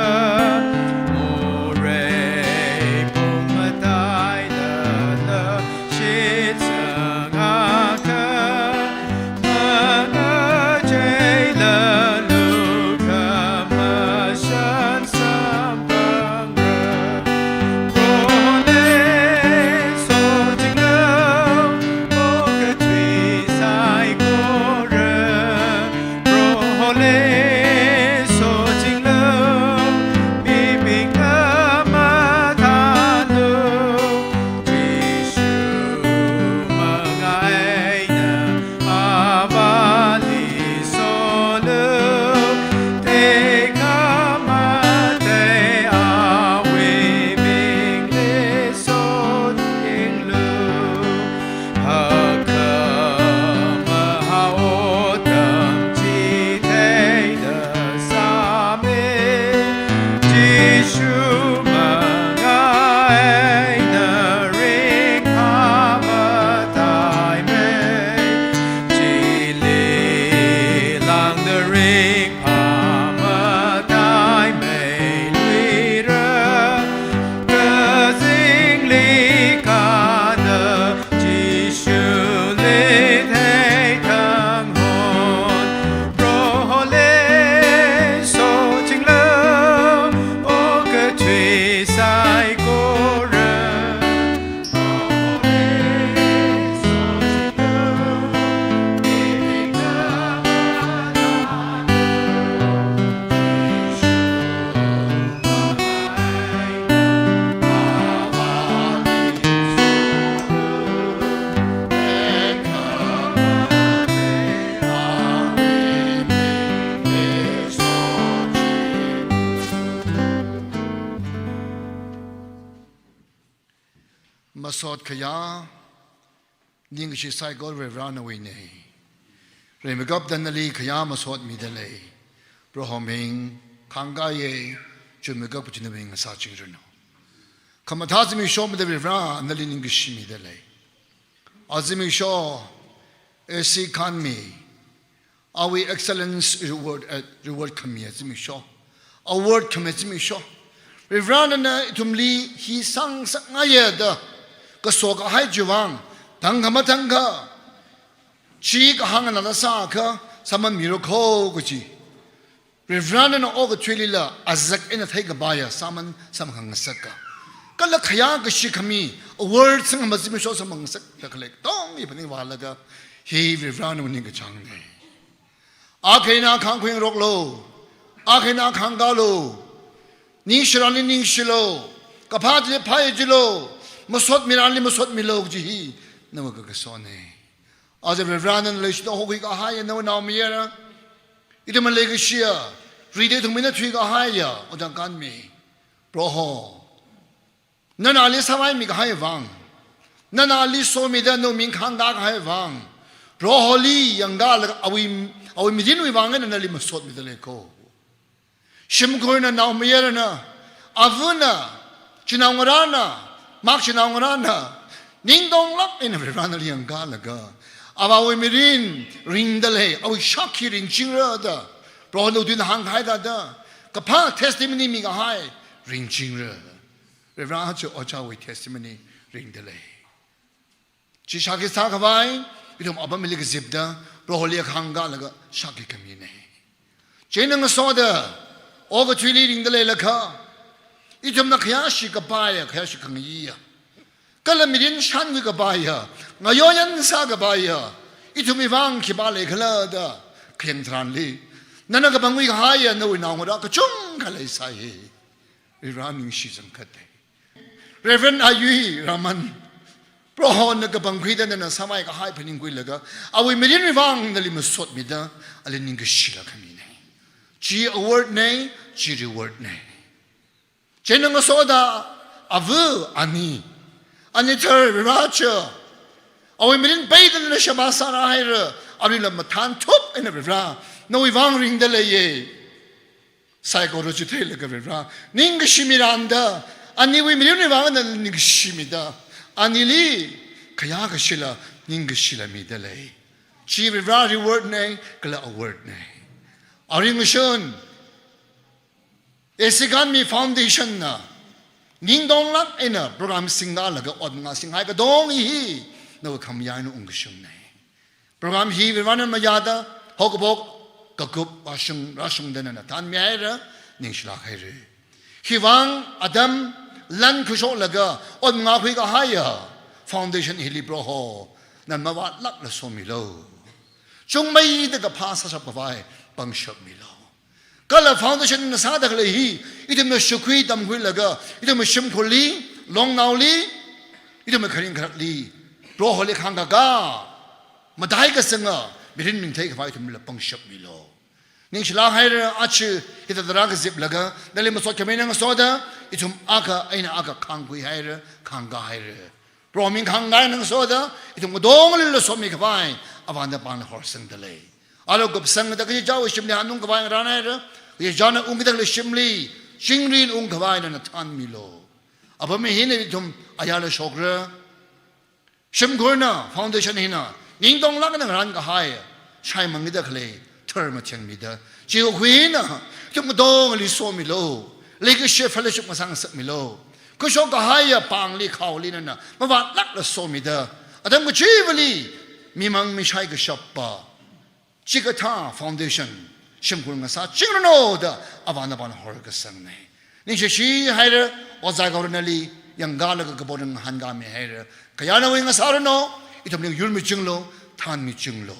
Morei pung matailala shitsangakha, mangacheila lukhamashan samphangra. Proholi sochinglu, okathui saikora. Proholi sochinglu, mibingna mathānlu. Jishu manga eina Avāli solu, tekhamatei awui mingli sochinglu. Hakkhamahā otram chitheida sāmi, Jishu manga eina ringphā mataimei. Chili lāngda ringphā mataimei luira, kazingli kada Jishuli theithang hon. Proholi sochinglu, okathui saikora. Proholi sochinglu, mibingna mathānlu. Jishu masot khayā, ningkashi saikora Varivarā nawuinei. Rimeikapta nali khayā masotmida lei. Proho ming khāngkāya, chuimeikap kachina ming sāchingranu. Khamathā zimiksho mida Varivarā nali ningkashi mida lei. Aja zimiksho, A C Khanmi, awui excellence reward, eh, reward khami zimiksho, award khami zimiksho. Varivarā nana ithumli hi sāngasakngaiya da kaso kahai chiwui vang, tangkha mathangkha, chi kahāng nana sākha, sāman miro kho kaji. Varivarā nana okathuilila azak eina theikapaiya sāman samkhangasaka. Kala khayā kashi khami award sangkhama zimiksho sāman ngasakta khalei katonga hi phaningvālaga, hi Varivarā nawui ningkachāngnei. Akha eina khāngkhuingaroklu, akha eina khāngkālu, ningshirali ningshilu, kaphā chili phāya chilu, masotmirali masotmilu kaji hi nawui kakasonei. Aja Varivarā nana leishida hokhui kahaiya nawui naomayara, ithumli leikashiya, rida ithumwui eina thuikahaiya Ojā Khanmi, Proho, nana ali sāvaimi kahai vang, nana ali somida nawui ming khāngkā kahai vang, Proholi yangkālaga awui, awui mirinwui vang eina nali masotmida lei kho. Shimkhurna, naomayarana, avana, chinaongarāna, makchinaongarāna, ningtonglāk eina Varivarā nali yangkālaga, Avāwui mirin ringda lei, awui shākhi ringchingra da. Prohona tui hāngkahai thāda, kaphā testimony mikahai ringchingra. Reverend Achu Ojawui testimony ringda lei. Chi shākhi sākhavai, ithum apam hili kazipda, Proholi khangkalaga shākhi khamina. Chieina ngasoda, okathuili ringda leilakha, ithumna khayāshi kapaiya, khayāshi khangayiya, kala mirin shānkhui kapaiya, ngayoyan sākapaiya, ithumwui vang khipā leikhala da, khayang tharanli, nana kapangkhui kahaiya nawui naongarā kachungkha leisai. Reverend ningshi zangkhatta. Reverend Ayui Raman, Prohona kapangkhuida nana sāmei kahai phaningkhuilaga, awui mirinwui vang nali masotmida, ali ningkashila khamina. Chi award na, chi reward na. Chieina ngasoda, ava ani, ani thar Reverend Achu, awui mirin peida nana sheba sārāhaira, aruila mathānthup eina Reverend, nawui vang ringda leiya. Saikora chitheilaga Reverend, ningkashi miranda, aniwui mirinwui vang ningkashi mida, anili khayākashila, ningkashila mida lei. Chi Reverend reward na, kala award na. Arui ngashun, Esikanmi Foundation na, ningtonglāk eina program singlaga ot manga singhai kadong hi, nawui khamayā eina ungkashungna. Program hi Reverendna mayāda, haokaphok kakup vāshung rāshungda nana thanmihaira, ningshilāk haira. Hivang atam lan khuishoklaga ot manga khuikahaiya foundation hili Proho, nana mavātlākla somilu. Chungmeida kaphā sāshap khavai pangshap milu. Kala foundation na sāda khalei hi, ithumna shākhui tamkhuilaga, ithumwui shimkhurli, longnaoli, ithumwui kharing kharakli, Proholi khangkaka, madai kasanga mirin ringthei khavai ithumla pangshap milu. Ningshilāk haira, achu hithāda rākaziplaga, nali masot khamei eina ngasoda, ithum akha eina akha khangkhuihaira, khangkahaira. Proho ming khangkahai eina ngasoda, ithum katongalila somi khavai, Avāna pāngla horsangda lei. Alo kupsangda kachichāwui shimli hanung khavai ngarānhaira, kachichāna ungkida khalei shimli, chingri ung khavai nana thanmilu. Apam hina ithum ayāla shokra. Shimkhurna, foundation hina, ningtonglāk eina ngarānkahai, shaimangkida khalei, thar mathengmida. Chi kakhui hina, ithum katongali somilu. Leikashi fellowship masāngasakmilu. Khuishok kahaiya pāngli khaoli nana, mavātlākla somida. Atam kachivali, mimang mishai kashapa chikathā foundation, shimkhur ngasāchingranu da, Avāna pāngla horkasangna. Ningshishi haira, ojā gaorana nali, yangkalaga kapo ngahānkami haira. Khayā nawui ngasāranu, ithumli yurmichinglu, thanmichinglu.